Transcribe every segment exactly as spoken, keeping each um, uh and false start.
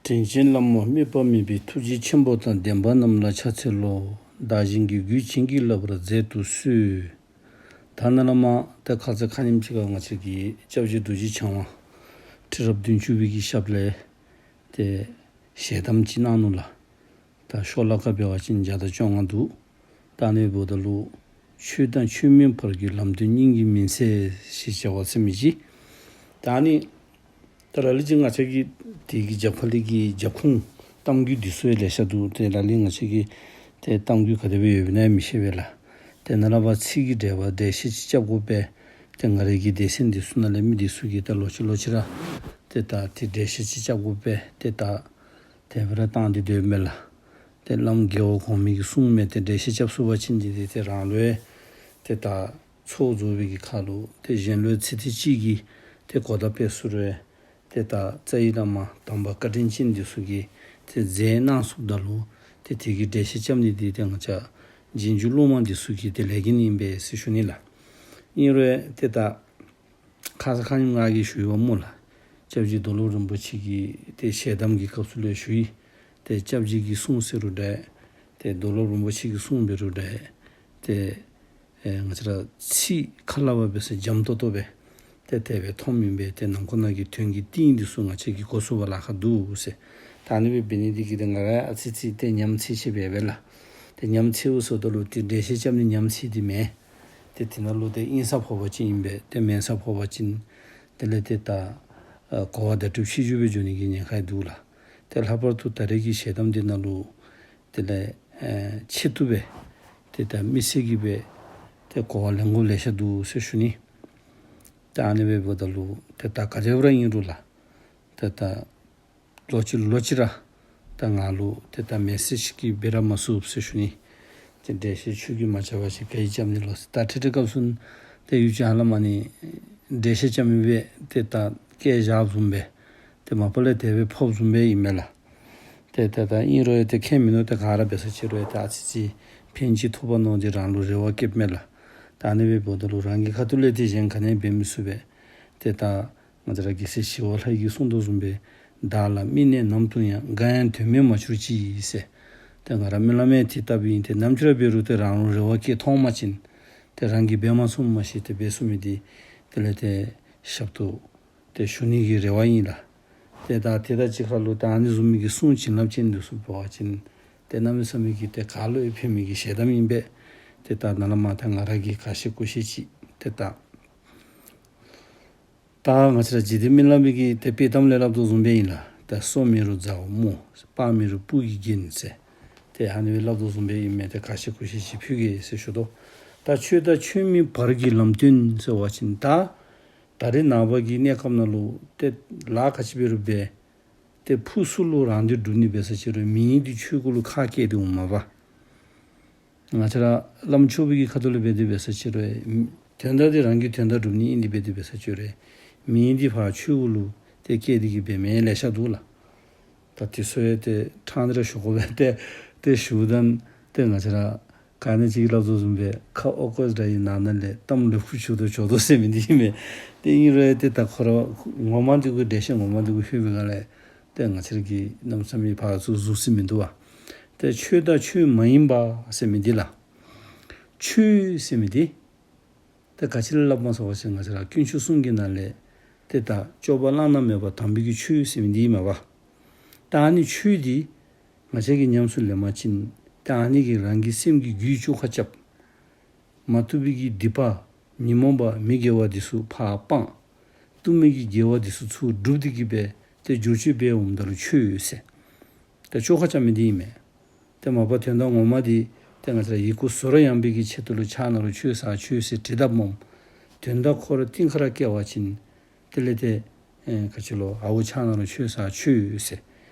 དྲིན་ཅན་བླ་མ་དམིགས་པ་མེད་པའི་ཐུགས་རྗེ་ཆེན་པོ་དང་། བདེན་པ་རྣམས་ལ་ཕྱག་འཚལ་ལོ། བདག་གཞན་གྱི་རྒྱུད་བྱིན་གྱིས་བརླབ་པར་མཛད་དུ་གསོལ། ད་ནཱ་ལས་མར་ཏེ་ཁ་ཙ་ཁ་ཉིནམ་ཅིག་ཁར་ང་བཅས་ཀྱི་སྐྱབས་རྗེ་རྡོ་རྗེ་འཆང་དབང་ཁྲི་རབས་བདུན་ཅུ་པའི་གི་ཞབས་ལས་ཏེ་ཞལ་གདམས་ཅིག་གནང་ནུག་ལགས། ད་ཤོ་ལོ་ཀ་འབད་བ་ཅིན་བརྒྱ་དང་བཅོ་ལྔ་འདུག། ད་ཨ་ནི་འབདཝ་ད་ལུ་ཆོས་དང་ཆོས་མིན་བར་གྱི་ལམ་སྟོན་སྙིང་གི་མུན་སེལ་ཞེས་བྱ་བ་ཟེར་མི་ཅིག། ད་ཨ་ནི་ད་ལ་ལུ་ཅིག་ང་བཅས་ཀྱི་དེ་གི་རྒྱབ་ཁ་ལས་ཀྱི་རྒྱབ་ཁུངས་གཏམ་རྒྱུད་འདི་ཚུ་ཡང་ལེ་ཤ་འདུག། ཏེ་ལ་ལུ་ང་བཅས་ཀྱིས་ཏེ་གཏམ་རྒྱུད་ག་དེ་སྦེ་ཡོདཔ་ཨིན་ན་མི་ཤེས་པས་ལགས། ཏེ་ནཱ་ལས་ཕར་ཚིག་གི་འགྲེལ་པ་འགྲེལ་བཤད་ཅིག་རྐྱབ་དགོ་པས། ཏེ་ང་རའི་གི་སྡེ་ཚན་འདི་ཚུ་ནང་ལས་མི་འདི་ཚུ་གིས་ད་ལོག་ཅི་ལོག་ཅི་ར་ཏེ་ད་ཏེ་འགྲེལ་བཤད་ཅིག་རྐྱབ་དགོ་པས། ཏེ་ད་དེ་སྦེ་ར་བཏང་སྟེ་སྡོདཔ་མས་ལགས། ཏེ་བླམ་རྒྱལ་བ་གོང་མའི་གི་གསུང་མས། ཏེ་འགྲེལ་བཤད་རྐྱབ་ཚུགས་པ་ཅིན་འདི་ཏེ་ཏེ་རང་ལུ་ཡང་ཏེ་ད་ཚོགས་རྫོགས་པའི་གི་ཁར་ལུ་ཏེ་གཞན་ལུ་ཡང་ཚིག་ཐེངས་གཅིག་གིས་ཏེ་གོ་བརྡ་སྤེལ་ཚུགས་རུང་ཡང་ཏེ་ད་རྩ་བའི་བླ་མ་དམ་པ་བཀའ་དྲིན་ཅན་འདི་ཚུ་གིས་ཏེ་མཛད་གནང་ཚུགསཔ་ད་ལུ་ཏེ་དེ་གི་འགྲེལ་བཤད་རྐྱབ་ནི་འདི་ཏེ་ང་བཅས་རྗེས་འཇུག་སློབ་མ་འདི་ཚུ་གི་ཏེ་ལས་འགན་ཨིན་པས་ཟེར་ཞུ་ནི་ལགས། ཨིན་རུང་ཡང་ཏེ་ད་ཁ་ཙ་ཁ་ཉིནམ་ང་གིས་ཞུ་ཡི་བ་སྨོ་ལགས། སྐྱབས་རྗེ་རྡོར་སློབ་རིན་པོ་ཆེ་གི་ཏེ་ཞལ་གདམས་ཀྱི་སྐབས་སུ་ལུ་ཡང་ཞུ་ཡི། ཏེ་སྐྱབས་རྗེ་གི་གསུང་ཟེར་རུང་འདྲ། ཏེ་རྡོར་སློབ་རིན་པོ་ཆེ་གི་གསུང་འབད་རུང་འདྲ། ཏེ་ཨེ་ང་བཅས་ར་ཚིག་ཁ་སླབ་པ་འབད་ས་འཇམ་ཏོང་ཏོ་སྦེ་ཏེ་དེ་སྦེ་མཐོངམ་ཨིན་པས། ཏེ་ནང་ཁོག་ནང་གི་དོན་གྱི་གཏིང་འདི་ཚུ་ང་བཅས་ཀྱིས་གོ་ཚུགས་པར་ལཱ་ཁག་འདུག་ཟེར། ད་ཨ་ནི་སྦེ་འབད་ནི་འདི་གིས་ཏེ་ང་ར་ཨ་ཙི་ཙི་ཏེ་ཉམས་ཚད་ཅིག་སྦེ་འབད་ལགས། ཏེ་ཉམས་ཚདཔ་ཟེརཝ་ད་ལུ་ཏེ་འགྲེལ་བཤད་རྐྱབ་ནི་ཉམས་ཚད་འདི་མེན། ཏེ་དེ་ནང་ལུ་ཏེ་ཨིན་ས་ཕོག་པ་ཅིན་ཨིན་པས། ཏེ་མེན་ས་ཕོག་པ་ཅིན་དེ་ལས་ཏེ་ད་ཨ་གོ་བ་བརྡ་སྤྲོད་ཕྱི་འགྱུར་སྦེ་འགྱོ་ནི་གི་ཉེན་ཁ་འདུག་ལགས། ཏེ་ལྷག་པར་དུ་ད་རེས་ཀྱི་ཞལ་གདམས་འདི་ནང་ལུ་དེ་ལས་ཨེ་ཆེད་དུ་སྦེ་ཏེ་ད་དམིགས་བསལ་གྱི་སྦེ་ཏེ་གོ་བ་ལེན་དགོཔ་ལེ་ཤ་འདུག་ཟེར་ཞུ་ནི། ཏེ་ཨ་ནི་སྦེ་འབདཝ་ད་ལུ་ཏེ་ད་ག་དེ་སྦེ་ར་ཨིན་རུང་ལགས། ཏེ་ད་ལོག་ཅི་ལོག་ཅི་ར་ད་ང་ལུ་ཏེ་ད་མེ་སེཇ་ཅིག་གིས་འབད་ར་མ་ཚུགས་ཟེར་ཞུ་ནི། ཏེ་འགྲེལ་བཤད་ཁྱོད་ཀྱིས་མ་རྐྱབ་པ་ཅིན་ག་གིས་རྐྱབ་ནི་ལོ་ཟེར། ད་འཕྲལ་འཕྲལ་སྐབས་སུ་ཏེ་ཡུལ་ཅིག་ཧ་ལམ་ཨ་ནི་འགྲེལ་བཤད་རྐྱབ་མི་སྦེ་ཏེ་ད་བཀལ་བཞགཔ་བཟུམ་སྦེ་ཏེ་མ་པ་ལས་དེ་སྦེ་ཕོགཔ་བཟུམ་སྦེ་ཨིན་མས་ལགས། ཏེ་ད་ད་ཨིན་རུང་ཡང་ཏེ་ཁྱད་མིན་འདུག། ཏེ་ག་ར་འབད་ས་ཅིག་རུང་ཡང་ཏེ་ཨ་ཙི་ཅིག་ཕན་ཅིག་ཐོགས་པ་མནོ་སྟེ་རང་ལུ་རེ་བ་བསྐྱེདཔ་མས་ལགས། ད་ཨ་ནི་སྦེ་འབདཝ་ད་ལུ་རང་གི་ཁ་ཐུག་ལས་ཏེ་གཞན་ག་ནི་འབད་མི་ཚུགས་པས། ཏེ་ད་ང་བཅས་ར་རྒྱལ་སྲས་ཞི་བ་ལྷ་ཡི་གསུང་དོ་བཟུམ་སྦེ་བདག་ལ་དམིགས་ནས་ནམ་དུ་ཡང་། འགའ་ཡང་དོན་མེད་མ་གྱུར་ཅིག་ཟེར། ཏེ་ང་ར་སྨོན་ལམ་ཡང་དེ་ལྟ་བུ་ཨིན། ཏེ་ནམ་ཅིག་ར་འབད་རུང་ཏེ་རང་ལུ་རེ་བ་བསྐྱེད་ཐོགས་མ་ཅིན་ཏེ་རང་གིས་འབད་མ་ཚུགས་མ་ཤེས་ཏེ་འབད་ཚུགས་མི་འདི་དེ་ལས་ཏེ་ཞབས་ཏོག་ཏེ་ཞུ་ནི་གི་རེ་བ་ཨིན་ལགས། ཏེ་ད་དེ་དང་གཅིག་ཁར་ལུ་ད་ཨ་ནི་བཟུམ་མའི་གི་གསུང་བྱིན་རླབས་ཅན་འདི་ཚུ་འབད་བ་ཅིན་ཏེ་གནམ་མེད་ས་མེད་ཀྱི་ཏེ་ག་ལུ་ཡང་ཕན་མི་གི་ཞལ་གདམས་ཨིན་པས། ཏེ་ད་ནཱ་ལས་མར་ད་ང་ར་གིས་ག་ཤེས་གུ་ཤེས་ཅིག་ཏེ་ད་ད་ང་བཅས་ར་འཇིག་རྟེན་སྨོན་ལམ་གྱི་ཏེ་དཔྱེ་གཏམ་ལས་སླབ་དོ་བཟུམ་སྦེ་ཨིན་ལགས། ད་སོ་མི་རུང་མཛའ་བོ་སྨོ། སྤར་མི་རུང་སྤུ་གིས་བརྒྱན་ཟེར། ཏེ་ཨ་ནི་སྦེ་སླབ་དོ་བཟུམ་སྦེ་ཨིན་མས། ཏེ་ག་ཤེས་གུ་ཤེས་ཅིག་ཕུལ་གེ་ཟེར་ཞུ་དོ། ད་ཆོས་དང་ཆོས་མིན་བར་གྱི་ལམ་སྟོན་ཟེར་བ་ཅིན་ད་ད་རེས་ནངས་པ་གི་གནས་སྐབས་ནང་ལུ་ཏེ་ལཱ་ག་ཅི་འབད་རུང་འབད་ཏེ་ཕུགས་སུ་ལུ་རང་དོན་སྒྲུབ་ནི་འབད་ས་ཅིག་རུང་མིང་འདི་ཆོས་གུ་ལུ་ཁ་བཀལ་ཏེ་འོངམ་མས་པ། ང་བཅས་ར་བླམ་ཆོས་པའི་གི་ཁ་ཐུག་ལས་འབད་དེ་འབད་ས་ཅིག་རུང་དོན་དག་འདི་རང་གི་དོན་དག་སྒྲུབ་ནི་ཨིན། དེ་འབད་དེ་འབད་ས་ཅིག་རུང་མིང་འདི་ཕར་ཆོས་གུ་ལུ་ཏེ་བཀལ་ཏེ་གི་འབད་མི་ལེ་ཤ་འདུག་ལགས། ད་དེ་ཚུ་ཡང་ཏེ་ཕྲང་སྟེ་ར་ཞུ་དགོ་པས། ཏེ་ཏེ་ཞུཝ་ད་ཏེ་ང་བཅས་ར་ག་ནི་ཅིག་སླབ་དོ་བཟུམ་སྦེ་ཁ་ཨོ་ཀོས་དྲ་ཡི་ནང་ན་ལས་གཏམ་ལེབ་ཁུ་བྱུག་དོ་བྱུག་དོ་ཟེར་མི་འདི་ཨིན་མས། ཏེ་ཨིན་རུང་ཏེ་ད་ཁོ་ར་ངོ་མ་འདི་གུ་འགྲེལ་བཤད་ངོ་མ་འདི་གུ་ལྷོད་པའི་སྒང་ལས་ཏེ་ང་བཅས་ར་གིས་གནམ་མེད་ས་མེད་ཕར་ཚུར་ཟུར་ཟེར་མི་འདུག་པ། ཏེ་ཆོས་དང་ཆོས་མ་ཡིན་པ་ཟེར་མི་འདི་ལགས། ཆོས་ཟེར་མི་འདི་ཏེ་ག་ཅི་ལུ་སླབ་མས་ཟེར་བ་ཅིན་ང་བཅས་ར་དཀོན་མཆོག་གསུམ་གྱི་ནང་ལས་ཏེ་ད་སྤྱོད་པ་བླ་ན་མེད་པ་དམ་པའི་གི་ཆོས་ཟེར་མི་འདི་ཨིན་མས་པ། ད་ཨ་ནི་ཆོས་འདི་ང་བཅས་ཀྱིས་ཉམས་སུ་ལེན་པ་ཅིན་ད་ཨ་ནི་གིས་རང་གི་སེམས་ཀྱི་རྒྱུད་བཅོ་ཁ་རྐྱབ། མ་བཏུབ་པའི་གི་སྡིག་པ་ཉོན་མོངས་པ་མི་དགེ་བ་འདི་ཚུ་ཕར་སྤང་། བཏུབ་མི་གི་དགེ་བ་འདི་ཚུ་ཚུར་སྒྲུབ་སྟེ་གི་སྦེ་ཏེ་བསྒྱུར་བཅོས་འབད་འོངམ་ད་ལུ་ཆོས་ཟེར། ཏེ་བཅོ་ཁ་རྐྱབ་མི་འདི་ཨིན་མས། ཏེ་མ་པ་དོན་དག་ངོ་མ་འདི་ཏེ་ང་བཅས་ར་ཡི་གུ་ཟོར་ཡངས་པའི་གི་ཆེད་དུ་ལུ་ཕྱག་ན་རུ་ཆོས་ཟེར་ཆོས་ཟེར་བྲིས་དཔ་སྨོ། དོན་དག་ཁོ་ར་གཏིང་ཁ་ར་བཀལ་བ་ཅིན་དེ་ལས་ཏེ་ཨེ་ག་ཅི་ལོ་ཨརཝ་ཕྱག་ན་རུ་ཆོས་ཟེར་ཆོས་ཟེར།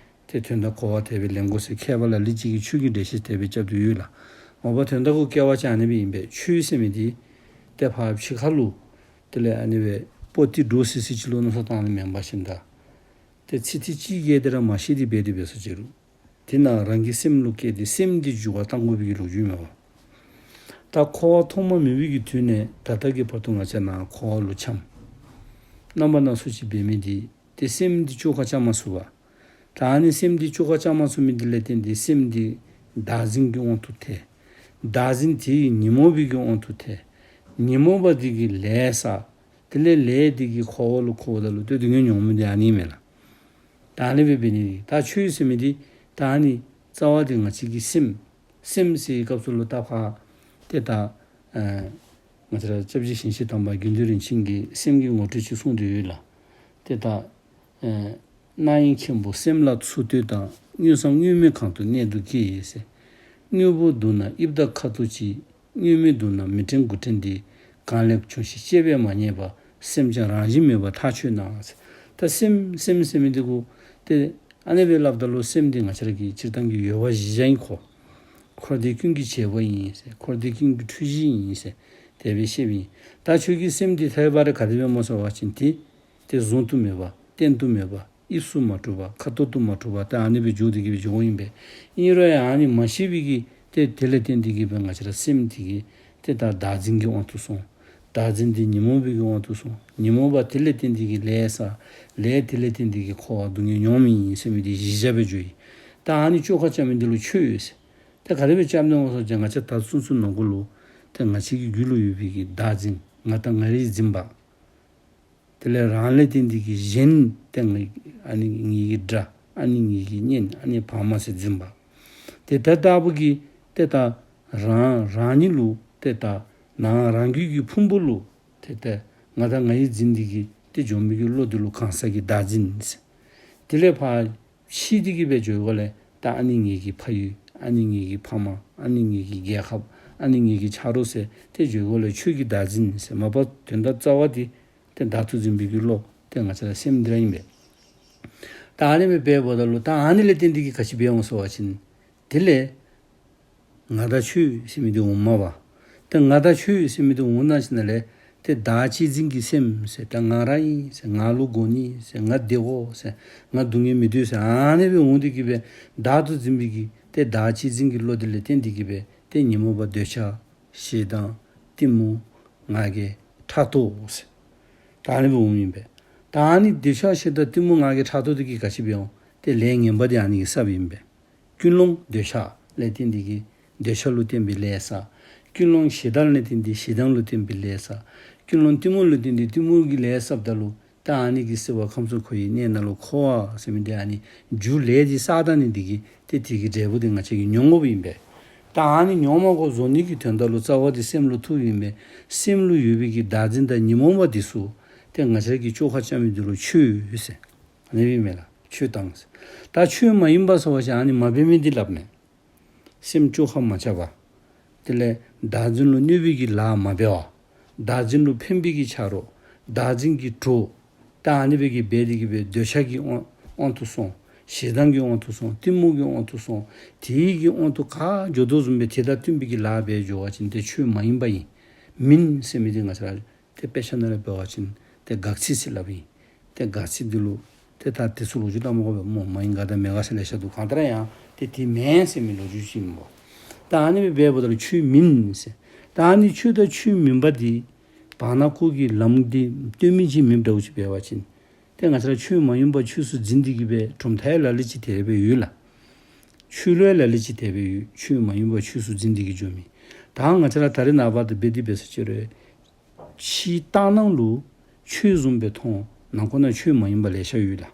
ཏེ་དོན་དག་གོ་བ་དེ་སྦེ་ལེན་དགོ་ཟེར་མཁས་པ་ལ་ལུ་ཅིག་གིས་ཆོས་ཀྱི་འགྲེལ་བཤད་དེ་སྦེ་རྐྱབ་སྟེ་ཡོད་ལགས། མ་པ་དོན་དག་གུ་བཀལ་བ་ཅིན་ཨ་ནི་སྦེ་ཨིན་པས། ཆོས་ཟེར་མི་འདི་ཏེ་ཕར་ཕྱི་ཁ་ལུ་དེ་ལས་ཨ་ནི་སྦེ་པོ་ཏི་འདྲོག་སི་སི་ཅིག་ལུ་མནོ་བསམ་བཏང་ནི་མེན་པ་བཞིན་ད་ཏེ་ཚིག་ཐེངས་གཅིག་གིས་དེ་ར་མ་ཤེས་ཏེ་འབད་དེ་འབད་ས་ཅིག་རུང་དེ་ནང་རང་གི་སེམས་ལུ་བསྐྱེད་དེ་སེམས་འདི་འགྱུར་བ་གཏང་དགོ་པའི་གི་ལོ་རྒྱུས་མས་པ། ད་འཁོར་བ་ཐོག་མ་མེད་པའི་གི་དུས་ནས་ད་ལྟ་གི་བར་དུ་ང་བཅས་ནཱ་འཁོར་བ་ལུ་འཁྱམས། རྣམ་པ་སྣ་ཚོགས་ཅིག་འབད་མི་འདི་ཏེ་སེམས་འདི་བཅོ་ཁ་རྐྱབ་མ་ཚུགས་པར། ད་ཨ་ནི་སེམས་འདི་བཅོས་ཁ་རྐྱབ་མ་ཚུགས་མི་འདི་ལས་བརྟེན་ཏེ་སེམས་འདི་བདག་འཛིན་གྱི་དབང་དུ་ཐལ། བདག་འཛིན་དེ་ཉོན་མོངས་པའི་གི་དབང་དུ་ཐལ། ཉོན་མོངས་པ་འདི་གིས་ལས་བསགས། དེ་ལས་ལས་འདི་གིས་འཁོར་བ་ལུ་འཁོརཝ་ད་ལུ་ཏེ་སྡུག་བསྔལ་མྱོང་མི་འདི་ཨ་ནི་མས་ལགས། ད་ཨ་ནི་སྦེ་འབད་ནི་འདི་ད་ཆོས་ཟེར་མི་འདི་ད་ཨ་ནི་རྩ་བ་འདི་ང་བཅས་ཀྱི་སེམས། སེམས་ཟེར་བའི་སྐབས་སུ་ལུ་ད་ཕར་ཏེ་ད་ཨ་ང་བཅས་ར་སྐྱབས་རྗེ་ཞིང་གཤེགས་དམ་པ་དགེ་འདུན་རིན་ཆེན་གྱིས་སེམས་ཀྱི་ངོ་སྤྲོད་ཅིག་གསུངས་ཏེ་ཡོད་ལགས། ཏེ་ད་ཨ་རྣ་ཡི་མཁན་པོ་སེམས་ལ་ཚུར་ལྟོས་དང་། དངོས་སམ་དངོས་མེད་གང་དུ་གནད་དུ་སྐྱེ་ཟེར། དངོས་པོ་བསྡུ་ན་དབྱིབས་དང་ཁ་དོག་གཅིག། དངོས་མེད་བསྡུ་ན་མི་དྲན་དགུ་དྲན་འདི། གང་ལས་བྱུང་ཞིང་སྐྱེས་པས་མ་རྙེད་པ། སེམས་ཀྱང་རང་བཞིན་མེད་པར་ཐག་ཆོད་ན་ཟེར། ད་སེམས་སེམས་ཟེར་མི་འདི་གུ་ཏེ་ཨ་ནི་སྦེ་སླབ་ད་ལུ་སེམས་འདི་ང་བཅས་ར་གི་སྤྱིར་བཏང་གི་ཡོད་པ་གཞི་བཞག་ཨིན་ཁོ། འཁོར་འདས་ཀུན་གྱི་བྱེད་པོ་ཨིན་ཟེར། འཁོར་འདས་ཀུན་གྱི་འཁྲུལ་གཞི་ཨིན་ཟེར། དེ་སྦེ་བཤདཔ་ཨིན། ད་ཆོས་ཀྱི་སེམས་འདི་ཐལ་བ་རེ་ག་དེ་སྦེ་སྨོ་ཟེར་བ་ཅིན་ཏེ་ཏེ་གཟུང་དུ་མེད་པ། རྟེན་དུ་མེད་པ། དབྱིབས་སུ་མ་གྲུབ་པ། ཁ་དོག་ཏུ་མ་གྲུབ་པ། ཏེ་ཨ་ནི་སྦེ་འགྱོ་སྟེ་གི་སྦེ་འགྱོཝ་ཨིན་པས། ཨིན་རུང་ཡང་ཨ་ནི་མ་ཤེས་པའི་གི་ཏེ་དེ་ལས་བརྟེན་ཏེ་གི་སྦེ་ང་བཅས་ར་སེམས་འདི་གིས་ཏེ་ད་བདག་འཛིན་གྱི་དབང་དུ་སོང་། བདག་འཛིན་འདི་ཉོན་མོངས་པའི་གི་དབང་དུ་སོང་། ཉོན་མོངས་པ་དེ་ལས་བརྟེན་ཏེ་གི་ལས་བསགས། ལས་དེ་ལས་བརྟེན་ཏེ་གི་འཁོར་བ་སྡུག་བསྔལ་མྱོང་མི་ཨིན་ཟེར་མི་འདི་གཞི་བཞག་སྦེ་འགྱོཝ་ཨིན། ད་ཨ་ནི་བཅོས་ཁ་རྐྱབ་མི་འདི་ལུ་ཆོས་ཟེར། ད་ག་དེ་སྦེ་རྐྱབ་ནི་སྨོ་ཟེར་བ་ཅིན་ང་བཅས་ད་ཚུན་ཚོད་ནང་འཁོད་ལུ་ཏེ་ང་བཅས་ཀྱི་རྒྱུད་ལུ་ཡོད་པའི་གི་བདག་འཛིན་ང་དང་ང་རའི་འཛིན་པ། དེ་ལས་རང་ལས་བརྟེན་ཏེ་གི་གཞན་ཏེ་ང་ཨ་ནི་ངེ་གི་དགྲ། ཨ་ནི་ངེ་གི་གཉེན། ཨ་ནི་ཕ་མ་ཟེར་འཛིན་པ། ཏེ་ད་ལྟ་བུ་གི་ཏེ་ད་རང་རང་ཉིད་ལུ་ཏེ་ད་ནང་རང་རྒྱུད་ཀྱི་ཕུང་པོ་ལུ་ཏེ་ད་ང་དང་ང་ཡི་འཛིན་འདི་གིས་ཏེ་འཇོམས་པའི་གི་བློ་འདི་ལུ་གང་ཟག་གི་བདག་འཛིན་ཟེར། དེ་ལས་ཕར་ཕྱི་འདི་གིས་སྦེ་འགྱོ་དགོ་ལས་ད་ཨ་ནི་ངེ་གི་ཕ་ཡུལ། ཨ་ནི་ངེ་གི་ཕ་མ། ཨ་ནི་ངེ་གི་རྒྱལ་ཁབ། ཨ་ནི་ངེ་གི་ཆ་རོགས་ཟེར་ཏེ་འགྱོ་དགོ་ལས་ཆོས་ཀྱི་བདག་འཛིན་ཟེར། མ་པ་དོན་དག་རྩ་བ་འདི་ཏེ་བདག་ཏུ་འཛིན་པའི་གི་བློ་ཏེ་ང་བཅས་ར་སེམས་འདི་ར་ཨིན་པས། ད་ཨ་ནི་སྦེ་འབདཝ་ད་ལུ་ད་ཨ་ནི་ལས་བརྟེན་ཏེ་གི་ག་ཅི་འབད་འོང་ཟེར་བ་ཅིན་དེ་ལས་ང་དང་ཆོས་ཟེར་མི་འདི་འོངམ་མས་པ། ཏེ་ང་དང་ཆོས་ཟེར་མི་འདི་འོང་ནི་ཅིག་ནང་ལས་ཏེ་བདག་གཅེས་འཛིན་གྱི་སེམས་ཟེར། ད་ང་ར་ཨིན་ཟེར། ང་ལུ་དགོ་ནི་ཟེར། ང་བདེ་དགོ་ཟེར། ང་སྡུག་བསྔལ་མི་འདོད་ཟེར། ཨ་ནི་སྦེ་འོང་སྟེ་གི་སྦེ་བདག་ཏུ་འཛིན་པའི་གི་ཏེ་བདག་གཅེས་འཛིན་གྱི་བློ་འདི་ལས་བརྟེན་ཏེ་གི་སྦེ་ཏེ་ཉོན་མོངས་པ་འདོད་ཆགས་ཞེ་སྡང་གཏི་མུག་ང་རྒྱལ་ཕྲག་དོག་ཟེར། ད་ཨ་ནི་སྦེ་འོངམ་ཨིན་པས། ད་ཨ་ནི་འདོད་ཆགས་ཞེ་སྡང་གཏི་མུག་ང་རྒྱལ་ཕྲག་དོག་འདི་གིས་ག་ཅི་འབད་འོང་། ཏེ་ལས་ངན་པ་འདི་ཨ་ནི་གིས་བསགསཔ་ཨིན་པས། ཀུན་སློང་འདོད་ཆགས་ལས་བརྟེན་ཏེ་གི་འདོད་ཆགས་ལུ་བརྟེན་པའི་ལས་བསགས། ཀུན་སློང་ཞེ་སྡང་ལས་བརྟེན་ཏེ་ཞེ་སྡང་ལུ་བརྟེན་པའི་ལས་བསགས། ཀུན་སློང་གཏི་མུག་ལུ་བརྟེན་ཏེ་གཏི་མུག་གི་ལས་བསགསཔ་ད་ལུ་ད་ཨ་ནི་གིས་སྲིད་པ་ཁམས་གསུམ་འཁོར་བའི་གནས་ནང་ལུ་འཁོར་བ་ཟེར་མི་འདི་ཨ་ནི་རྒྱུ་ལས་འདི་བསགས་ད་ནི་འདི་གིས་ཏེ་དེ་གི་འབྲས་བུ་འདི་ང་བཅས་ཀྱིས་མྱོང་དགོཔ་ཨིན་པས། ད་ཨ་ནི་མྱོང་མ་དགོ་བཟོ་ནི་གི་དོན་དག་ལུ་རྩ་བ་འདི་སེམས་ལུ་ཐུགཔ་ཨིན་པས། སེམས་ལུ་ཡོད་པའི་གི་བདག་འཛིན་དང་ཉོན་མོངས་པ་འདི་ཚུ་ཏེ་ང་བཅས་ཀྱིས་བཅོས་ཁ་རྐྱབ་མི་འདི་ལུ་ཆོས་ཟེར། ཨ་ནི་སྦེ་མས་ལགས། ཆོས་དང་ཟེར། ད་ཆོས་མ་ཡིན་པ་ཟེར་བ་ཅིན་ཨ་ནི་མ་འབད་མི་འདི་སླབ་མས། སེམས་བཅོས་ཁ་མ་རྐྱབ་པ། དེ་ལས་བདག་འཛིན་ལུ་གནོད་པའི་གི་ལཱ་མ་འབད་བ། བདག་འཛིན་ལུ་ཕན་པའི་གི་ཆ་རོགས། བདག་འཛིན་གྱི་གྲོགས། ད་ཨ་ནི་སྦེ་གི་འབད་དེ་གི་སྦེ་འདོད་ཆགས་ཀྱི་དབང་དབང་དུ་སོང་། ཞེ་སྡང་གི་དབང་དུ་སོང་། གཏི་མུག་གི་དབང་དུ་སོང་། དེའི་གི་དབང་དུ་ག་འགྱོ་དོ་བཟུམ་སྦེ་དེ་དང་བསྟུན་པའི་གི་ལཱ་འབད་འགྱོ་བ་ཅིན་ཏེ་ཆོས་མ་ཡིན་པ་ཨིན། མིན་ཟེར་མི་འདི་ང་བཅས་ར་ཏེ་དཔེ་ཆ་ནང་ལས་འབད་བ་ཅིན་ཏེ་དགག་ཚིག་ཟེར་སླབ་ཨིན། ཏེ་དགག་ཚིག་འདི་ལུ་ཏེ་ད་དེ་ཚུ་ལོ་རྒྱུས་སླབ་མ་དགོ་པས་སྨོ། མ་ཡིན་དགག་དང་མེད་དགག་ཟེར་ལེ་ཤ་འདུག། གང་ལྟར་ཡང་ཏེ་དེ་མེན་ཟེར་མི་ལོ་རྒྱུས་ཅིག་ཨིན་པས། ད་ཨ་ནི་སྦེ་འབདཝ་ད་ལུ་ཆོས་མིན་ཟེར། ད་ཨ་ནི་ཆོས་དང་ཆོས་མིན་པ་འདི་བར་ན་ཁོ་གི་ལམ་འདི་སྟོན་མི་ཅིག་མེདཔ་འདྲཝ་ཅིག་འབད་བ་ཅིན་ཏེ་ང་བཅས་ར་ཆོས་མ་ཡིན་པ་ཆོས་སུ་འཛིན་ཏེ་གི་སྦེ་གྲུབ་མཐའི་ལ་ལུ་ཅིག་དེ་སྦེ་ཡོད་ལགས། ཆོས་ལུ་ཡང་ལ་ལུ་ཅིག་དེ་སྦེ་ཡོད། ཆོས་མ་ཡིན་པ་ཆོས་སུ་འཛིན་ཏེ་གི་འགྱོ་མི། ད་ང་བཅས་ར་ད་རེས་ནངས་པ་དང་འབད་དེ་འབད་ས་ཅིག་རུང་ཕྱིའི་ལྟ་སྣང་ལུ་ཆོས་བཟུམ་སྦེ་མཐོང་། ནང་ཁོག་ནང་ཆོས་མ་ཡིན་པ་ལེ་ཤ་ཡོད་ལགས།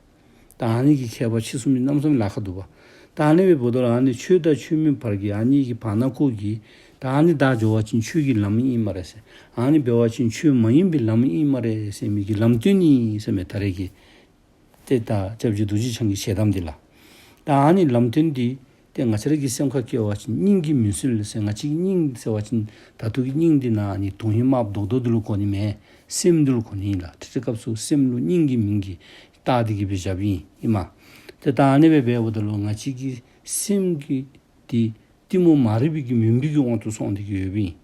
ད་ཨ་ནི་གི་ཁྱད་པར་ཕྱེ་ཚུགས་མི་གནམ་མེད་ས་མེད་ལཱ་ཁག་འདུག་པ། ད་ཨ་ནི་སྦེ་འབདཝ་ད་ལུ་ཨ་ནི་ཆོས་དང་ཆོས་མིན་བར་གྱི་ཨ་ནི་གི་བར་ན་ཁོག་གི་ད་ཨ་ནི་བདའ་འགྱོ་བ་ཅིན་ཆོས་ཀྱི་ལམ་ཨིན་སྨ་རེ་ཟེར། ཨ་ནི་འབད་བ་ཅིན་ཆོས་མ་ཡིན་པའི་ལམ་ཨིན་སྨ་རེ་ཟེར་མི་གི་ལམ་སྟོན་ཨིན་ཟེར་མས། ད་རེས་ཀྱི་ཏེ་ད་སྐྱབས་རྗེ་རྡོ་རྗེ་འཆང་གི་ཞལ་གདམས་འདི་ལགས། ད་ཨ་ནི་ལམ་སྟོན་འདི་ཏེ་ང་བཅས་ར་གི་སེམས་ཁར་སྐྱེ་བ་ཅིན་སྙིང་གིས་མི་བཟོད་ཟེར། ང་བཅས་ཀྱི་སྙིང་ཟེར་བ་ཅིན་ད་ལྟོ་གི་སྙིང་འདི་ནང་ཨ་ནི་དོན་ཧིང་དམརཔོ་རྡོག་རྡོག་འདི་ལུ་གོ་ནི་མེན། སེམས་འདི་ལུ་གོ་ནི་ཨིན་ལགས། དེ་འདྲའི་སྐབས་སུ་སེམས་ལུ་སྙིང་གིས་མིང་གིས་བཏགས་ཏེ་གི་སྦེ་བཞགཔ་ཨིན་ཨིན་མས། ཏེ་ད་ཨ་ནི་སྦེ་འབདཝ་ད་ལུ་ང་བཅས་ཀྱི་སེམས་ཀྱི་འདི་གཏི་མུག་མ་རིག་པའི་གི་མུན་པའི་གི་དབང་དུ་སོང་སྟེ་གི་ཡོདཔ་ཨིན།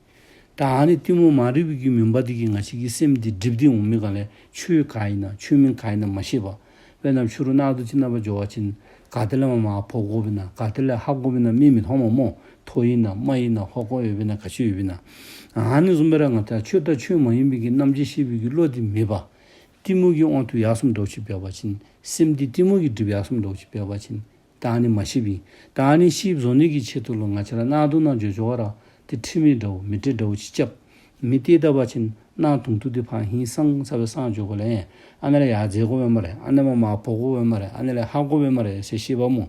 ད་ཨ་ནི་གཏི་མུག་མ་རིག་པའི་གི་མུན་པ་འདི་གིས་ང་བཅས་ཀྱི་སེམས་འདི་སྒྲིབ་སྟེ་འོང་མི་སྒང་ལས་ཆོས་ག་ཨིན་ན་ཆོས་མིན་ག་ཨིན་ན་མ་ཤེས་པར། དཔེར་ན་ཕྱི་རུ་གནག་དུང་ཅིག་ནང་ཕར་འགྱོ་བ་ཅིན་ག་ཏེ་ལས་མར་མར་ཕོག་དགོཔ་ཨིན་ན་ག་ཏེ་ལས་ལྷབ་དགོཔ་ཨིན་ན་མིག་མི་མཐོང་མས་སྨོ། མཐོ་ཨིན་ན་དམའ་ཨིན་ན་ཧོག་ཀོ་ཡོདཔ་ཨིན་ན་ག་ཅི་ཡོདཔ་ཨིན་ན། ཨ་ནི་བཟུམ་སྦེ་ར་ང་བཅས་ཆོས་དང་ཆོས་མ་ཡིན་པའི་གི་རྣམ་འབྱེད་ཤེས་པའི་གི་བློ་འདི་མེད་པར་གཏི་མུག་གི་དབང་དུ་ཡར་སོངམ་འདྲཝ་ཅིག་འབད་བ་ཅིན་ སེམས་འདི་གཏི་མུག་གིས་སྒྲིབ་ཡར་སོངམ་འདྲཝ་ཅིག་འབད་བ་ཅིན་ད་ཨ་ནི་མ་ཤེསཔ་ཨིན། ད་ཨ་ནི་ཤེསཔ་བཟོ་ནི་གི་ཆེད་དུ་ལུ་ང་བཅས་ར་གནག་དུང་ནང་འགྱོ་འགྱོཝ་ར་ཏེ་ཁྲིམས་འདྲཝ་མེ་སྤྲེལ་འདྲཝ་ཅིག་རྐྱབ། མེ་གཏད་ད་པ་ཅིན་གནག་དུང་དུ་འདི་ཕར་ཧིང་སངས་ས་སྦེ་སངས་འགྱོ་དགོ་ལགས། ཨ་ནི་ལས་ཡར་འཛེག་དགོ་པས་སྨ་རེ། ཨ་ནི་མར་མར་འབོ་དགོ་པས་སྨ་རེ། ཨ་ནི་ལས་ཧ་གོ་བས་སྨ་རེ་ཟེར་ཤེས་པ་སྨོ།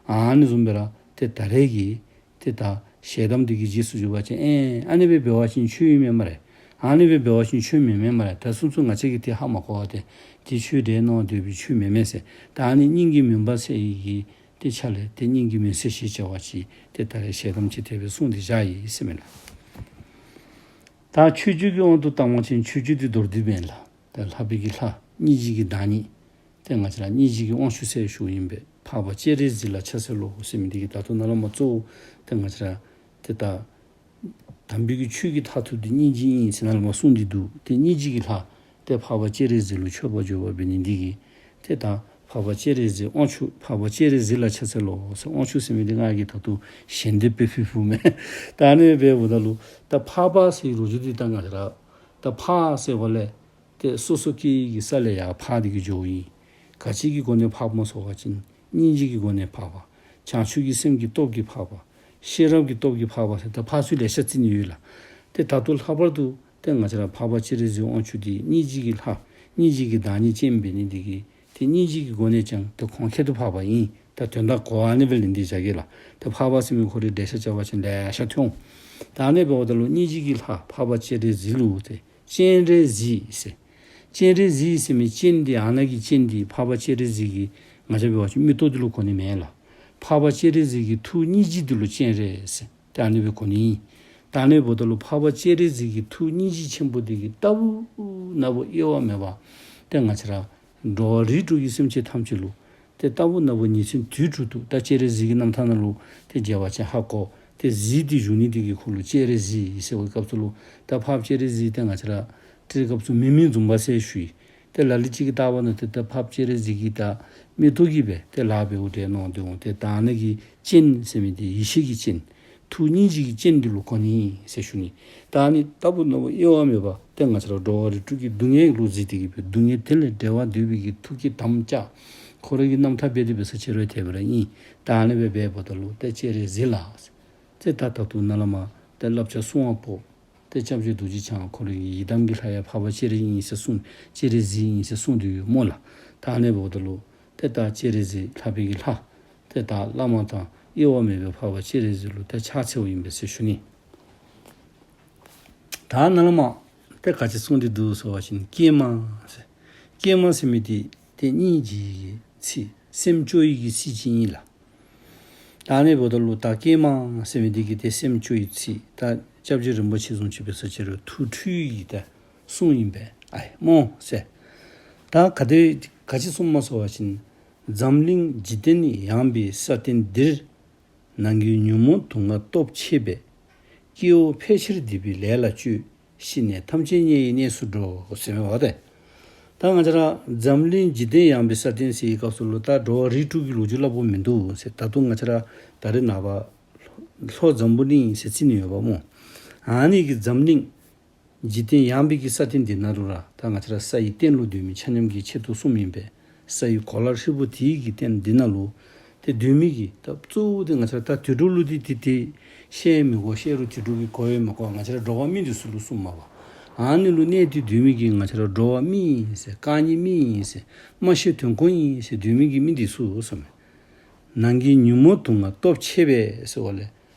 ཨ་ནི་བཟུམ་སྦེ་ར་ཏེ་ད་རེས་ཀྱི་ཏེ་ད་ཞལ་གདམས་འདི་གི་རྗེས་སུ་འཇུག་པ་ཅིན་ཨེ་ཨ་ནི་སྦེ་འབད་བ་ཅིན་ཆོས་ཨིན་མས་སྨ་རེ། ཨ་ནི་སྦེ་འབད་བ་ཅིན་ཆོས་མེན་མས་སྨ་རེ། ད་སོ་སོ་ང་བཅས་ཀྱིས་ཏེ་ཧ་མ་གོ་བར་ཏེ་ཏེ་ཆོས་འདྲས་མནོ་སྡོད་པའི་ཆོས་མེན་མས་ཟེར། ད་ཨ་ནི་སྙིང་གི་མུན་པ་སེལ་ནི་གི་ཏེ་ཆ་ལས་ཏེ་སྙིང་གི་མུན་སེལ་ཞེས་བྱ་བ་ཅིག་ཏེ་ད་རེས་ཞལ་གདམས་ཅིག་དེ་སྦེ་གསུངས་ཏེ་བཞག་ཡི་ཟེར་མས་ལགས། ད་མཆོད་བརྗོད་ཀྱི་དབང་དུ་བཏང་བ་ཅིན་མཆོད་བརྗོད་འདི་མདོར་བསྡུས་མས་ལགས། ད་ལྷ་པའི་གི་ལྷ་སྙིང་རྗེ་གི་བདག་ཉིད། ཏེ་ང་བཅས་ར་སྙིང་རྗེ་གི་དབང་ཕྱུག་ཟེར་ཞུཝ་ཨིན་པས། འཕགས་པ་སྤྱན་རས་གཟིགས་ལ་ཕྱག་འཚལ་ལོ་ཟེར་མི་འདི་གིས་ད་ལྟོ་ནཱ་ལས་མར་གཙོ་བོ་ཏེ་ང་བཅས་ར་ཏེ་ད་དམ་པའི་གི་ཆོས་ཀྱི་མཐར་ཐུག་འདི་སྙིང་རྗེ་ཨིན་ཟེར་ནཱ་ལས་མར་གསུངས་ཏེ་འདུག། ཏེ་སྙིང་རྗེ་གི་ལྷ་ཏེ་འཕགས་པ་སྤྱན་རས་གཟིགས་ལུ་མཆོད་པར་བརྗོད་པ་འབད་ནི་འདི་གིས་ཏེ་ད་འཕགས་པ་སྤྱན་རས་གཟིགས་དབང་ཕྱུག། འཕགས་པ་སྤྱན་རས་གཟིགས་ལ་ཕྱག་འཚལ་ལོ་ཟེར། དབང་ཕྱུག་ཟེར་མི་འདི་ང་གིས་ད་ལྟོ་ཞལ་འདེབས་སྦེ་ཕུལ་ཕུལཝ་མས། ད་ཨ་ནི་སྦེ་འབདཝ་ད་ལུ་ད་འཕགས་པ་ཟེར་བའི་ལོ་རྒྱུས་འདི་ད་ང་བཅས་ར་ད་འཕགས་ཟེརཝ་ལས་ཏེ་སོ་སོ་སྐྱེ་བོའི་གི་ས་ལས་ཡར་འཕགས་ཏེ་གི་འགྱོཝ་ཨིན། ག་ཅི་གི་སྒོ་ནས་འཕགསཔ་སྨོ་ཟེར་བ་ཅིན་སྙིང་རྗེ་གི་སྒོ་ནས་འཕགས་པ། བྱང་ཆུབ་ཀྱི་སེམས་ཀྱི་སྟོབས་ཀྱིས་འཕགས་པ། ཤེས་རབ་ཀྱི་སྟོབས་ཀྱིས་འཕགས་པ་ཟེར་ད་འཕགས་ཚུལ་ལེ་ཤ་རྩི་ནི་ཡོད་ལགས། ཏེ་ད་ལྟོ་ལྷག་པར་དུ་ཏེ་ང་བཅས་ར་འཕགས་པ་སྤྱན་རས་གཟིགས་དབང་ཕྱུག་འདི་སྙིང་རྗེ་གི་ལྷ་སྙིང་རྗེ་གི་བདག་ཉིད་ཅན་འབད་ནི་འདི་གིས་ཏེ་སྙིང་རྗེ་གི་སྒོ་ནས་ཀྱང་ཏེ་ཁོང་ཁྱད་དུ་འཕགས་པ་ཨིན། ད་དོན་དག་གོ་ཨ་ནི་སྦེ་ལེན་ཏེ་བཞག་གེ་ལགས། ཏེ་འཕགས་པ་ཟེར་མི་ཁོ་རའི་འགྲེལ་བཤད་རྐྱབ་པ་ཅིན་ལེ་ཤ་ཐོན་འོང་། ད་ཨ་ནི་འབདཝ་ད་ལུ་སྙིང་རྗེ་གི་ལྷ་འཕགས་པ་སྤྱན་རས་གཟིགས་ལུ་ཏེ་སྤྱན་རས་གཟིགས་ཟེར། སྤྱན་རས་གཟིགས་ཟེར་མི་སྤྱན་འདི་ཨ་ནཱ་གི་སྤྱན་འདི་འཕགས་པ་སྤྱན་རས་གཟིགས་ཀྱི་ང་བཅས་འབད་བ་ཅིན་མིག་ཏོ་འདི་ལུ་གོ་ནི་མེན་ལགས། འཕགས་པ་སྤྱན་རས་གཟིགས་ཀྱི་ཐུགས་སྙིང་རྗེ་འདི་ལུ་སྤྱན་རས་ཟེར། ཏེ་ཨ་ནི་སྦེ་གོ་ནི་ཨིན། ད་ཨ་ནི་འབདཝ་ད་ལུ་འཕགས་པ་སྤྱན་རས་གཟིགས་ཀྱི་ཐུགས་སྙིང་རྗེ་ཆེན་པོ་འདི་གིས་རྟག་བུ་ན་བུ་གཡེལ་བ་མེད་པར་ཏེ་ང་བཅས་ར་འགྲོ་བ་རིགས་དྲུག་གི་སེམས་ཅན་ཐམས་ཅད་ལུ་ཏེ་རྟག་བུ་ན་བུ་ཉིན་མཚན་དུས་དྲུག་ཏུ་ད་སྤྱན་རས་གཟིགས་ཀྱི་རྣམ་ཐར་ནང་ལུ་ཏེ་མཇལ་བ་ཅིན་ཧ་གོ། ཏེ་གཟིགས་ཏེ་བཞུགས་ནི་འདི་གིས་ཁོ་ལུ་སྤྱན་རས་གཟིགས་ཟེར་བའི་སྐབས་སུ་ལུ་ད་འཕགས་པ་སྤྱན་རས་གཟིགས་ཏེ་ང་བཅས་ར་ཏེ་སྐབས་སུ་མིག་མིག་འཛུམ་པ་ཟེར་ཞུ་ཡི། ཏེ་ལ་ལུ་ཅིག་གིས་བལྟ་བ་ན་ཏེ་ད་འཕགས་པ་སྤྱན་རས་གཟིགས་ཀྱི་ད་མིག་ཏོ་གིས་སྦེ་ཏེ་ལཱ་འབདཝ་འདྲས་མནོ་སྡོད་འོང་། ཏེ་ད་ཨ་ནཱ་གི་སྤྱན་ཟེར་མི་འདི་ཡེ་ཤེས་ཀྱི་སྤྱན། ཐུགས་སྙིང་རྗེ་གི་སྤྱན་འདི་ལུ་གོ་ནི་ཨིན་ཟེར་ཞུ་ནི། ད་ཨ་ནི་རྟག་བུ་ན་བུ་གཡེལ་བ་མེད་པར་ཏེ་ང་བཅས་ར་འགྲོ་བ་རིགས་དྲུག་གི་སྡུག་བསྔལ་ལུ་གཟིགས་ཏེ་གི་སྦེ་སྡུག་བསྔལ་དེ་ལས་བསྒྲལ་བར་འདོད་པའི་གི་ཐུགས་བསྐྱེད་དམ་བཅའ་ཁོ་རའི་གི་རྣམ་ཐར་སྦེ་དེ་སྦེ་ས་ཅིག་ར་དེ་སྦེ་ར་ཨིན། ད་ཨ་ནི་སྦེ་འབདཝ་ད་ལུ་ཏེ་སྤྱན་རས་གཟིགས་ལ་ཏེ་ད་ད་ལྟོ་ནཱ་ལས་མར་ཏེ་བསླབ་བྱ་གསུང་བ་པོ་ཏེ་སྐྱབས་རྗེ་རྡོ་རྗེ་འཆང་ཁོ་རའི་གི་ཡི་དམ་གྱི་ལྷ་ཡང་འཕགས་པ་སྤྱན་རས་ཨིན་ཟེར་གསུངས། སྤྱན་རས་གཟིགས་ཨིན་ཟེར་གསུངས་ཏེ་ཡོད་སྨོ་ལགས། ད་ཨ་ནི་འབདཝ་ད་ལུ་ཏེ་ད་སྤྱན་རས་གཟིགས་ལྷ་པའི་གི་ལྷ་ཏེ་ད་བླ་མ་དང་དབྱེ་བ་མེད་པའི་འཕགས་པ་སྤྱན་རས་གཟིགས་ལུ་ཏེ་ཕྱག་འཚལཝ་ཨིན་པས་ཟེར་ཞུ་ནི། ད་ནཱ་ལས་མར་ཏེ་ག་ཅི་གསུངས་ཏེ་འདུག་ཟེར་བ་ཅིན་ཀྱེ་མ་ཟེར། ཀྱེ་མ་ཟེར་མི་འདི་ཏེ་སྙིང་རྗེའི་གི་ཚིག་སེམས་སྐྱོ་བའི་གི་ཚིག་ཅིག་ཨིན་ལགས། ད་ཨ་ནི་འབདཝ་ད་ལུ་ད་ཀྱེ་མ་ཟེར་མི་འདི་གིས་ཏེ་སེམས་སྐྱོ་བའི་ཚིག་ད་སྐྱབས་རྗེ་རིན་པོ་ཆེ་བཟུམ་ཅིག་འབད་ས་ཅིག་རུང་ཐུགས་ཁྲོའི་གི་ད་གསུངམ་ཨིན་པས་ཨའི་སྨོ་ཟེར། ད་ག་དེ་ག་ཅི་གསུངམ་སྨོ་ཟེར་བ་ཅིན་འཛམ་གླིང་འཇིག་རྟེན་ཡངས་པའི་ས་སྟེང་འདིར། ནམ་མཁའི་ཉོན་མོངས་དུག་ལྔ་སྟོབས་ཆེ་བས། སྐྱེ་བོ་ཕལ་ཆེར་སྡིག་པའི་ལས་ལ་སྤྱོད། ཤི་ནས་ཐམས་ཅད་དམྱལ་བའི་གནས་སུ་འགྲོ། ཟེར་མི་འོ་ཏེ། ད་ང་བཅས་ར་འཛམ་གླིང་འཇིག་རྟེན་ཡངས་པའི་ས་སྟེང་ཟེར་བའི་སྐབས་སུ་ལུ་ད་འགྲོ་བ་རིགས་དྲུག་གི་ལོ་རྒྱུས་སླབ་དགོཔ་མིན་འདུག་ཟེར། ད་ལྟོ་ང་བཅས་ར་ད་རེས་ནངས་པ་ལྷོ་འཛམ་བུ་གླིང་ཟེར་རྩི་ནི་ཡོདཔ་སྨོ། ཨ་ནི་གི་འཛམ་གླིང་འཇིག་རྟེན་ཡངས་པའི་གི་ས་སྟེང་འདི་ནང་ལུ་ར་ད་ང་བཅས་ར་ས་ཡི་སྟེང་ལུ་སྡོད་མི་ཆ་མཉམ་གྱི་ཆེད་དུ་གསུངམ་ཨིན་པས། ས་ཡི་གོ་ལ་ཧྲིལ་པོ་དེ་གི་སྟེང་འདི་ནང་ལུ་ཏེ་སྡོད་མི་གི་ད་གཙོ་བོ་འདི་ང་བཅས་ར་ད་དུད་འགྲོ་ལུ་འདི་ཏེ་ཏེ་བཤད་མི་དགོ། བཤད་རུང་དུད་འགྲོ་གིས་གོ་ཡང་མི་གོ། ང་བཅས་ར་འགྲོ་བ་མི་འདི་ཚུ་ལུ་གསུངམ་མས་པ། ཨ་ནི་ལུ་གནས་ཏེ་སྡོད་མི་གི་ང་བཅས་ར་འགྲོ་བ་མི་ཨིན་ཟེར་རྐང་གཉིས་མི་ཨིན་ཟེར་སྨྲ་ཤེས་དོན་གོ་ཨིན་ཟེར་སྡོད་མི་གི་མི་འདི་ཚུ་གསུངམ་མས། ནང་གི་ཉོན་མོངས་དུག་ལྔ་སྟོབས་ཆེ་བས་ཟེར་བ་ལས་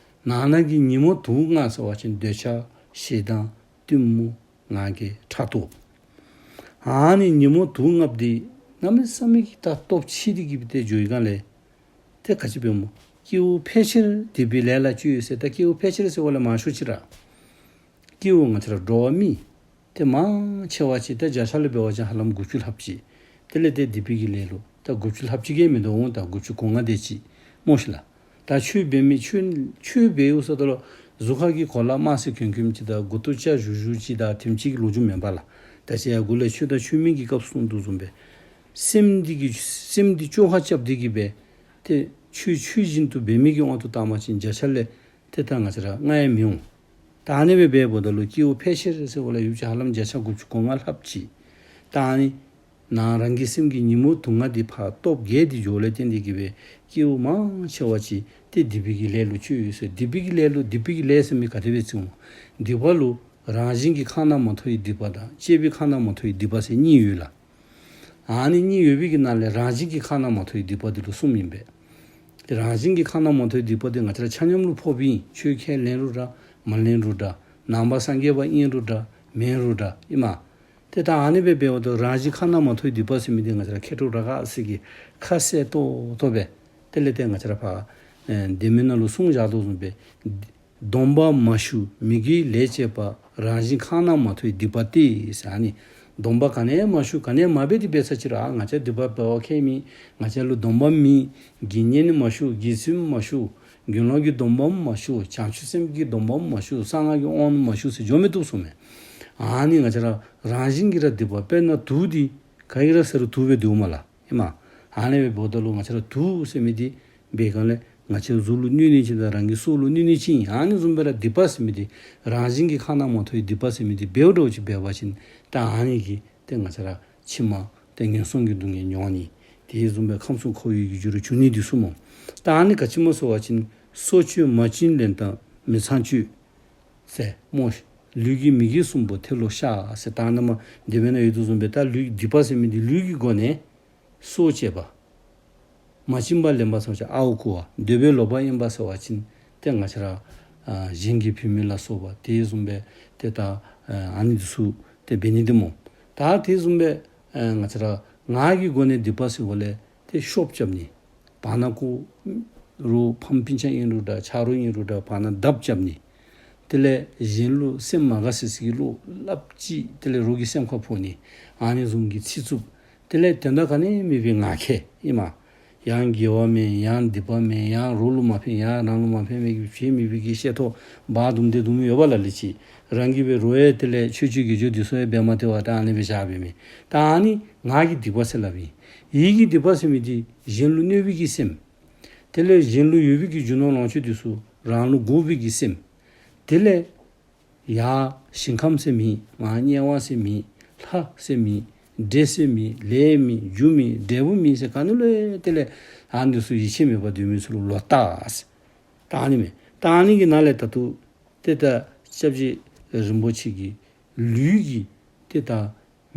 ནང་ན་གི་ཉོན་མོངས་དུག་ལྔ་ཟེར་བ་ཅིན་འདོད་ཆགས་ཞེ་སྡང་གཏི་མུག་ང་རྒྱལ་ཕྲག་དོག། ཨ་ནི་ཉོན་མོངས་དུག་ལྔ་པོ་འདི་གནམ་མེད་ས་མེད་ཀྱི་ད་སྟོབས་ཆེ་སྟེ་གི་སྦེ་ཏེ་འགྱོ་བའི་སྒང་ལས་ཏེ་ག་ཅི་འབད་སྨོ། སྐྱེ་བོ་ཕལ་ཆེར་སྡིག་པའི་ལས་ལ་སྤྱོད་ཟེར། ད་སྐྱེ་བོ་ཕལ་ཆེར་ཟེར་བ་ལས་མང་ཤོས་ཅིག་ར་སྐྱེ་བོ་ང་བཅས་ར་འགྲོ་བ་མི་ཏེ་མང་ཆེ་བ་ཅིག་ཏེ་བརྒྱ་ཆ་ལུ་འབད་བ་ཅིན་ཧ་ལམ་དགུ་བཅུ་ལྷགཔ་ཅིག་དེ་ལས་ཏེ་སྡིག་པའི་གི་ལས་ལུ་ད་དགུ་བཅུ་ལྷགཔ་ཅིག་གིས་མི་དོ་འོང་། ད་དགུ་བཅུ་གོ་ལྔ་དེ་ཅིག་སྨོ་ཤིག་ལགས། ད་ཆོས་འབད་མི་ཆོས་ཆོས་འབད་འོང་ཟེརཝ་ད་ལུ་གཟུགས་ཁ་གི་གོ་ལ་དམར་སེར་གྱོན་གྱོནམ་ཅིག་དང་མགུ་ཏོ་སྐྱ་བཞར་བཞརཝ་ཅིག་དང་དེམ་ཅིག་གི་ལོ་རྒྱུས་མེན་པ་ལགས། ད་ཅི་ཡར་འགོ་ལས་ཆོས་དང་ཆོས་མིན་གྱི་སྐབས་སུ་གསུངས་དོ་བཟུམ་སྦེ་སེམས་འདི་གི་སེམས་འདི་བཅོ་ཁ་རྐྱབ་སྟེ་གི་སྦེ་ཏེ་ཆོས་ཆོས་བཞིན་དུ་འབད་མི་གི་དབང་དུ་བཏང་བ་ཅིན་བརྒྱ་ཆ་ལས་ཏེ་ད་ང་བཅས་ར་ལྔ་ཡང་མི་འོང་། ད་ཨ་ནི་སྦེ་འབདཝ་ད་ལུ་སྐྱེ་བོ་ཕལ་ཆེར་ཟེར་བ་ལས་ཡོད་ཅིག་ཧ་ལམ་བརྒྱ་ཆ་དགུ་བཅུ་གོ་ལྔ་ལྷགཔ་ཅིག་ད་ཨ་ནི་ ནང་རང་གི་སེམས་ཀྱི་ཉོན་མོངས་དུག་ལྔ་འདི་ཕར་སྟོབས་རྒྱས་ཏེ་འགྱོཝ་ལས་བརྟེན་ཏེ་གི་སྦེ་སྐྱེ་བོ་མང་ཆེ་བ་ཅིག་ཏེ་སྡིག་པའི་གི་ལས་ལུ་སྤྱོད་ཡོད་ཟེར། སྡིག་པའི་གི་ལས་ལུ་སྡིག་པའི་གི་ལས་ཟེར་མི་ག་དེ་སྦེ་བརྩིཝ་སྨོ། སྡིག་པ་ལུ་རང་བཞིན་གྱིས་ཁ་ན་མ་ཐོ་བའི་སྡིག་པ་དང་བཅས་པའི་ཁ་ན་མ་ཐོ་བའི་སྡིག་པ་ཟེར་གཉིས་ཡོད་ལགས། ཨ་ནི་གཉིས་ཡོད་པའི་གི་ནང་ལས་རང་བཞིན་གྱིས་ཁ་ན་མ་ཐོ་བའི་སྡིག་པ་འདི་ལུ་གསུམ་ཨིན་པས། ཏེ་རང་བཞིན་གྱིས་ཁ་ན་མ་ཐོ་བའི་སྡིག་པ་འདི་ང་བཅས་ར་ཆ་མཉམ་ལུ་ཕོགཔ་ཨིན། ཆོས་ཁས་ལེན་རུང་འདྲ་མ་ལེན་རུང་འདྲ། ནང་པ་སངས་རྒྱས་པ་ཨིན་རུང་འདྲ་མེན་རུང་འདྲ་ཨིན་མས། ཏེ་ད་ཨ་ནི་སྦེ་འབདཝ་ད་རང་བཞིན་ཁ་ན་མ་ཐོ་བའི་སྡིག་པ་ཟེར་མི་འདི་ང་བཅས་ར་མཁས་གྲུབ་རཱ་ག་ཨ་སྱ་གིས་ཁ་གསལ་ཏོག་ཏོ་སྦེ་དེ་ལས་ཏེ་ང་བཅས་ར་ཕར་ཨེ་སྡེ་སྣོད་ནང་ལུ་གསུངས་བཞག་དོ་བཟུམ་སྦེ། སྡོམ་པ་མ་ཞུ་མི་དགེའི་ལས་བྱས་པ། རང་བཞིན་ཁ་ན་མ་ཐོ་བའི་སྡིག་པ་སྟེ་ཟེར། ཨ་ནི་སྡོམ་པ་ག་ནི་ཡང་མ་ཞུ་ག་ནི་ཡང་མ་འབད་དེ་འབད་ས་ཅིག་རུང་ཨ་ང་བཅས་སྡིག་པ་འབད་བ་ཁྱད་མེད། ང་བཅས་ལུ་སྡོམ་པ་མེད། དགེ་བསྙེན་ནི་མ་ཞུ། དགེ་ཚུལ་མ་ཞུ། དགེ་སློང་གི་སྡོམ་པ་མ་ཞུ། བྱང་ཆུབ་སེམས་ཀྱི་སྡོམ་པ་མ་ཞུ། གསང་སྔགས་ཀྱི་དབང་མ་ཞུ་ཟེར་འགྱོ་མི་བཏུབ་གསུངམ་མས། ཨ་ནི་ང་བཅས་ར་རང་བཞིན་གྱིས་ར་སྡིག་པ་དཔེར་ན་དུག་འདི་ག་གིས་ར་བསད་རུང་དུག་སྦེ་འདུག་མས་ལགས། ཨིན་མས། ཨ་ནི་སྦེ་འབདཝ་ད་ལུ་ང་བཅས་ར་དུག་ཟེར་མི་འདི་འབད་གང་ལས་ང་བཅས་གཟུགས་ལུ་གནོད་ནི་ཅིག་དང་རང་གི་སྲོག་ལུ་གནོད་ནི་ཅིག་ཨིན། ཨ་ནི་བཟུམ་སྦེ་ར་སྡིག་པ་ཟེར་མི་འདི་རང་བཞིན་གྱིས་ཁ་ན་མ་ཐོ་བའི་སྡིག་པ་ཟེར་མི་འདི་འབདཝ་འདྲཝ་ཅིག་འབད་བ་ཅིན་ད་ཨ་ནི་གིས་ཏེ་ང་བཅས་ར་ཕྱི་མ་ཏེ་ངན་སོང་གི་སྡུག་བསྔལ་མྱོང་ནི། དེ་བཟུམ་སྦེ་ཁམས་གསུམ་འཁོར་བའི་རྒྱུ་རུ་འགྱུར་ནི་འདི་ཚུ་སྨོ། ད་ཨ་ནི་ག་ཅི་སྨོ་ཟེར་བ་ཅིན་སྲོག་གཅོད་མ་བྱིན་ལེན་དང་མི་ཚངས་སྤྱོད། ཟེར་སྨོ། ལུས་ཀྱི་མི་དགེ་གསུམ་པོ་ཐལ་ལོ་བཤགས་ཟེར། ད་ནཱ་མར་སྡེ་སྣོད་ནང་ཡོད་དོ་བཟུམ་སྦེ་ད་ལུས་སྡིག་པ་ཟེར་མི་འདི་ལུས་ཀྱི་སྒོ་ནས་སྲོག་བཅད་པ། མ་བྱིན་པ་ལེན་པ་ཟེར་བ་ཅིན་ཨརཝ་རྐུ་བ། འདོད་པས་ལོག་པར་གཡེམ་པ་ཟེར་བ་ཅིན་ཏེ་ང་བཅས་ར་ཨ་གཞན་གྱི་བུད་མེད་ལ་སོགས་པ་དེ་བཟུམ་སྦེ་ཏེ་ད་ཨ་ཨ་ནི་འདི་ཚུ་ཏེ་འབད་ནི་འདི་སྨོ། ད་དེ་བཟུམ་སྦེ་ཨ་ང་བཅས་ར་ངག་གི་སྒོ་ནས་སྡིག་པ་ཟེརཝ་ལས་ཏེ་ཤོབ་རྐྱབ་ནི། བར་ན་ཁུག་རོགས་ཕམ་སྤུན་ཆ་ཨིན་རུང་འདྲ་ཆ་རོགས་ཨིན་རུང་འདྲ་བར་ན་བརྡབ་རྐྱབ་ནི། དེ་ལས་གཞན་ལུ་སེམས་མ་དགའ་སི་སི་གི་བློ་སླབ་ཅིག་དེ་ལས་རོགས་ཀྱི་སེམས་ཁར་ཕོག་ནི། ཨ་ནི་བཟུམ་གྱི་ཚིག་རྩུབ། དེ་ལས་དོན་དག་ག་ནི་མེད་པའི་ངག་འཁྱལ་ཨིན་མས། ཡང་དགེ་བ་མེན་ཡང་སྡིག་པ་མེན་ཡང་རོགས་ལུ་མ་ཕན་ཡང་རང་ལུ་མ་ཕན་མི་གི་བྱེད་མི་བི་གི་བཤད་ཐོ་བ་དུམ་དེ་དུམ་ཡོད་པ་ལ་ལུ་ཅིག་རང་གིས་འབད་རུང་ཡང་དེ་ལས་ཆོས་སྤྱོད་དགེ་སྦྱོར་འདི་ཚུ་ཡང་འབད་མ་སྟེར་བར་ད་ཨ་ནི་སྦེ་བཞག་འབད་མི། ད་ཨ་ནི་ངག་གི་སྡིག་པ་ཟེར་སླབ་ཨིན། ཡིད་ཀྱི་སྡིག་པ་ཟེར་མི་འདི་གཞན་ལུ་གནོད་པའི་གི་སེམས། དེ་ལས་གཞན་ལུ་ཡོད་པའི་གི་རྒྱུ་ནོར་ལོངས་སྤྱོད་འདི་ཚུ་རང་ལུ་དགོ་པའི་གི་སེམས། དེ་ལས་ཡར་ཞིང་ཁམས་ཟེར་མེད། མར་དམྱལ་བ་ཟེར་མེད། ལྷ་ཟེར་མེད། འདྲེ་ཟེར་མེད། ལས་མེད། རྒྱུ་མེད། འབྲས་བུ་མེད་ཟེར་ག་ནི་ལུ་ཡང་དེ་ལས་ཨ་ནི་ཚུ་ཡིད་ཆེས་མེད་པར་སྡོད་མི་ཚུ་ལུ་ལོག་ལྟ་ཟེར། ད་ཨ་ནི་མས། ད་ཨ་ནི་གི་ནང་ལས་ད་ལྟོ་ཏེ་ད་སྐྱབས་རྗེ་རིན་པོ་ཆེ་གིས་ལུས་ཀྱི་ཏེ་ད་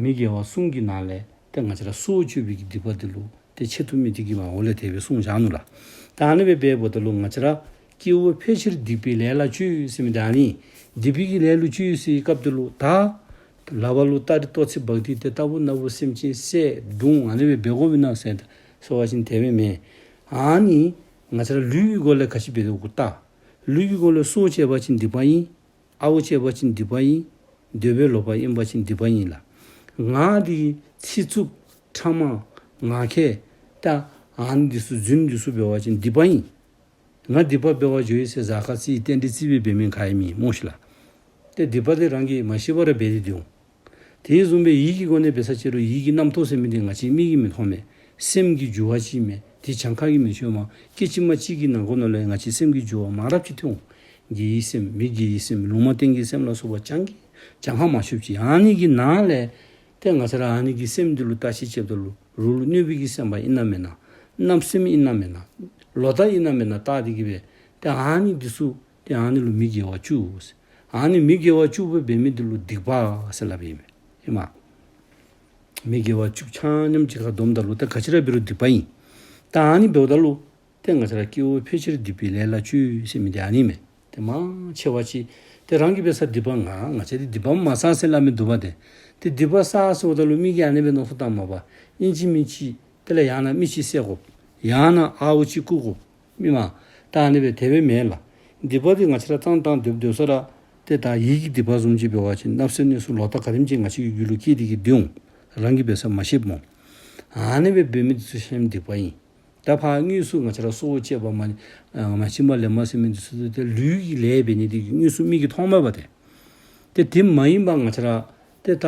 མི་དགེ་བ་གསུམ་གྱི་ནང་ལས་ཏེ་ང་བཅས་ར་སྲོག་གཅོད་པའི་གི་སྡིག་པ་འདི་ལུ་ཏེ་ཆེ་མཐོང་མི་འདི་གི་མ་འོ་ལས་དེ་སྦེ་གསུངས་བཞག་ནུག་ལགས། ད་ཨ་ནི་སྦེ་འབདཝ་ད་ལུ་ང་བཅས་ར་སྐྱེ་བོ་ཕལ་ཆེར་སྡིག་པའི་ལས་ལ་སྤྱོད་ཟེར་མི་ད་ཨ་ནི་སྡིག་པའི་གི་ལས་ལུ་སྤྱོད་ཟེར་བའི་སྐབས་འདི་ལུ་ད་ལག་པ་ལུ་སྟ་རེ་ཏོག་ཙེ་འབག་སྟེ་ཏེ་ལྟ་བུ་ན་བུ་སེམས་ཅན་བསད་བརྡུང་ཨ་ནི་སྦེ་འབད་དགོཔ་ཨིན་ན་ཟེར་ཟེར་བ་ཅིན་དེ་སྦེ་མེན། ཨ་ནི་ང་བཅས་ར་ལུས་ཀྱི་སྒོ་ལས་ག་ཅི་འབད་དོ་གོ་ལྟ། ལུས་ཀྱི་སྒོ་ལས་སྲོག་བཅད་པ་ཅིན་སྡིག་པ་ཨིན། ཨརཝ་བཅད་པ་ཅིན་སྡིག་པ་ཨིན། འདོད་པས་ལོག་པར་གཡེམ་པ་ཅིན་སྡིག་པ་ཨིན་ལགས། ངག་འདི་ཚིག་རྩུབ་ཕྲ་མ་ངག་འཁྱལ་ད་ཨ་ནི་འདི་ཚུ་རྫུན་འདི་ཚུ་འབད་བ་ཅིན་སྡིག་པ་ཨིན། ང་སྡིག་པ་འབད་བར་འགྱོ་ཡི་ཟེར་གཟའ་སྐར་རྩིས་རྟེན་འབྲེལ་རྩིས་སྦེ་འབད་མི་ག་ཡང་མེད་སྨོ་ཤིག་ལགས། ཏེ་སྡིག་པ་འདི་རང་གིས་མ་ཤེས་པར་འབད་དེ་འདུག། དེ་བཟུམ་སྦེ་ཡིད་ཀྱི་སྒོ་ནས་འབད་ས་ཅིག་རུང་ཡིད་ཀྱི་རྣམ་རྟོག་ཟེར་མི་འདི་ང་བཅས་མིག་གིས་མི་མཐོང་མས། སེམས་ཀྱི་འགྱུ་བ་ཅིག་མས། དེ་གྱངས་ཁ་གིས་མི་ཆོད་མས། སྐད་ཅིག་མ་གཅིག་གི་ནང་ཁོངས་ནང་ལས་ང་བཅས་སེམས་ཀྱི་འགྱུ་བ་མང་རབས་ཅིག་ཐོན་འོང་། དགེ་བའི་སེམས་མི་དགེ་བའི་སེམས་ལུང་མ་བསྟན་གྱི་སེམས་ལ་སོགས་པ་གྱངས་ཀྱིས་གྱངས་ཁ་མ་ཆོདཔ་ཅིག། ཨ་ནི་གི་ནང་ལས་ཏེ་ང་བཅས་ར་ཨ་ནི་གི་སེམས་འདི་ལུ་བརྟག་ཞིབ་རྐྱབ་ད་ལུ་རོགས་ལུ་གནོད་པའི་གི་སེམས་པ་ཨིན་ན་མེན་ན། བརྣབ་སེམས་ཨིན་ན་མེན་ན། ལོག་ལྟ་ཨིན་ན་མེན་ན་བརྟག་སྟེ་གི་སྦེ་ཏེ་ཨ་ནི་འདི་ཚུ་ཏེ་ཨ་ནི་ལུ་མི་དགེ་བ་བཅུ་ཟེར། ཨ་ནི་མི་དགེ་བ་བཅུ་པོ་འབད་མི་འདི་ལུ་སྡིག་པ་ཟེར་སླབ་ཨིན་མས། ཨིན་མས། མི་དགེ་བ་བཅུ་ཆ་མཉམ་གཅིག་ཁར་བསྡོམས་ད་ལུ་ཏེ་ག་ཅི་ར་འབད་རུང་སྡིག་པ་ཨིན། ད་ཨ་ནི་འབདཝ་ད་ལུ་ཏེ་ང་བཅས་ར་སྐྱེ་བོ་ཕལ་ཆེར་སྡིག་པའི་ལས་ལ་སྤྱོད་ཟེར་མི་འདི་ཨ་ནི་མས། ཏེ་མང་ཆེ་བ་ཅིག་ཏེ་རང་གིས་འབད་ས་སྡིག་པ་ང་ང་བཅས་འདི་སྡིག་པ་མ་བསགས་ཟེར་སླབ་མི་འདུག་པ་ཏེ། ཏེ་སྡིག་པ་བསགས་ཟེརཝ་ད་ལུ་མི་གིས་ཨ་ནི་སྦེ་མནོ་བསམ་བཏངམ་མས་པ། ཨིན་ཅི་མིན་ཅི་དེ་ལས་ཡང་ན་མི་ཅིག་བསད་དགོ། ཡང་ན་ཨརཝ་ཅིག་རྐུ་དགོ། མེན་མས། ད་ཨ་ནི་སྦེ་དེ་སྦེ་མེན་ལགས། སྡིག་པ་འདི་ང་བཅས་ར་བཏང་བཏང་སྡོད་སྡོད་ས་ར་ཏེ་ད་ཡིད་ཀྱི་སྡིག་པ་བཟུམ་ཅིག་འབད་བ་ཅིན་བརྣབ་སེམས་གནོད་སེམས་ལོག་ལྟ་ག་དེམ་ཅིག་ང་བཅས་ཀྱི་རྒྱུད་ལུ་སྐྱེས་ཏེ་གི་སྡོད་འོང་། རང་གིས་འབད་ས་མ་ཤེསཔ་སྨོ། ཨ་ནི་སྦེ་འབད་མི་འདི་ཚུ་ཆ་མཉམ་སྡིག་པ་ཨིན། ད་ཕར་དངོས་སུ་ང་བཅས་ར་སྲོག་བཅད་པ་མ་ཨ་མ་བྱིན་པ་ལེན་པ་ཟེར་མི་འདི་ཚུ་ཏེ་ལུས་ཀྱི་ལས་འབད་ནི་འདི་གིས་དངོས་སུ་མིག་གིས་མཐོངམ་མས་པ་ཏེ། ཏེ་དེ་མ་ཡིན་པ་ང་བཅས་ར་ཏེ་ད་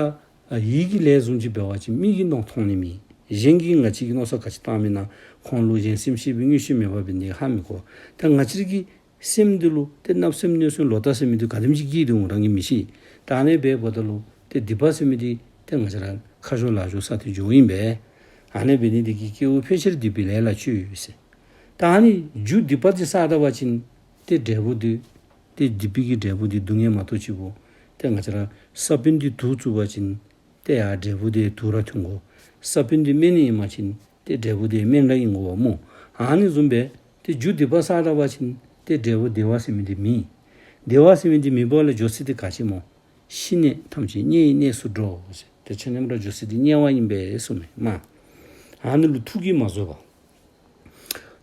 ཡིད་ཀྱི་ལས་བཟུམ་ཅིག་འབད་བ་ཅིན་མིག་གིས་མཐོང་མཐོང་ནི་མེད། གཞན་གྱིས་ང་བཅས་ཀྱི་མནོ་བསམ་ག་ཅི་བཏངམ་ཨིན་ན་ཁོང་ལུ་གཞན་སེམས་ཤེས་པའི་མངོན་ཤེས་མེད་པ་འབད་ནི་ཧ་མི་གོ། ད་ང་བཅས་ཀྱི་སེམས་འདི་ལུ་ཏེ་བརྣབ་སེམས་གནོད་སེམས་ལོག་ལྟ་ཟེར་མི་འདི་ག་དེམ་ཅིག་སྐྱེས་ཏེ་འོང་རང་གིས་མི་ཤེས། ད་ཨ་ནི་སྦེ་འབདཝ་ད་ལུ་ཏེ་སྡིག་པ་ཟེར་མི་འདི་ ཏེ་ང་བཅས་ར་ཁ་ཤོར་ལག་ཤོར་ས་ཏེ་འགྱོཝ་ཨིན་པས། ཨ་ནི་འབད་ནི་འདི་གིས་སྐྱེ་བོ་ཕལ་ཆེར་སྡིག་པའི་ལས་ལ་སྤྱོད་ཡོད་ཟེར། ད་ཨ་ནི་རྒྱུ་སྡིག་པ་འདི་བསགས་ད་པ་ཅིན་ཏེ་འབྲས་བུ་འདི་ཏེ་སྡིག་པའི་གི་འབྲས་བུ་འདི་སྡུག་བསྔལ་མ་གཏོགས་ཅིག་པོ། ཏེ་ང་བཅས་ར་ས་བོན་འདི་དུག་བཙུགས་པ་ཅིན་ཏེ་ཡང་འབྲས་བུ་འདི་དུག་ར་ཐོན་དགོ། ས་བོན་འདི་སྨན་ཨིན་པ་ཅིན་ཏེ་འབྲས་བུ་འདི་སྨན་ར་ཨིན་དགོ་པ་སྨོ། ཨ་ནི་བཟུམ་སྦེ་ཏེ་རྒྱུ་སྡིག་པ་བསགས་ད་པ་ཅིན་ཏེ་འབྲས་བུ་བདེ་བ་ཟེར་མི་འདི་མེད། བདེ་བ་ཟེར་མི་འདི་མེད་པ་ལས་འགྱོ་ས་འདི་ག་ཅི་སྨོ། ཤི་ནས་ཐམས་ཅད་དམྱལ་བའི་གནས་སུ་འགྲོ་ཟེར། ཏེ་ཆ་མཉམ་ར་འགྱོ་ས་འདི་དམྱལ་བ་ཨིན་པས་གསུངས་མས་མ། ཨ་ནི་ལུ་ཐུགས་ཀྱིས་མ་བཟོད་པ།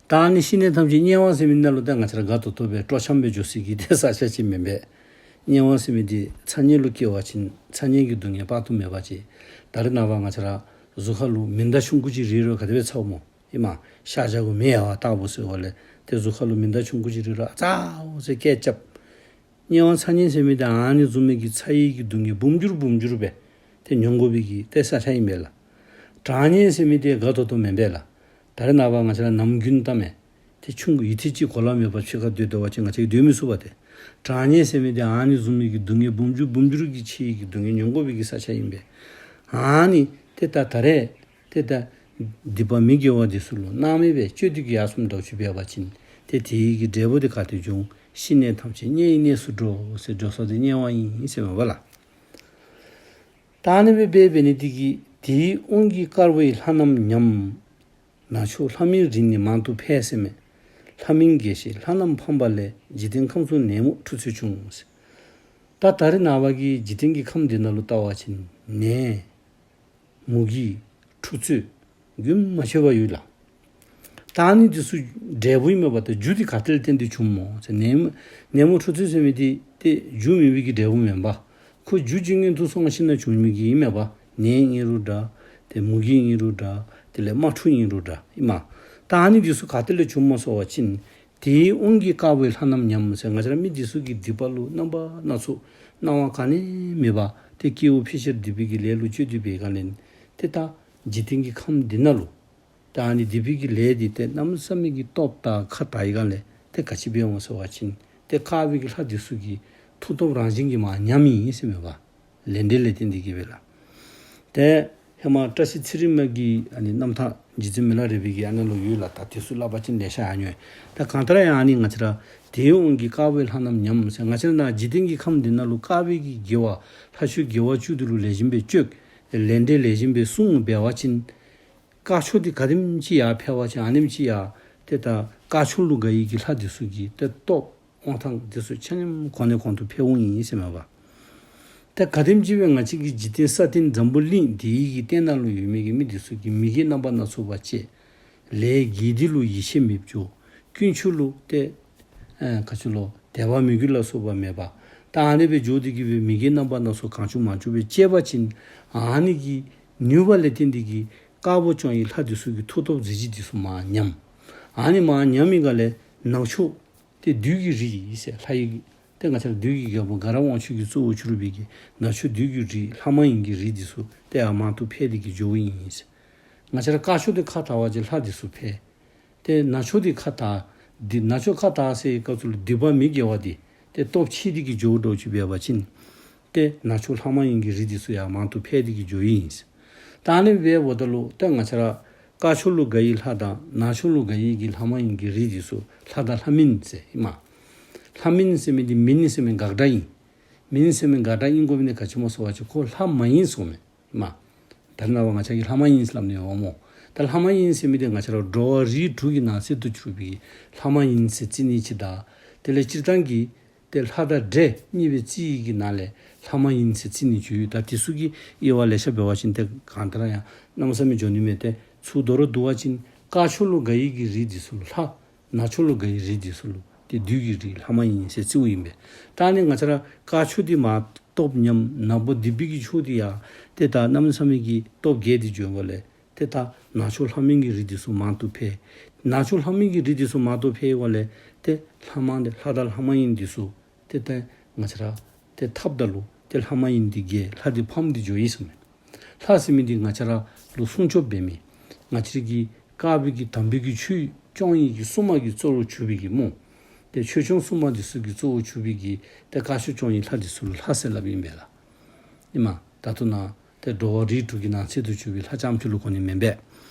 ད་ཨ་ནི་ཤི་ནས་ཐམས་ཅད་དམྱལ་བ་ཟེར་མི་ནང་ལུ་ད་ང་བཅས་ར་དགའ་ཏོག་ཏོ་སྦེ་སྤྲོ་འཆམ་སྦེ་འགྱོ་ས་གི་ཏེ་ས་ཆ་ཅིག་མེན་པས། དམྱལ་བ་ཟེར་མི་འདི་ཚ་དམྱལ་ལུ་སྐྱེ་བ་ཅིན་ཚ་དམྱལ་གྱི་སྡུག་བསྔལ་དཔག་ཏུ་མེད་པ་ཅིག། ད་རེས་ནངས་པ་ང་བཅས་ར་གཟུགས་ཁ་ལུ་མེ་མདའ་ཆུང་ཀུ་ཅིག་རིལ་རུང་ག་དེ་སྦེ་ཚཝ་སྨོ། ཨིན་མས། ཤ་རྒྱགས་གུ་མེ་ཡལ་བ་ལྟ་བུ་ཟེར་བ་ལས་ཏེ་གཟུགས་ཁ་ལུ་མེ་མདའ་ཆུང་ཀུ་ཅིག་རིལ་རུང་ཨ་ཙ་འོ་ཟེར་སྐད་རྐྱབ། དམྱལ་བ་ཚ་དམྱལ་ཟེར་མི་འདི་ཨ་ནི་བཟུམ་མའི་གི་ཚ་བའི་གི་སྡུག་བསྔལ་འབུམ་འགྱུར་འབུམ་འགྱུར་སྦེ་ཏེ་མྱོང་དགོ་པའི་གི་ཏེ་ས་ཆ་ཨིན་པས་ལགས། གྲང་དམྱལ་ཟེར་མི་འདི་དགའ་ཏོག་ཏོ་མེན་པས་ལགས། ད་རེས་ནངས་པ་ང་བཅས་ར་ནམ་རྒྱུན་བལྟ་མས། ཏེ་ཆུང་ཀུ་ཡུད་ཐེངས་ཅིག་གོ་ལ་མེད་པར་ཕྱི་ཁར་སྡོད་སྡོད་པ་ཅིན་ང་བཅས་ཀྱིས་སྡོད་མི་ཚུགས་པས་ཏེ། གྲང་དམྱལ་ཟེར་མི་འདི་ཨ་ནི་བཟུམ་མའི་གི་སྡུག་བསྔལ་འབུམ་འགྱུར་འབུམ་འགྱུར་གྱི་ཆེ་བའི་གི་སྡུག་བསྔལ་མྱོང་དགོ་པའི་གི་ས་ཆ་ཨིན་པས། ཨ་ནི་ཏེ་ད་ད་རེས་ཏེ་ད་སྡིག་པ་མི་དགེ་བ་འདི་ཚུ་ལུ་སྣང་མེད་སྦེ་སྤྱོད་དེ་གི་ཡར་སོངམ་འདྲཝ་ཅིག་འབད་བ་ཅིན་ཏེ་དེའི་གི་འབྲས་བུ་འདི་ག་ཏེ་འབྱུང་། ཤི་ནས་ཐམས་ཅད་དམྱལ་བའི་གནས་སུ་འགྲོ་ཟེར་འགྱོ་ས་འདི་དམྱལ་བ་ཨིན་ཟེར་མས་པ་ལགས། ད་ཨ་ནི་སྦེ་འབད་འབད་ནི་འདི་གིས་དེའི་དབང་གིས་དཀར་པོའི་ལྷ་རྣམས་ཉམས། ནག་ཕྱོགས་ལྷ་མིན་རིགས་ནི་མང་དུ་འཕེལ་ཟེར་མས། ལྷ་མིན་དགེ་བཤེས་ལྷ་རྣམས་ཕམ་པ་ལས། འཇིག་རྟེན་ཁམས་སུ་ནད་མུག་འཁྲུག་རྩོད་བྱུང་ཟེར། ད་ད་རེས་ནངས་པ་གི་འཇིག་རྟེན་གྱི་ཁམས་འདི་ནང་ལུ་བལྟ་བ་ཅིན་ནད་མུ་གེ་འཁྲུག་རྩོད་རྒྱུན་མ་ཆད་པར་ཡོད་ལགས། ད་ཨ་ནི་འདི་ཚུ་འབྲས་བུ་ཨིན་མས་པ། ད་རྒྱུ་འདི་ག་ཏེ་ལས་བརྟེན་ཏེ་བྱུངམ་སྨོ་ཟེར། ནད་མུག་ནད་མུག་འཁྲུག་རྩོད་ཟེར་མི་འདི་ཏེ་རྒྱུ་མེད་པའི་གི་འབྲས་བུ་མེན་པ། ཁོ་རྒྱུ་ཅིག་སྔོན་དུ་སོང་ཞིནམ་ལས་བྱུང་མི་གི་ཨིན་མས་པ། ནད་ཨིན་རུང་འདྲ། ཏེ་མུ་གེ་ཨིན་རུང་འདྲ། དེ་ལས་དམག་འཁྲུག་ཨིན་རུང་འདྲ་ཨིན་མས། ད་ཨ་ནི་འདི་ཚུ་ག་ཏེ་ལས་བྱུངམ་སྨོ་ཟེར་བ་ཅིན་དེའི་དབང་གིས་དཀར་པོའི་ལྷ་རྣམས་ཉམས་ཟེར། ང་བཅས་ར་མི་འདི་ཚུ་གི་སྡིག་པ་ལུ་རྣམ་པ་སྣ་ཚོགས་སྣང་བ་ག་ནི་མེད་པར་ཏེ་སྐྱེ་བོ་ཕལ་ཆེར་སྡིག་པའི་གི་ལས་ལུ་སྤྱོད་དེ་འབད་ག་ལས་ཏེ་ད་འཇིག་རྟེན་གྱི་ཁམས་འདི་ནང་ལུ་ད་ཨ་ནི་སྡིག་པའི་གི་ལས་འདི་ཏེ་གནམ་མེད་ས་མེད་ཀྱི་སྟོབས་དང་ཁ་དར་ཡི་ག་ལས་ཏེ་ག་ཅི་འབད་འོང་ཟེར་བ་ཅིན་ཏེ་དཀར་པོའི་གི་ལྷ་འདི་ཚུ་གི་མཐུ་སྟོབས་རང་བཞིན་གྱིས་མར་ཉམས་ཡི་ཟེར་མས་པ། ལས་འབྲས་ལས་བརྟེན་ཏེ་གི་སྦེ་ལགས། ཏེ་ཧེ་མ་བཀྲ་ཤིས་ཚེ་རིང་མ་གི་ཨ་ནི་རྣམ་ཐར་རྗེ་བཙུན་མི་ལ་རས་པའི་གི་ཨ་ནཱ་ལུ་ཡོད་ལགས། ད་དེ་ཚུ་སླབ་པ་ཅིན་ལེ་ཤ་ཡར་འགྱོ། ད་གང་ལྟར་ཡང་ཨ་ནི་ང་བཅས་ར་དེའི་དབང་གིས་དཀར་པོའི་ལྷ་རྣམས་ཉམས་ཟེར། ང་བཅས་ར་ནཱ་འཇིག་རྟེན་གྱི་ཁམས་འདི་ནང་ལུ་དཀར་པོའི་གི་དགེ་བ་ལྷ་ཆོས་དགེ་བ་བཅུ་འདི་ལུ་ལེགས་ཤོམ་སྦེ་སྤྱོད། ལས་འབྲས་ལེགས་ཤོམ་སྦེ་བསྲུང་འབད་བ་ཅིན་དཀར་ཕྱོགས་འདི་ག་དེམ་ཅིག་ཡར་འཕེལ་བ་ཅིན་ཨ་ནེམ་ཅིག་ཡར་ཏེ་ད་དཀར་ཕྱོགས་ལུ་དགའ་བའི་གི་ལྷ་འདི་ཚུ་གི་ཏེ་སྟོབས་དབང་ཐང་འདི་ཚུ་ཆ་མཉམ་གོང་ནས་གོང་དུ་འཕེལ་འོང་ཡི་ཟེར་མས་པ། ད་ག་དེམ་ཅིག་སྦེ་ང་བཅས་ཀྱི་འཇིག་རྟེན་ས་སྟེང་འཛམ་བུ་གླིང་འདི་གི་སྟེང་ནང་ལུ་ཡོད་མི་གི་མི་འདི་ཚུ་གིས་མི་དགེ་རྣམ་པ་སྣ་ཚོགས་པ་སྤྱད། ལས་དགེ་སྡིག་ལུ་ཡིད་ཆེས་མེདཔ་འགྱོ། དཀོན་མཆོག་ལུ་ཏེ་ཨ་ག་ཅི་ལོ་དད་པ་མོས་གུས་ལ་སོགས་པ་མེད་པ། ད་ཨ་ནི་སྦེ་འགྱོ་སྟེ་གི་སྦེ་མི་དགེ་རྣམ་པ་སྣ་ཚོགས་གང་བྱུང་མང་བྱུང་སྦེ་སྤྱད་པ་ཅིན་ཨ་ནི་གི་ནུས་པ་ལས་བརྟེན་ཏེ་གི་དཀར་པོ་སྐྱོང་བའི་ལྷ་འདི་ཚུ་གི་མཐུ་སྟོབས་གཟི་བརྗིད་འདི་ཚུ་མར་ཉམས། ཨ་ནི་མར་ཉམས་མི་ག་ལས་ནག་ཕྱོགས་ཏེ་བདུད་ཀྱི་རིས་ཟེར་ལྷ་ཡི་ཏེ་ང་བཅས་ར་བདུད་ཀྱི་རྒྱལ་པོ་དགའ་རབ་དབང་ཕྱུག་གིས་གཙོ་བོ་གྱུར་པའི་གི་ནག་ཕྱོགས་བདུད་ཀྱི་རིས་ལྷ་མ་ཡིན་གྱི་རིས་འདི་ཚུ་ཏེ་ཡར་མང་དུ་འཕེལ་ཏེ་གི་འགྱོཝ་ཨིན་ཟེར། ང་བཅས་ར་དཀར་ཕྱོགས་འདི་ཁ་དར་བ་ཅིན་ལྷ་འདི་ཚུ་འཕེལ། ཏེ་ནག་ཕྱོགས་འདི་ཁ་དར། འདི་ནག་ཕྱོགས་ཁ་དར་ཟེར་བའི་སྐབས་སུ་ལུ་སྡིག་པ་མི་དགེ་བ་འདི་ཏེ་སྟོབས་ཆེ་སྟེ་གི་འགྱོཝ་འདྲཝ་ཅིག་འབད་བ་ཅིན་ཏེ་ནག་ཕྱོགས་ལྷ་མ་ཡིན་གྱི་རིས་འདི་ཚུ་ཡང་མང་དུ་འཕེལ་ཏེ་གི་འགྱོཝ་ཨིན་ཟེར། ད་ཨ་ནི་སྦེ་འབདཝ་ད་ལུ་ཏེ་ང་བཅས་ར་དཀར་ཕྱོགས་ལུ་དགའ་བའི་ལྷ་དང་ནག་ཕྱོགས་ལུ་དགའ་བའི་གི་ལྷ་མ་ཡིན་གྱི་རིས་འདི་ཚུ་ལྷ་དང་ལྷ་མིན་ཟེར་ཨིན་མས། ལྷ་མིན་ཟེར་མི་འདི་མིན་ཟེར་མི་དགག་སྒྲ་ཨིན། མིན་ཟེར་མི་དགག་སྒྲ་ཨིན་དགོ་མི་འདི་ག་ཅི་སྨོ་ཟེར་བ་ཅིན་ཁོ་ལྷ་མ་ཡིན་ཟེར་མས། མ། ད་རེས་ནངས་པ་ང་བཅས་ཀྱིས་ལྷ་མ་ཡིན་ཟེར་སླབ་ནི་ཡོད་སྨོ། ད་ལྷ་མ་ཡིན་ཟེར་མི་འདི་ང་བཅས་ར་འགྲོ་བ་རིགས་དྲུག་གི་ནང་གསེས་སུ་གྱུར་པའི་ལྷ་མ་ཡིན་ཟེར་བརྩི་ནི་ཅིག་དང་། དེ་ལས་སྤྱིར་བཏང་གི་ཏེ་ལྷ་དང་འདྲེ་གཉིས་སྦེ་བརྩི་ཡི་གི་ནང་ལས་ལྷ་མ་ཡིན་ཟེར་བརྩི་ནི་ཅིག་ཡོད། ད་དེ་ཚུ་གི་དབྱེ་བ་ལེ་ཤ་འབད་བ་ཅིན་ཏེ་གང་ལྟར་ཡང་གནམ་མེད་ས་མེད་འགྱོ་ནི་མས། ཏེ་ཚུར་མདོར་བསྡུ་བ་ཅིན་དཀར་ཕྱོགས་ལུ་དགའ་བའི་གི་རིས་འདི་ཚུ་ལུ་ལྷ། ནག་ཕྱོགས་ལུ་དགའ་བའི་རིས་འདི་ཚུ་ལུ་ཏེ་བདུད་ཀྱི་རིས་ལྷ་མ་ཡིན་ཟེར་བརྩིཝ་ཨིན་པས། ད་ཨ་ནི་ང་བཅས་ར་དཀར་ཕྱོགས་འདི་མར་སྟོབས་ཉམས། ནག་པོ་སྡིག་པའི་གི་ཕྱོགས་འདི་ཡང་ཏེ་ད་གནམ་མེད་ས་མེད་ཀྱི་སྟོབས་རྒྱས་ཏེ་འགྱོ་བ་ལས་ཏེ་ད་ནག་ཕྱོགས་ལྷ་མིན་གྱི་རིས་འདི་ཚུ་མང་དུ་འཕེལ། ནག་ཕྱོགས་ལྷ་མིན་གྱི་རིས་འདི་ཚུ་མང་དུ་འཕེལ་བ་ལས་ཏེ་ལྷ་མ་འདི་ལྷ་དང་ལྷ་མ་ཡིན་འདི་ཚུ་ཏེ་ད་ང་བཅས་ར་ཏེ་འཐབ་ད་ལུ་ཏེ་ལྷ་མ་ཡིན་འདི་རྒྱལ། ལྷ་འདི་ཕམ་སྟེ་འགྱོ་ཡི་ཟེར་མས། ལྷ་ཟེར་མི་འདི་ང་བཅས་ར་ལུ་སྲུང་སྐྱོབ་འབད་མི། ང་བཅས་ར་གི་དཀར་པོའི་གི་དམ་པའི་གི་ཆོས་སྐྱོང་ནི་གི་སྲུང་མ་གི་གཙོ་བོ་གྱུར་པའི་གི་སྨོ། ཏེ་ཆོས་སྐྱོང་སྲུང་མ་འདི་ཚུ་གི་གཙོ་བོ་གྱུར་པའི་གི་ཏེ་དཀར་ཕྱོགས་སྐྱོང་ནི་ལྷ་འདི་ཚུ་ལུ་ལྷ་ཟེར་སླབ་ཨིན་པས་ལགས། ཨིན་མས། ད་ལྟོ་ནཱ་ཏེ་ འགྲོ་བ་རིགས་དྲུག་གི་ནང་ཚན་དུ་གྱུར་པའི་ལྷ་རྐྱངམ་གཅིག་ལུ་གོ་ནི་མེན་པས།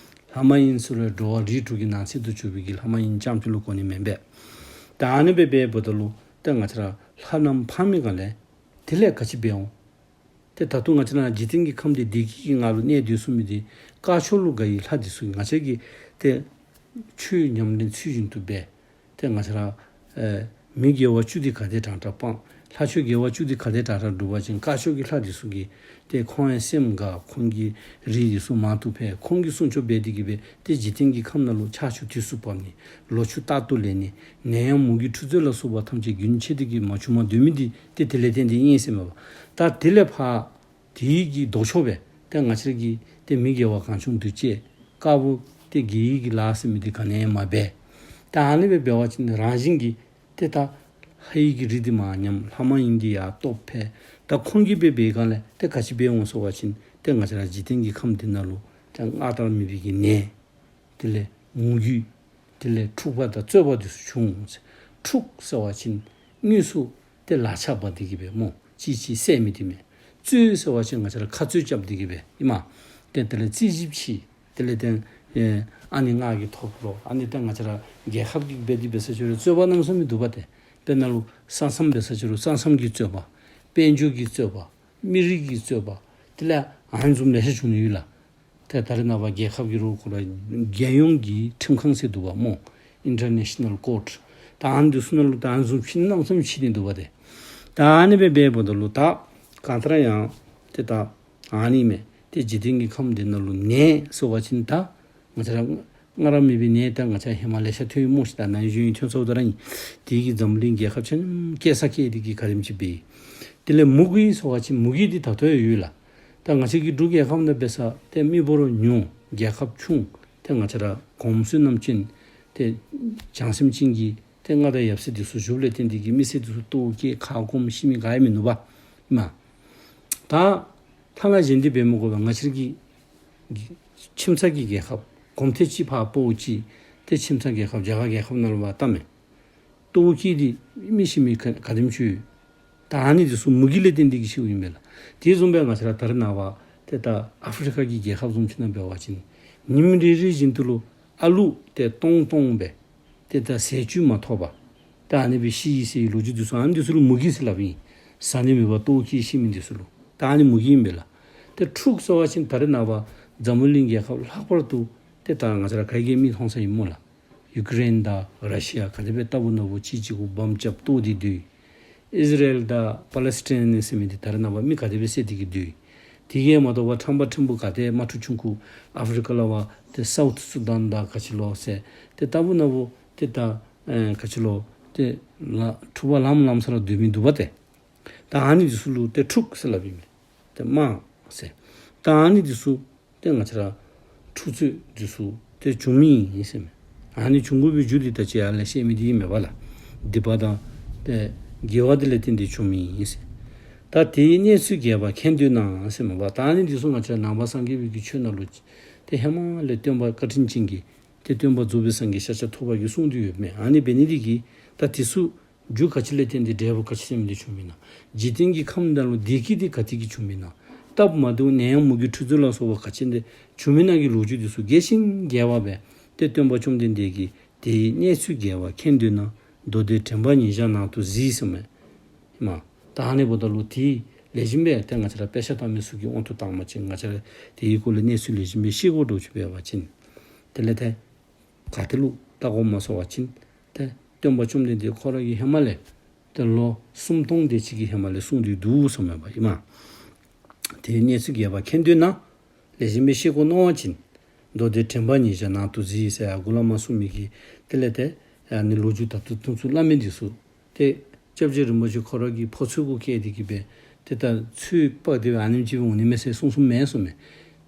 ལྷ་མ་ཡིན་ཟེར་བའི་འགྲོ་བ་རིགས་དྲུག་གི་ནང་ཚན་དུ་གྱུར་པའི་གི་ལྷ་མ་ཡིན་རྐྱངམ་གཅིག་ལུ་གོ་ནི་མེན་པས། ད་ཨ་ནི་སྦེ་འབདཝ་ད་ལུ་ཏེ་ང་བཅས་ར་ལྷ་རྣམས་ཕམ་མི་ག་ལས་དེ་ལས་ག་ཅི་འབད་འོང་། ཏེ་ད་ལྟོ་ང་བཅས་ར་འཇིག་རྟེན་གྱི་ཁམས་འདི་བདེ་སྐྱིད་ཀྱི་ངང་ལུ་གནས་སྡོད་ཚུགས་མི་འདི་དཀར་ཕྱོགས་ལུ་དགའ་བའི་ལྷ་འདི་ཚུ་གིས། ང་བཅས་ཀྱི་ཏེ་ཆོས་ཉམས་ལེན་ཚུལ་བཞིན་དུ་འབད། ཏེ་ང་བཅས་ར་ཨེ་མི་དགེ་བ་བཅུ་འདི་ག་དེ་དྲག་དྲག་སྤང་། ལྷ་ཆོས་དགེ་བ་བཅུ་འདི་ག་དེ་དྲག་དྲག་སྒྲུབ་པ་ཅིན་དཀར་ཕྱོགས་ཀྱི་ལྷ་འདི་ཚུ་གིས་ཏེ་ཁོང་ཡང་སེམས་དགའ། ཁོང་གི་རིགས་འདི་ཚུ་མང་དུ་འཕེལ། ཁོང་གིས་སྲུང་སྐྱོབ་འབད་དེ་གིས་སྦེ་ཏེ་འཇིག་རྟེན་གྱི་ཁམས་ནང་ལུ་ཆར་ཆུ་དུས་སུ་བབས་ནི། ལོ་ཕྱུགས་རྟག་ཏུ་ལེགས་ནི། ནད་ཡམས་མུ་གེ་འཁྲུག་རྩོད་ལ་སོགས་པ་ཐམས་ཅད་རྒྱུན་ཆད་དེ་གིས་མ་བྱུང་བར་སྡོད་མི་འདི་ཏེ་དེ་ལས་བརྟེན་ཏེ་ཨིན་ཟེར་མས་པ། ད་དེ་ལས་ཕར་དེ་གི་ལྡོག་ཕྱོགས་སྦེ་ཏེ་ང་བཅས་ར་གིས་ཏེ་མི་དགེ་བ་གང་བྱུང་འདུ་བྱེད། དཀར་པོ་ཏེ་དགེ་བའི་གི་ལཱ་ཟེར་མི་འདི་ག་ནི་ཡང་མ་འབད། ད་ཨ་ནི་སྦེ་འབད་བ་ཅིན་རང་བཞིན་གྱིས་ཏེ་ད་ལྷ་ཡི་གི་རིགས་འདི་མར་ཉམས། ལྷ་མ་ཡིན་འདི་ཡར་སྟོབས་འཕེལ། ད་ཁོང་གིས་འབད་བའི་སྒང་ལས་ཏེ་ག་ཅི་འབད་འོང་ཟེར་བ་ཅིན་ཏེ་ང་བཅས་ར་འཇིག་རྟེན་གྱི་ཁམས་འདི་ནང་ལུ་ཏེ་སྔར་ལྟར་མེད་པའི་གི་ནད། དེ་ལས་མུ་གེ། དེ་ལས་འཁྲུག་པ་དང་རྩོད་པ་འདི་ཚུ་བྱུང་། འཁྲུག་ཟེར་བ་ཅིན་དངོས་སུ་ཏེ་ལག་ཆ་འབག་སྟེ་གིས་སྦེ་སྨོ། གཅིག་གིས་གཅིག་བསད་མི་འདི་མེན། རྩོད་ཟེར་བ་ཅིན་ང་བཅས་ར་ཁ་རྩོད་རྐྱབ་སྟེ་གིས་སྦེ་ཨིན་མས། ཏེ་དེ་ལས་རྩོད་གཞི་ཕྱེ། དེ་ལས་ཏེ་ཨེ་ཨ་ནི་ང་གིས་ཐོབ་ལོ། ཨ་ནི་ཏེ་ང་བཅས་ར་རྒྱལ་ཁབ་ཀྱི་འབད་དེ་འབད་ས་ཅིག་རུང་རྩོད་པ་རྣམ་གསུམ་མི་འདུག་པ་ཏེ། དཔེར་ན་ལུ་ས་མཚམས་འབད་ས་ཅིག་རུང་ས་མཚམས་ཀྱི་རྩོད་པ། དཔལ་འབྱོར་གྱི་རྩོད་པ། མི་རིགས་ཀྱི་རྩོད་པ། དེ་ལས་ཨ་ནི་བཟུམ་ལེ་ཤ་བྱུང་ནི་ཡོད་ལགས། ཏེ་ད་རེས་ནངས་པ་རྒྱལ་ཁབ་ཀྱི་རོགས་ཁོ་ར་རྒྱལ་ཡོངས་ཀྱི་ཁྲིམས་ཁང་ཟེར་འདུག་པ་སྨོ། International Court། ད་ཨ་ནི་འདི་ཚུ་ནང་ལུ་ད་ཨ་ནི་བཟུམ་ཕྱེ་ནི་རྣམ་གསུམ་ཕྱེ་ནི་འདུག་པ་ཏེ། ད་ཨ་ནི་སྦེ་འབདཝ་ད་ལུ་ད་གང་ལྟར་ཡང་ཏེ་ད་ཨ་ནི་མས། ཏེ་འཇིག་རྟེན་གྱི་ཁམས་འདི་ནང་ལུ་ནད་ཟེར་བ་ཅིན་ད་ང་བཅས་ར་སྔར་མེད་པའི་ནད་ད་ང་བཅས་ཧེ་མ་ལེ་ཤ་ཐོན་ཡི་སྨོ་ཤིག། ད་ནཱ་ཡོད་ཐོན་ཚརཝ་ད་ར་ཨིན། དེ་གིས་འཛམ་གླིང་རྒྱལ་ཁབ་ཆ་མཉམ་སྐྱེལ་ས་སྐྱེལ་ཏེ་གིས་ག་དེམ་ཅིག་འབད་ཡི། དེ་ལས་མུ་གེ་ཟེར་བ་ཅིན་མུ་གེ་འདི་ད་ལྟོ་ཡང་ཡོད་ལགས། ད་ང་བཅས་ཀྱི་འབྲུག་རྒྱལ་ཁབ་ནང་འབད་ས་ཏེ་མི་འབོར་ཉུང་། རྒྱལ་ཁབ་ཆུང་། ཏེ་ང་བཅས་ར་གོམས་སྲོལ་རྣམ་ཅན་ཏེ་བྱང་སེམས་ཅན་གྱི་ཏེ་མངའ་བདག་ཡབ་སྲས་འདི་ཚུ་བཞུགསཔ་ལས་བརྟེན་ཏེ་གིས་མི་སེར་འདི་ཚུ་ལྟོཝ་བཀྱེས་ཁ་སྐོམ་ཤི་མི་ག་ཡང་མིན་ནུག་པ་ཨིན་མས། ད་ལྷ་ང་གཞན་འདི་འབད་མི་དགོ་པས། ང་བཅས་ཀྱི་ཁྱིམ་ཚང་གི་རྒྱལ་ཁབ་གོམ་ཐེངས་གཅིག་ཕར་སྤོ་བ་ཅིན་ཏེ་ཁྱིམ་ཚང་རྒྱལ་ཁབ་རྒྱ་གར་རྒྱལ་ཁབ་ནང་ལུ་ཕར་བལྟ་མས། ལྟོཝ་བཀྱེས་ཏེ་མི་ཤི་མི་ག་ག་དེམ་ཅིག་ཡོད། ད་ཨ་ནི་འདི་ཚུ་མུ་གེ་ལས་བརྟེན་ཏེ་གིས་ཤིཝ་ཨིན་པས་ལགས། དེ་བཟུམ་སྦེ་ང་བཅས་ར་ད་རེས་ནངས་པ་ཏེ་ད་ཨ་ཕི་རི་ཀ་གི་རྒྱལ་ཁབ་བཟུམ་ཅིག་ནང་འབད་བ་ཅིན་ཉིནམ་རེ་རེ་བཞིན་དུ་ལུ་ཨ་ལུ་ཏེ་སྟོང་སྟོང་སྦེ་ཏེ་ད་ཟས་བཅུད་མ་ཐོབ་པར་ད་ཨ་ནི་སྦེ་ཤི་ཡི་ཟེར་བའི་ལོ་རྒྱུས་འདི་ཚུ་ཨ་ནི་འདི་ཚུ་ལུ་མུ་གེ་ཟེར་སླབ་ཨིན། ཟ་ནི་མེད་པར་ལྟོཝ་བཀྱེས་ཤི་མི་འདི་ཚུ་ལུ་ད་ཨ་ནི་མུ་གེ་ཨིན་པས་ལགས། ཏེ་འཁྲུག་ཟེར་བ་ཅིན་ད་རེས་ནངས་པ་འཛམ་བུ་གླིང་རྒྱལ་ཁབ་ལྷག་པར་དུ་ཏེ་ད་ང་བཅས་ར་ག་གིས་མིག་མཐོང་ས་ཨིན་སྨོ་ལགས། ཡུ་ཀེ་རེན་དང་ར་ཤི་ཡ་ག་དེ་སྦེ་རྟག་བུ་ན་བུ་གཅིག་གཅིག་གུ་བམ་རྐྱབ་གཏོར་ཏེ་སྡོད་ཡི། ཨིས་ར་ཨེལ་དང་པ་ལེ་སི་ཊཱའིན་ཟེར་མི་འདི་ད་རེས་ནངས་པ་མི་ག་དེ་སྦེ་བསད་དེ་གིས་སྡོད་ཡི། དེ་གིས་མ་དོ་བར་ཁྲམ་པ་ཁྲིམས་པ་ག་དེ་དམག་འཁྲུག་ཆུང་ཀུ་ཨ་ཕི་རི་ཀ་ལུ་བ་ཏེ་སའུཐ་སུ་དཱན་དང་ག་ཅི་ལོ་ཟེར་ཏེ་རྟག་བུ་ན་བུ་ཏེ་ད་ཨེ་ག་ཅི་ལོ་ཏེ་ལ་འཁྲུག་པ་ལངམ་ལངམ་ས་ར་སྡོད་མི་འདུག་པ་ཏེ། ད་ཨ་ནི་འདི་ཚུ་ལུ་ཏེ་འཁྲུག་ཟེར་སླབ་ཨིན་མས། ཏེ་དམག་ཟེར། ད་ཨ་ནི་འདི་ཚུ་ཏེ་ང་བཅས་ར་འཁྲུག་རྩོད་འདི་ཚུ་ཏེ་བྱུང་མི་ཨིན་ཟེར་མས། ཨ་ནི་བྱུང་དགོ་པའི་རྒྱུ་འདི་ད་ཅི་ཡར་ལས་བཤད་མི་འདི་ཨིན་མས་པ་ལགས། སྡིག་པ་དང་ཏེ་དགེ་བ་འདི་ལས་བརྟེན་ཏེ་བྱུང་མི་ཨིན་ཟེར། ད་དེའི་གནས་ཚུལ་རྒྱས་པ་མཁྱེན་འདོད་ན་ཟེར་མས་པ། ད་ཨ་ནི་འདི་ཚུ་ང་བཅས་ར་ནང་པ་སངས་རྒྱས་པའི་གི་ཆོས་ནང་ལུ་ཏེ་ཧེ་མ་ལས་སྟོན་པ་བཀའ་དྲིན་ཅན་གྱིས་ཏེ་སྟོན་པ་རྫོགས་པའི་སངས་རྒྱས་ཤཱཀྱ་ཐུབ་པ་གིས་གསུངས་ཏེ་ཡོདཔ་མས། ཨ་ནི་འབད་ནི་འདི་གིས་ད་འདི་ཚུ་རྒྱུ་ག་ཅི་ལས་བརྟེན་ཏེ་འབྲས་བུ་ག་ཅི་ཟེར་མི་འདི་བྱུང་མི་ན། འཇིག་རྟེན་གྱི་ཁམས་ནང་ལུ་བདེ་སྐྱིད་འདི་ག་ཏེ་གིས་བྱུང་མི་ན། སྟབས་མ་བདེཝ་ནད་ཡམས་མུ་གེ་འཁྲུག་རྩོད་ལ་སོགས་པ་ག་ཅི་འདི་བྱུང་མི་ན་གི་ལོ་རྒྱུས་འདི་ཚུ་རྒྱས་ཤིང་རྒྱས་པ་སྦེ་ཏེ་སྟོན་པ་བཅོམ་ལྡན་འདས་ཀྱིས་དེའི་གནས་ཚུལ་རྒྱས་པ་མཁྱེན་འདོད་ན། མདོ་སྡེ་དྲན་པ་ཉིད་བཞག་ནང་དུ་གཟིགས་ཟེར་མས། མ་ད་ཨ་ནི་འབདཝ་ད་ལུ་དེ་ལེགས་ཤོམ་སྦེ་ཏེ་ང་བཅས་ར་དཔེ་ཆ་ལྟ་མི་ཚུ་གི་དབང་དུ་བཏང་པ་ཅིན་ང་བཅས་ར་དེའི་སྐོར་ལས་གནས་ཚུལ་ལེགས་ཤོམ་སྦེ་ཤེས་དགོ་འདྲཝ་ཅིག་འབད་བ་ཅིན། དེ་ལས་ཏེ་ག་ཏེ་ལུ་བལྟ་དགོཔ་སྨོ་ཟེར་བ་ཅིན་ཏེ་སྟོན་པ་བཅོམ་ལྡན་འདས་ཁོ་ར་གིས་ཧེ་མ་ལས་ཏེ་ལོ་སུམ་སྟོང་དེ་ཅིག་གི་ཧེ་མ་ལས་གསུངས་ཏེ་འདུག་ཟེར་མས་པ་ཨིན་མས། དེའི་གནས་ཚུལ་རྒྱས་པ་མཁྱེན་འདོད་ན། ལེགས་ཤོམ་སྦེ་ཤེས་དགོ་མནོ་བ་ཅིན། མདོ་སྡེ་དྲན་པ་ཉིད་བཞག་ནང་དུ་གཟིགས་ཟེར་ཡར་འགོ་ལས་མར་གསུངས་མི་གི་དེ་ལས་ཏེ་ཨ་ནི་ལོ་རྒྱུས་ད་ལྟོ་དུས་ཚོད་སླབ་མི་འདི་ཚུ་ཏེ་སྐྱབས་རྗེ་རིན་པོ་ཆེ་ཁོ་ར་གིས་ཕོ་ཚོད་གུ་བཀལ་ཏེ་གིས་སྦེ་ཏེ་ད་ཚུལ་དཔག་སྟེ་སྦེ་ཨ་ནེམ་ཅིག་སྦེ་འོང་ནི་མས་ཟེར་གསུངས་གསུངསམ་མེན་ཟེར་མས།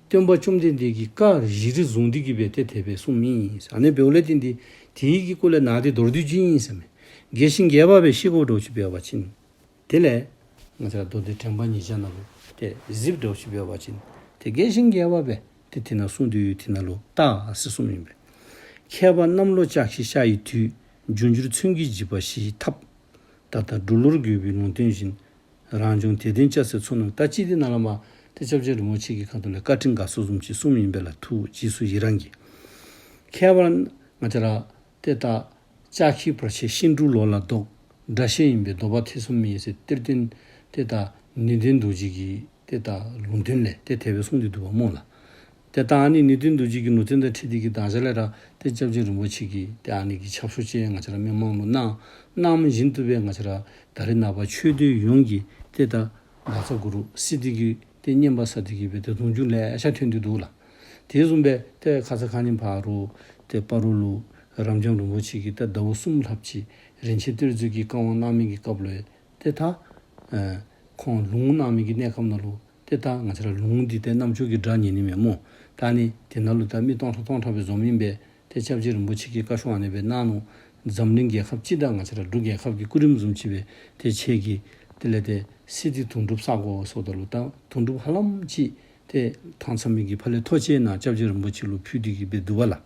སྟོན་པ་བཅོམ་ལྡན་འདས་ཀྱིས་བཀའ་བཞིན་རིགས་བཟུང་སྟེ་གིས་སྦེ་ཏེ་དེ་སྦེ་གསུངས་མི་ཨིན་ཟེར། ཨ་ནི་འབདཝ་ལས་བརྟེན་ཏེ་དེའི་གི་སྐོར་ལས་ནཱ་འདི་མདོར་བསྡུས་ཅིག་ཨིན་ཟེར་མས། རྒྱས་ཤིང་རྒྱས་པ་སྦེ་ཤེས་དགོ་འདྲཝ་ཅིག་འབད་བ་ཅིན། དེ་ལས་ང་བཅས་ར་མདོ་སྡེ་དྲན་པ་ཉིད་བཞག་ནང་ལུ་ཏེ་གཟིགས་འདྲཝ་ཅིག་འབད་བ་ཅིན་ཏེ་རྒྱས་ཤིང་རྒྱས་པ་སྦེ་ཏེ་དེ་ནང་གསུངས་ཏེ་ཡོད། དེ་ནང་ལུ་བལྟ་ཟེར་གསུངསམ་ཨིན་པས། མཁས་པ་གནམ་ལོ་ལྕགས་ཁྱི་ཤར་བའི་དུས། འབྱུང་འགྱུར་མཚོན་གྱིས་འཇིག་པ་ཞི་ཡི་ཐབས། ད་ལྟ་འབྲུག་ལོར་རྒོད་པའི་ལུང་བསྟན་བཞིན། རང་བྱུང་དད་ལྡན་སྐྱ་སེར་ཚོགས་རྣམས། ད་ཅི་འདི་ནང་ལས་མར་ཏེ་ ཏེ་སྐྱབས་རྗེ་རིན་པོ་ཆེ་གི་ཁ་ཐུག་ལས་བཀའ་དྲིན་དགའ་ཚོར་བཟུམ་ཅིག་གསུངམ་ཨིན་པས་ལགས། ཐུགས་རྗེས་སུ་ཡི་རང་གིས། ཁྱད་པར་ང་བཅས་ར་ཏེ་ད་ལྕགས་ཁྱི་བར་ཆད་ཤིང་འབྲུག་ལོ་ལ་ཟློག། དགྲ་གཤེད་ཡིན་པས་བཟློག་པ་ཐེ་ཚོམ་མེད་ཟེར་གཏེར་སྟོན་ཏེ་ད་ནུས་ལྡན་རྡོ་རྗེ་གི་ཏེ་ད་ལུང་བསྟན་ལས་ཏེ་དེ་སྦེ་གསུངས་ཏེ་འདུག་པ་སྨོ་ལགས། ཏེ་ད་ཨ་ནི་ནུས་ལྡན་རྡོ་རྗེ་གི་ལུང་བསྟན་དང་འཁྲིལ་ཏེ་གི་དང་ཞག་ལས་ར་ཏེ་སྐྱབས་རྗེ་རིན་པོ་ཆེ་གིས་ཏེ་ཨ་ནི་གི་ཆབ་ཤོག་ཅིག་ང་བཅས་ར་མི་མང་ལུ་གནང་། གནངམ་བཞིན་དུ་སྦེ་ང་བཅས་ར་ད་རེས་ནངས་པ་ཆོས་སྡེ་ཡོངས་ཀྱི་ཏེ་ད་བཛྲ་གུ་རུ་སིདྡྷི་གི་ཏེ་བསྙེན་པ་ཟ་སྟེ་གི་སྦེ་ཏེ་གདུང་རྒྱུད་ལེ་ཤ་ཐོན་ཏེ་འདུག་ལགས། དེ་བཟུམ་སྦེ་ཏེ་ཁ་ཙ་ཁ་ཉིནམ་ཕར་ཏེ་སྤ་རོ་ལུ་རབ་འབྱམས་རིན་པོ་ཆེ་གིས་ཏེ་ཟླཝ་གསུམ་ལྷགཔ་ཅིག་རིན་ཆེན་གཏེར་མཛོད་ཀྱི་བཀའ་དབང་གནང་མི་གི་སྐབས་ལུ་ཏེ་ད་ཨེ་ཁོང་ལུང་གནང་མི་གི་གནས་སྐབས་ནང་ལུ་ཏེ་ད་ང་བཅས་ར་ལུང་འདི་ཏེ་རྣམ་ཅོ་གི་སྒྲ་ཉན་ནི་མས་སྨོ། ད་ཨ་ནི་དེ་ནང་ལུ་ད་མི་སྟོང་ཕྲག་སྟོང་ཕྲག་སྦེ་འཛོམས་ཨིན་པས། ཏེ་སྐྱབས་རྗེ་རིན་པོ་ཆེ་གིས་བཀའ་ཤོག་ཨ་ནི་སྦེ་གནང་ནུག། འཛམ་གླིང་རྒྱལ་ཁབ་སྤྱི་དང་ང་བཅས་ར་འབྲུག་རྒྱལ་ཁབ་ཀྱི་སྐུ་རིམ་བཟུམ་ཅིག་སྦེ་ཏེ་ཁྱེད་ཀྱིས་དེ་ལས་ཏེ་སིདྡྷི་དུང་སྒྲུབ་བསག་དགོ་ཟེརཝ་ད་ལུ་ད་དུང་སྒྲུབ་ཧ་ལམ་ཅིག་ཏེ་ཐང་ཚ་མི་གི་ཕ་ལས་ཐོག་ཅིག་ནང་སྐྱབས་རྗེ་རིན་པོ་ཆེ་ལུ་ཕུལ་ཏེ་གི་སྦེ་འདུག་པ་ལགས།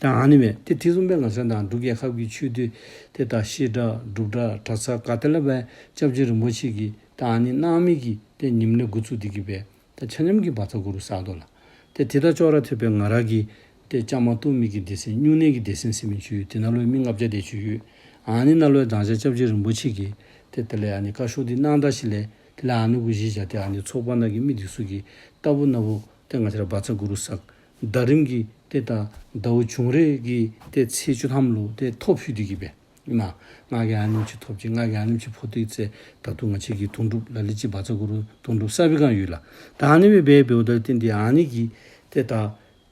ད་ཨ་ནི་སྦེ་ཏེ་དེ་བཟུམ་སྦེ་ང་བཅས་ར་ད་འབྲུག་རྒྱལ་ཁབ་ཀྱི་ཆོས་སྡེ་ཏེ་ད་བཤད་གྲྭ་སྒྲུབ་གྲྭ་གྲྭ་ཚང་ག་ཏེ་ལས་སྦེ་སྐྱབས་རྗེ་རིན་པོ་ཆེ་གིས་ད་ཨ་ནི་གནང་མི་གི་ཏེ་ཉིནམ་ལས་འགོ་བཙུགས་ཏེ་གི་སྦེ་ད་ཆ་མཉམ་གྱིས་བཛྲ་གུ་རུ་བསག་དོ་ལགས། ཏེ་དེ་དང་ཅོག་ར་འཐདཔ་སྦེ་ང་ར་གིས་ཏེ་བཅའ་མར་གཏོགས་མི་གི་སྡེ་ཚན་སྨྱུང་གནས་ཀྱི་སྡེ་ཚན་ཟེར་མི་ཅིག་ཡོད། དེ་ནང་ལུ་མི་ལྔ་བརྒྱ་དེ་ཅིག་ཡོད། ཨ་ནི་ནང་ལུ་ཡང་དང་ཞག་སྐྱབས་རྗེ་རིན་པོ་ཆེ་གིས་ཏེ་དེ་ལས་ཨ་ནི་བཀའ་ཤོག་འདི་གནང་ད་ཞིནམ་ལས་དེ་ལས་ཨ་ནི་གུ་གཞི་བཞག་སྟེ་ཨ་ནི་ཚོགས་པ་ནང་གི་མི་འདི་ཚུ་གིས་ལྟ་བུ་ན་བུ་ཏེ་ང་བཅས་ར་བཛྲ་གུ་རུ་བསག། ཟླ་རིམ་གྱི་ཏེ་ད་ཟླཝ་བྱུང་རེ་གི་ཏེ་ཚེས་བཅུ་ཐམ་ལུ་ཏེ་ཐོ་ཕུལ་ཏེ་གི་སྦེ་ཨིན་མས། ང་གིས་ཨ་ནེམ་ཅིག་ཐོབ་ཅི། ང་གིས་ཨ་ནེམ་ཅིག་ཕོག་སྟེ་ཟེར་ད་ལྟོ་ང་བཅས་ཀྱིས་དུང་སྒྲུབ་ལ་ལུ་ཅིག་བཛྲ་གུ་རུ་དུང་སྒྲུབ་བསག་པའི་སྒང་ཡོད་ལགས། ད་ཨ་ནི་སྦེ་འབདཝ་ད་ཏེ་འདི་ཨ་ནི་གི་ཏེ་ད་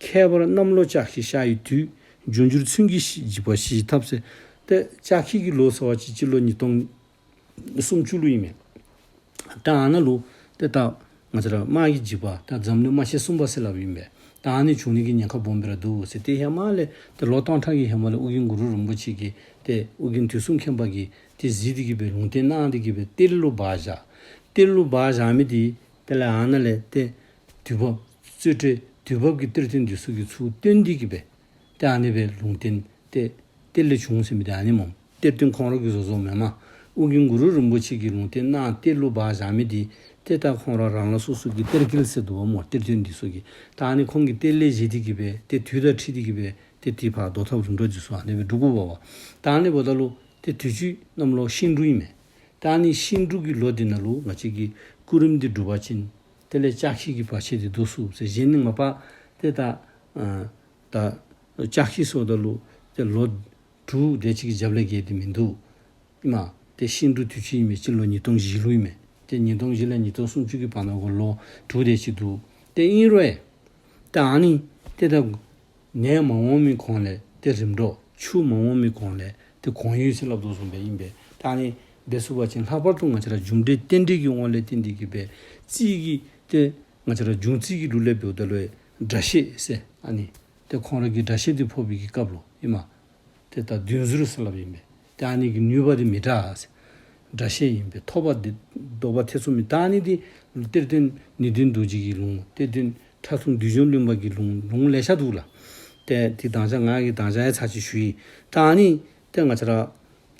ཁྱད་པར་གནམ་ལོ་ལྕགས་ཁྱི་ཤར་བའི་དུས། འབྱུང་འགྱུར་མཚོན་གྱི་འཇིགས་པ་ཞི་ཞིང་འཐབ་ཟེར། ཏེ་ལྕགས་ཁྱི་གི་ལོ་ཟེར་བ་ཅིན་སྤྱི་ལོ་ཉིས་སྟོང་སུམ་ཅུ་ལུ་ཨིན་མས། ད་ཨ་ནཱ་ལུ་ཏེ་ད་ང་བཅས་ར་དམག་གི་འཇིགས་པ་ད་འཛམ་གླིང་དམག་ཆེན་གསུམ་པ་ཟེར་སླབ་ཨིན་པས། ད་ཨ་ནི་བྱུང་ནི་གི་ཉེན་ཁ་སྦོམ་སྦེ་ར་འདུག་ཟེར། ཏེ་ཧེ་མ་ལས་ཏེ་ལོ་སྟོང་ཕྲག་གི་ཧེ་མ་ལས་ཨོ་རྒྱན་གུ་རུ་རིན་པོ་ཆེ་གིས་ཏེ་ཨོ་རྒྱན་དུས་གསུམ་མཁྱེན་པ་གིས་ཏེ་གཟིགས་ཏེ་གི་སྦེ་ལུང་བསྟན་གནང་སྟེ་གི་སྦེ་གཏེར་ལུ་སྦ་བཞག། གཏེར་ལུ་སྦ་བཞག་མི་འདི་དེ་ལས་ཨ་ནཱ་ལས་ཏེ་དུས་བབ་རྩོད་གྲོལ་དུས་བབ་ཀྱི་གཏེར་སྟོན་འདི་ཚུ་གིས་ཚུར་བཏོན་ཏེ་གི་སྦེ་ཏེ་ཨ་ནི་སྦེ་ལུང་བསྟན་ཏེ་གཏེར་ལས་བྱུང་ཟེར་མི་འདི་ཨ་ནི་སྨོ། གཏེར་སྟོན་ཁོང་ར་གིས་བཟོ་བཟོཝ་མེན་མས། ཨོ་རྒྱན་གུ་རུ་རིན་པོ་ཆེ་གིས་ལུང་བསྟན་གནང་གཏེར་ལུ་སྦ་བཞག་མི་འདི་ཏེ་ད་ཁོང་ར་རང་རང་སོ་སོ་གི་གཏེར་སྐལ་ཟེར་འདུག་པ་སྨོ། གཏེར་སྟོན་འདི་ཚུ་གིས་ད་ཨ་ནི་ཁོང་གི་གཏེར་ལས་བཞེས་ཏེ་གི་སྦེ་ཏེ་དུས་དང་འཁྲིལ་ཏེ་གི་སྦེ་ཏེ་དེ་ཕར་བཟློག་ཐབས་རིམ་གྲོ་འདི་ཚུ་ཨ་ནི་སྦེ་སྒྲུབ་དགོཔ་པ། ད་ཨ་ནི་འབདཝ་ད་ལུ་ཏེ་དུས་ཅི་གནམ་ལོ་ཤིང་འབྲུག་ཨིན་མས། ད་ཨ་ནི་ཤིང་འབྲུག་གི་ལོ་འདི་ནང་ལུ་ང་བཅས་ཀྱི་སྐུ་རིམ་འདི་སྒྲུབ་པ་ཅིན་དེ་ལས་ལྕགས་ཁྱི་གི་བར་ཆད་འདི་བཟློག་ཚུགས་ཟེར། གཞན་ནི་མ་པ་ཏེ་ད་ཨ་ད་ལྕགས་ཁྱི་ཟེརཝ་ད་ལུ་ཏེ་ལོ་དྲུག་དེ་ཅིག་གི་རྒྱབ་ལས་བརྒལ་ཏེ་མིན་འདུག་ཨིན་མས། ཏེ་ཤིང་འབྲུག་དུས་ཅི་ཨིན་མི་ཅིག་ལོ་ཉིས་སྟོང་བཞི་ལུ་ཨིན་མས། ཏེ་ཉིས་སྟོང་བཞི་ལས་ཉིས་སྟོང་སུམ་ཅུ་གི་བར་ན་གུ་ལོ་དྲུག་དེ་ཅིག་འདུག། ཏེ་ཨིན་རུང་ཡང་ད་ཨ་ནི་ཏེ་ད་ནད་མ་འོང་མི་གོང་ལས་ཏེ་རིམ་གྲོ། ཆུ་མ་འོང་མི་གོང་ལས་ཏེ་གོང་ཡོལ་ཟེར་སླབ་དོ་བཟུམ་སྦེ་ཨིན་པས། ད་ཨ་ནི་འབད་ཚུགས་པ་ཅིན་ལྷག་པར་དུ་ང་བཅས་ར་རྒྱུ་འབྲས་རྟེན་འབྲེལ་གྱི་དབང་ལས་བརྟེན་ཏེ་གི་སྦེ་རྩིས་ཀྱི་ཏེ་ང་བཅས་ར་འབྱུང་རྩིས་ཀྱི་ལུགས་ལས་འབདཝ་ད་ལུ་དགྲ་གཤེད་ཟེར་ཨ་ནི་ཏེ་ཁོང་ར་གི་དགྲ་གཤེད་འདི་ཕོག་པའི་གི་སྐབས་ལུ་ཨིན་མས། ཏེ་ད་བདུན་ཟུར་ཟེར་སླབ་ཨིན་པས། ཏེ་ཨ་ནི་གི་ནུས་པ་འདི་མི་དྲག་ཟེར། དགྲ་གཤེད་ཨིན་པས། ཐོབ་པ་འདི་བཟློག་པ་ཐེ་ཚོམ་མེད། ད་ཨ་ནི་འདི་གཏེར་སྟོན་ནུས་ལྡན་རྡོ་རྗེ་གི་ལུང་། གཏེར་སྟོན་ཁྲ་ཐུང་བདུད་འཇོམས་གླིང་པ་གི་ལུང་ལུང་ལེ་ཤ་འདུག་ལགས། ཏེ་འདི་དང་ཞག་ང་གིས་དང་ཞག་ཡང་ཚར་ཅིག་ཞུ་ཡི། ད་ཨ་ནི་ཏེ་ང་བཅས་ར་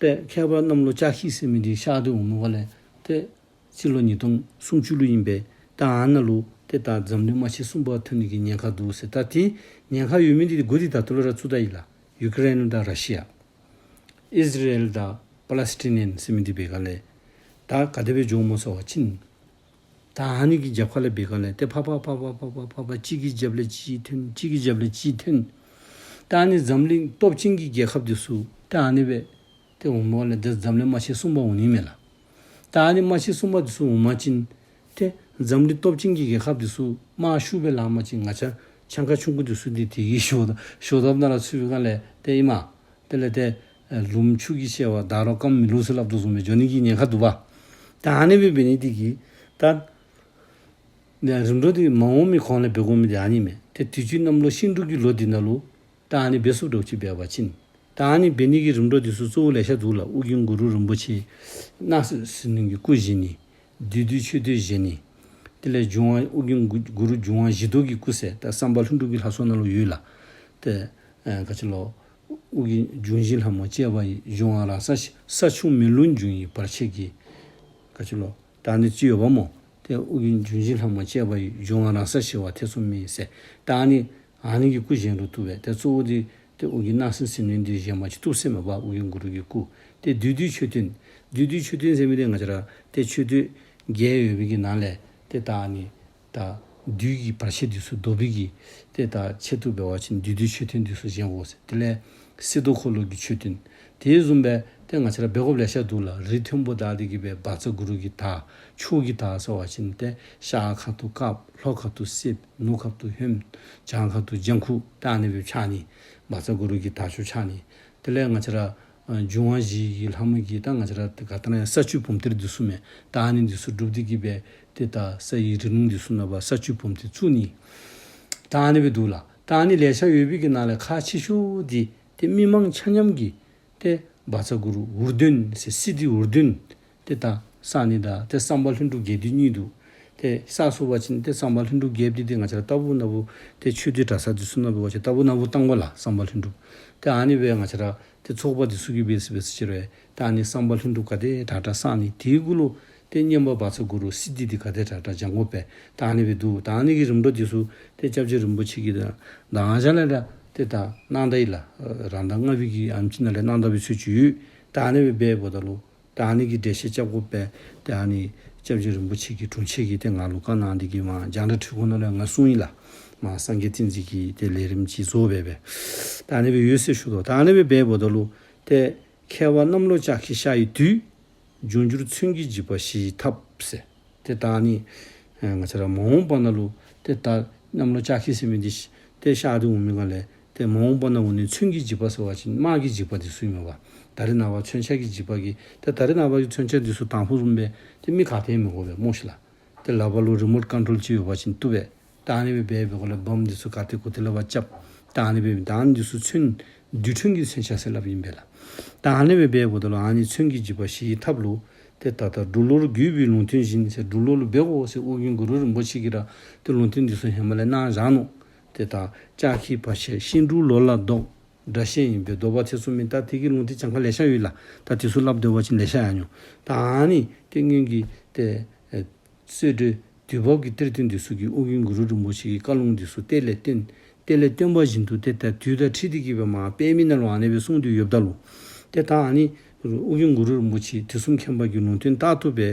ཏེ་ཁྱད་པར་གནམ་ལོ་ལྕགས་ཁྱི་ཟེར་མི་འདི་ཤར་ཏེ་འོངམ་ལས་ཏེ་སྤྱི་ལོ་ཉིས་སྟོང་སུམ་ཅུ་ལུ་ཨིན་པས། ད་ཨ་ནཱ་ལུ་ཏེ་ད་འཛམ་གླིང་དམག་ཆེན་གསུམ་པ་ཐོན་ནི་གི་ཉེན་ཁ་འདུག་ཟེར། ད་ཏེ་ཉེན་ཁ་ཡོད་མི་འདི་འགོ་འདི་ད་ལྟོ་ལུ་ར་བཙུགས་ད་ཡི་ལགས། ཡུ་ཀེ་རེན་དང་ར་ཤི་ཡ། ཨིས་ར་ཨེལ་དང་པ་ལེ་སི་ཊི་ནི་ཡཱན་ཟེར་མི་འདི་འབད་སྒང་ལས་ད་ག་དེ་སྦེ་འགྱོཝ་སྨོ་ཟེར་བ་ཅིན་ད་ཨ་ནི་གི་རྒྱབ་ཁ་ལས་འབད་སྒང་ལས་ཏེ་ཕར་ཕར་ཕར་ཕར་གཅིག་གི་རྒྱབ་ལས་གཅིག་ཐོན། གཅིག་གི་རྒྱབ་ལས་གཅིག་ཐོན། ད་ཨ་ནི་འཛམ་གླིང་སྟོབས་ཆེན་གྱི་རྒྱལ་ཁབ་འདི་ཚུ་ད་ཨ་ནི་སྦེ་ཏེ་འོངམ་ལས་ཏེ་འཛམ་གླིང་དམག་ཆེན་གསུམ་པ་འོང་ནི་མས་ལགས། ད་ཨ་ནི་དམག་ཆེན་གསུམ་པ་འདི་ཚུ་འོང་པ་ཅིན་ཏེ་འཛམ་གླིང་སྟོབས་ཆེན་གྱི་རྒྱལ་ཁབ་འདི་ཚུ་དམག་ཤུགས་སྦེ་ལང་པ་ཅིན་ང་བཅས་ཆང་ཁ་ཆུང་ཀུ་འདི་ཚུ་འདི་དེ་གི་ཞོ་ཞོ་འཐབ་ནང་ལུ་ཚུད་པའི་སྒང་ལས་ཏེ་ཨིན་མས། དེ་ལས་ཏེ་ཨེ་ལུངམ་ཆུ་གིས་བཤལ་བ་དར་བ་སྐམ་མི་ལུག་ཟེར་སླབ་དོ་བཟུམ་སྦེ་འགྱོ་ནི་གི་ཉེན་ཁ་འདུག་པ། ད་ཨ་ནི་སྦེ་འབད་ནི་འདི་གིས་ད་ནི་རིམ་གྲོ་འདི་མ་འོང་མི་གོང་ལས་འབད་དགོ་མི་འདི་ཨ་ནི་མས། ཏེ་དུས་ཅི་གནམ་ལོ་ཤིང་འབྲུག་གི་ལོ་འདི་ནང་ལུ་ད་ཨ་ནི་འབད་ཚུགསཔ་འདྲཝ་ཅིག་འབད་བ་ཅིན་ད་ཨ་ནི་འབད་ནི་གི་རིམ་གྲོ་འདི་ཚུ་གཙོ་བོ་ལེ་ཤ་འདུག་ལགས། ཨོ་རྒྱན་གུ་རུ་རིན་པོ་ཆེ་སྣང་སྲིད་ཟིལ་གནོན་གྱི་སྐུ་བཞེངས་ནི། བདུད་འདུལ་མཆོད་རྟེན་བཞེངས་ནི། དེ་ལས་འབྱུང་བ་ཨོ་རྒྱན་གུ་གུ་རུ་འབྱུང་བ་བཞི་སྟོང་གི་སྐུ་ཟེར་ད་བསམ་པ་ལྷུན་གྲུབ་ཀྱི་ལྷ་ཚོགས་ནང་ལུ་ཡོད་ལགས། ཏེ་ཨེ་ག་ཅི་ལོ། ཨོ་རྒྱན་འབྱུང་བཞི་ལྷ་མོ་བཅས་པ་ཡི། འབྱུང་བ་རང་ས་ས་ཆུ་མེ་རླུང་འབྱུང་བའི་བར་ཆད་ཀྱིས། ག་ཅི་ལོ། ད་ཨ་ནི་ཅིག་ཡོདཔ་སྨོ། ཏེ་ཨོ་རྒྱན་འབྱུང་བཞི་ལྷ་མོ་བཅས་པ་ཡི། འབྱུང་བ་རང་ས་ཞི་བ་ཐེ་ཚོམ་མེད་ཟེར། ད་ཨ་ནི་ཨ་ནི་གི་སྐུ་བཞེངས་རུང་བཏུབ་པས། ཏེ་གཙོ་བོ་འདི་ཏེ་ཨོ་རྒྱན་སྣང་སྲིད་ཟིལ་གནོན་འདི་བཞེངས་པ་ཅིན་བཏུབ་ཟེར་མས་པ། ཨོ་རྒྱན་གུ་རུ་གི་སྐུ། ཏེ་བདུད་འདུལ་མཆོད་རྟེན། བདུད་འདུལ་མཆོད་རྟེན་ཟེར་མི་འདི་ང་བཅས་ར་ཏེ་མཆོད་རྟེན་བརྒྱད་ཡོད་པའི་གི་ནང་ལས་ཏེ་ད་ཨ་ནི་ད་བདུད་ཀྱི་བར་ཆད་འདི་ཚུ་བཟློག་པའི་གི་ཏེ་ད་ཆེད་དུ་འབད་བ་ཅིན་བདུད་འདུལ་མཆོད་རྟེན་འདི་ཚུ་བཞེངས་དགོ་ཟེར། དེ་ལས་སིདྡྷ་འཁོར་ལོ་གི་མཆོད་རྟེན། དེ་བཟུམ་སྦེ་ཏེ་ང་བཅས་ར་འབད་དགོཔ་ལེ་ཤ་འདུག་ལགས། རི་མཐོན་པོ་དག་འདི་གི་སྦེ་བཛྲ་གུ་རུ་གི་དར། ཕྱོགས་ཀྱི་དར་ཟེར་བ་ཅིན་ཏེ་ཤར་ཁ་ཐུག་དཀརཔོ། ལྷོ་ཁ་ཐུག་སེརཔོ། ནུབ་ཁ་ཐུག་ཧོནམོ། བྱང་ཁ་ཐུག་ལྗང་ཁུ། ད་ཨ་ནི་སྦེ་ཕྱར་ནི། བཛྲ་གུ་རུ་གི་དར་ཕྱོགས་ཕྱར་ནི། དེ་ལས་ང་བཅས་ར་ཨ་འབྱུང་བ་བཞི་གི་ལྷ་མོ་གི་ད་ང་བཅས་ར་ཏེ་ག་ཏེ་ན་ཡང་ས་བཅུད་བུམ་གཏེར་འདི་ཚུ་མས། ད་ཨ་ནི་འདི་ཚུ་སྒྲུབ་སྟེ་གི་སྦེ་ཏེ་ད་ས་ཡི་རི་ལུང་འདི་ཚུ་ནང་པ་ས་བཅུད་བུམ་གཏེར་བཙུགས་ནི། ད་ཨ་ནི་སྦེ་འདུག་ལགས། ད་ཨ་ནི་ལེ་ཤ་ཡོད་པའི་གི་ནང་ལས་ཁག་ཆེ་ཤོས་འདི་ཏེ་མི་མང་ཆ་མཉམ་གྱིས་ཏེ་བཛྲ་གུ་རུ་འུར་འདོན་ཟེར་སིདྡྷི་འུར་འདོན་ཏེ་ད་བསག་ནི་དང་ཏེ་གསང་བ་ལྷུན་གྲུབ་རྒྱས་བསྡུས་གཉིས་འདུག། ཏེ་བསག་ཚུགས་པ་ཅིན་ཏེ་གསང་བ་ལྷུན་གྲུབ་རྒྱས་བསྡུས་འདི་ང་བཅས་ར་ལྟ་བུ་ན་བུ་ཏེ་ཆོས་སྡེ་གྲྭ་ཚང་འདི་ཚུ་ནང་འབད་བ་ཅིན་ལྟ་བུ་ན་བུ་བཏང་དགོ་ལགས། གསང་བ་ལྷུན་གྲུབ། ཏེ་ཨ་ནི་སྦེ་ང་བཅས་ར་ཏེ་ཚོགས་པ་འདི་ཚུ་གིས་འབད་ས་འབད་ས་ཅིག་རུང་ད་ཨ་ནི་གསང་བ་ལྷུན་གྲུབ་ག་དེ་དྲག་དྲག་བསག་ནི། དེའི་གུ་ལུ་ཏེ་བསྙེན་པ་བཛྲ་གུ་རུ་སིདྡྷི་འདི་ག་དེ་དྲག་དྲག་བགྱང་དགོ་པས། ད་ཨ་ནི་སྦེ་འདུག། ད་ཨ་ནི་གི་རིམ་གྲོ་འདི་ཚུ་ཏེ་སྐྱབས་རྗེ་རིན་པོ་ཆེ་གིས་ད་ད་ཨ་ཞང་ལས་ར་ཏེ་ད་གནང་ད་ཡི་ལགས། རང་ཟླ་ལྔ་པའི་གི་ཨ་ནེམ་ཅིག་ནང་ལས་གནང་ད་པའི་ཚུལ་ཅིག་ཡོད། ད་ཨ་ནི་སྦེ་འབདཝ་ད་ལུ་ད་ཨ་ནི་གི་འགྲེལ་བཤད་རྐྱབ་དགོ་པས། ཏེ་ཨ་ནི་སྐྱབས་རྗེ་རིན་པོ་ཆེ་གི་དྲུང་ཆེན་གྱིས་ཏེ་ང་ལུ་བཀའ་གནང་སྟེ་གི་མར་རྒྱང་བསྒྲགས་འཕྲུལ་འཁོར་ནང་ལས་ང་གསུངས་ཡི་ལགས། མར་སངས་རྒྱས་བསྟན་འཛིན་གྱི་ཏེ་ལས་རིམ་ཅིག་བཟོ་སྦེ་སྦེ་ད་ཨ་ནི་སྦེ་ཡོད་ཟེར་ཞུ་དོ། ད་ཨ་ནི་སྦེ་འབདཝ་ད་ལུ་ཏེ་ཁྱད་པར་གནམ་ལོ་ལྕགས་ཁྱི་ཤར་བའི་དུས། འབྱུང་འགྱུར་མཚོན་གྱི་འཇིགས་པ་ཞི་བའི་ཐབས་ཟེར། ཏེ་ད་ཨ་ནི་ཨ་ང་བཅས་ར་མ་འོངས་པ་ནང་ལུ་ཏེ་ད་གནམ་ལོ་ལྕགས་ཁྱི་ཟེར་མི་འདི་ཏེ་ཤར་ཏེ་འོང་མི་ག་ལས་ཏེ་མ་འོངས་པ་ནང་འོང་ནི་མཚོན་གྱི་འཇིགས་པ་ཟེར་བ་ཅིན་དམག་གི་འཇིགས་པ་འདི་ཚུ་ཨིན་མས་པ། ད་རེས་ནངས་པ་མཚོན་ཆ་གི་འཇིགས་པ་གིས་ཏེ་ད་རེས་ནངས་པ་གི་མཚོན་ཆ་འདི་ཚུ་དང་ཕུ་བཟུམ་སྦེ་ཏེ་མི་ག་ཏེ་མི་དགོ་པས་སྨོ་ཤི་ལགས། ཏེ་ལག་པ་ལུ་རི་མོཊ་ཀོན་ཊོལ་ཅིག་ཡོད་པ་ཅིན་བཏུབ་པས། ད་ཨ་ནི་སྦེ་འབད་བའི་སྒོ་ལས་བོམ་འདི་ཚུ་ག་ཏེ་གུ་ཏེ་ལས་ཕར་རྐྱབ། ད་ཨ་ནི་སྦེ་ད་ཨ་ནི་འདི་ཚུ་མཚོན་རྡུལ་ཕྲན་གྱི་མཚོན་ཆ་ཟེར་སླབ་ཨིན་པས་ལགས། ད་ཨ་ནི་སྦེ་འབདཝ་ད་ལུ་ཨ་ནི་མཚོན་གྱི་འཇིགས་པ་ཞི་བའི་ཐབས་ལུ་ཏེ་ད་ལྟ་འབྲུག་ལོར་བརྒྱུད་པའི་ལུང་བསྟན་བཞིན་ཟེར་འབྲུག་ལོ་ལུ་འབད་དགོ་ཟེར་ཨོ་རྒྱན་གུ་རུ་རིན་པོ་ཆེ་གིས་ར་ཏེ་ལུང་བསྟན་འདི་ཚུ་ཧེ་མ་ལས་གནང་བཞག་ནུག། ཏེ་ད་ལྕགས་ཁྱི་བར་ཆད་ཤིང་འབྲུག་ལོ་ལ་བཟློག། དགྲ་གཤེད་ཡིན་པས་བཟློག་པ་ཐེ་ཚོམ་མེད། ད་དེ་གི་ལུང་བསྟན་གྱངས་ཁ་ལེ་ཤ་ཡོད་ལགས། ད་དེ་ཚུ་སླབ་སྡོད་པ་ཅིན་ལེ་ཤ་ཡར་འགྱོ། ད་ཨ་ནི་ཏེ་སྔོན་གྱི་ཏེ་ཨེ་གསོལ་འདྲེ་དུས་བབ་ཀྱི་གཏེར་སྟོན་འདི་ཚུ་གིས་ཨོ་རྒྱན་གུ་རུ་རིན་པོ་ཆེ་གི་བཀའ་ལུང་འདི་ཚུ་གཏེར་ལས་བཏོན། གཏེར་ལས་བཏོན་པ་བཞིན་དུ་ཏེ་ད་དུས་དང་འཁྲིལ་ཏེ་གི་སྦེ་མར་པདྨའི་ནང་ལུ་ཨ་ནི་སྦེ་གསུངས་ཏེ་ཡོདཔ་ད་ལུ་ཏེ་ད་ཨ་ནི་ཨོ་རྒྱན་གུ་རུ་རིན་པོ་ཆེ་དུས་གསུམ་མཁྱེན་པ་གི་ལུང་བསྟན་ལྟར་དུ་སྦེ་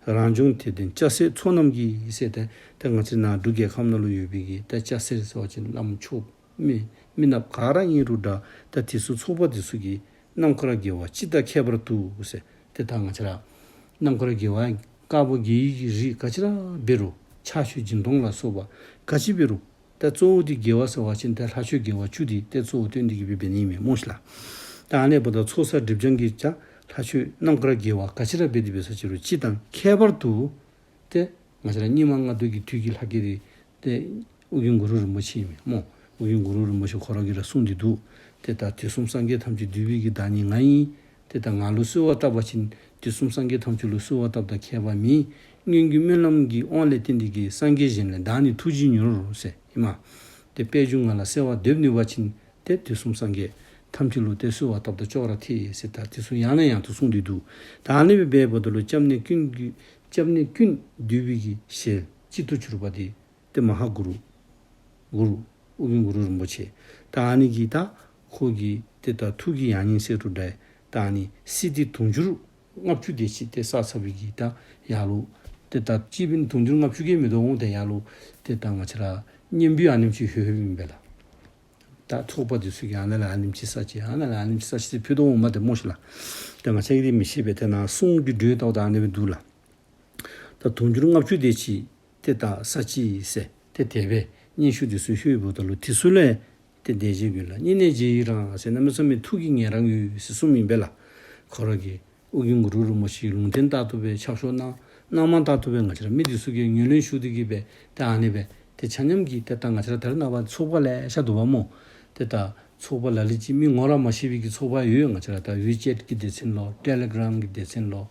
རང་བྱུང་དད་ལྡན་སྐྱ་སེར་ཚོགས་རྣམས་ཀྱིས་ཟེར་ཏེ་ཏེ་ང་བཅས་ནཱ་འབྲུག་རྒྱལ་ཁབ་ནང་ལུ་ཡོད་པའི་གི་ཏེ་སྐྱ་སེར་ཟེར་བ་ཅིན་བླམ་ཆོསཔ་མི་མི་ནགཔ་ག་ར་ཨིན་རུང་འདྲ། ད་དེ་ཚུ་ཚོགས་པ་འདི་ཚུ་གིས་རྣམ་དཀར་དགེ་བ་སྤྱི་དང་ཁྱད་པར་དུ་ཟེར། ཏེ་ད་ང་བཅས་ར་རྣམ་དཀར་དགེ་བ་དཀར་པོ་དགེ་བའི་གི་རིགས་ག་ཅི་ར་འབད་རུང་ཕྱག་མཆོད་སྦྱིན་གཏོང་ལ་སོགས་པ་ག་ཅི་འབད་རུང་ད་གཙོ་བོ་འདི་དགེ་བ་ཟེར་བ་ཅིན་ད་ལྷ་ཆོས་དགེ་བ་བཅུ་འདི་ཏེ་གཙོ་བོ་བཏོན་ཏེ་གི་སྦེ་འབད་ནི་མས་སྨོ་ཤི་ལགས། ད་ཨ་ནི་འབདཝ་ད་ཚོགས་བསགས་སྒྲིབ་སྦྱང་གི་ད་ལྷ་ཆོས་རྣམ་དཀར་དགེ་བ་ག་ཅི་ར་འབད་དེ་འབད་ས་ཅིག་རུང་སྤྱི་དང་ཁྱད་པར་དུ་ཏེ་ང་བཅས་ར་སྙིགས་མ་ལྔ་བདོ་གི་དུས་ཀྱི་ལྷ་སྐལ་འདི་ཏེ་ཨོ་རྒྱན་གུ་རུ་རིན་པོ་ཆེ་ཨིན་མས་སྨོ། ཨོ་རྒྱན་གུ་རུ་རིན་པོ་ཆེ་ཁོ་ར་གིས་ར་གསུངས་ཏེ་འདུག། ཏེ་ད་དུས་གསུམ་སངས་རྒྱས་ཐམས་ཅད་འདུས་པའི་གི་བདག་ཉིད་ང་ཡིན། ཏེ་ད་ང་ལུ་གསོལ་བ་བཏབ་པ་ཅིན་དུས་གསུམ་སངས་རྒྱས་ཐམས་ཅད་ལུ་གསོལ་བ་བཏབ་དང་ཁྱད་པར་མེད། སྔོན་གྱི་སྨོན་ལམ་གྱི་དབང་ལས་བརྟེན་ཏེ་གི་སངས་རྒྱས་གཞན་ལས་བདག་ནི་ཐུགས་རྗེས་མྱུར་ཟེར་ཨིན་མས། ཏེ་པད་འབྱུང་ང་ལ་གསོལ་བ་འདེབས་ནུས་པ་ཅིན་ཏེ་དུས་གསུམ་སངས་རྒྱས་ཐམས་ཅད་ལུ་ཏེ་གསོལ་བ་བཏབ་དང་ཅོག་ར་འཐད་ཟེར། ད་དེ་ཚུ་ཡང་ནས་ཡང་དུ་གསུངས་ཏེ་འདུག། ད་ཨ་ནི་སྦེ་འབདཝ་ད་ལུ་སྐྱབས་གནས་ཀུན་གྱི་སྐྱབས་གནས་ཀུན་འདུས་པའི་གི་ཞལ་གཅིག་ཏུ་གྱུར་པ་འདི་ཏེ་མ་ཧཱ་གུ་རུ་གུ་རུ་ཨོ་རྒྱན་གུ་རུ་རིན་པོ་ཆེ། ད་ཨ་ནི་གི་ད་ཁོ་གི་ཏེ་ད་ཐུགས་ཀྱི་ཡང་སྙིང་ཟེར་རུང་འདྲ། ད་ཨ་ནི་སིདྡྷི་དུང་ཕྱུར་ལྔ་བཅུ་དེ་ཅིག་ཏེ་བསགས་ཚར་བའི་གི་ད་ཡར་ལུ་ཏེ་ད་སྤྱི་ཕན་དུང་ཕྱུར་ལྔ་བཅུ་གིས་མི་དོ་འོང་། ཏེ་ཡར་ལུ་ཏེ་ད་ང་བཅས་ར་གཉེན་པོའི་ཨ་ནེམ་ཅིག་ལྷོད་ལྷོདཔ་ཨིན་པས་ལགས། ད་ཚོགས་པ་འདི་ཚུ་གིས་ཨ་ནཱ་ལས་ཨ་ནེམ་ཅིག་བསགས་ཅི་ཨ་ནཱ་ལས་ཨ་ནེམ་ཅིག་བསགས་ཅི་ཏེ་ཕུལ་དོ་འོང་མས་ཏེ་སྨོ་ཤི་ལགས། ཏེ་ང་བཅས་ཀྱིས་འདི་མི་ཤེས་པས། ཏེ་ནཱ་གསུང་གི་འགྲོས་ལྟཝ་ད་ཨ་ནི་སྦེ་འདུག་ལགས། ད་དུང་ཕྱུར་ལྔ་བཅུ་དེ་ཅིག་ཏེ་ད་བསགས་ཅི་ཟེར་ཏེ་དེ་སྦེ་སྙན་ཞུ་འདི་ཚུ་ལྷོད་འབདཝ་ད་ལུ་དེ་ཚུ་ལས་ཏེ་དེ་རྗེ་གུ་ལ་སྙིང་ནས་རྗེས་ཡི་རང་ཟེར་གནམ་མེད་ས་མེད་ཐུགས་ཀྱི་ངལ་རངས་ཡོད་ཟེར་གསུངམ་ཨིན་པས་ལགས། ཁོ་ར་གིས་ཨོ་རྒྱན་གུ་རུ་རིན་པོ་ཆེའི་ལུང་བསྟན་ལྟར་དུ་སྦེ་ཕྱག་ཤོག་གནང་གནང་མ་ལྟར་དུ་སྦེ་ང་བཅས་ར་མི་འདི་ཚུ་གིས་ངོས་ལེན་ཞུ་སྟེ་གི་སྦེ་ཏེ་ཨ་ནི་སྦེ་ཏེ་ཆ་མཉམ་གྱིས་ཏེ་ད་ང་བཅས་ར་ད་རེས་ནངས་པ་ཚོགས་པ་ལེ་ཤ་འདུག་པ་སྨོ། ཏེ་ད་ཚོགས་པ་ལ་ལུ་ཅིག་མི་ངོ་ར་མ་ཤེས་པའི་གི་ཚོགས་པ་ཡོད། ང་བཅས་ར་ད་ཝི་ཅེཊ་གི་སྡེ་ཚན་ལོ། ཊེ་ལི་གྲམ་གི་སྡེ་ཚན་ལོ།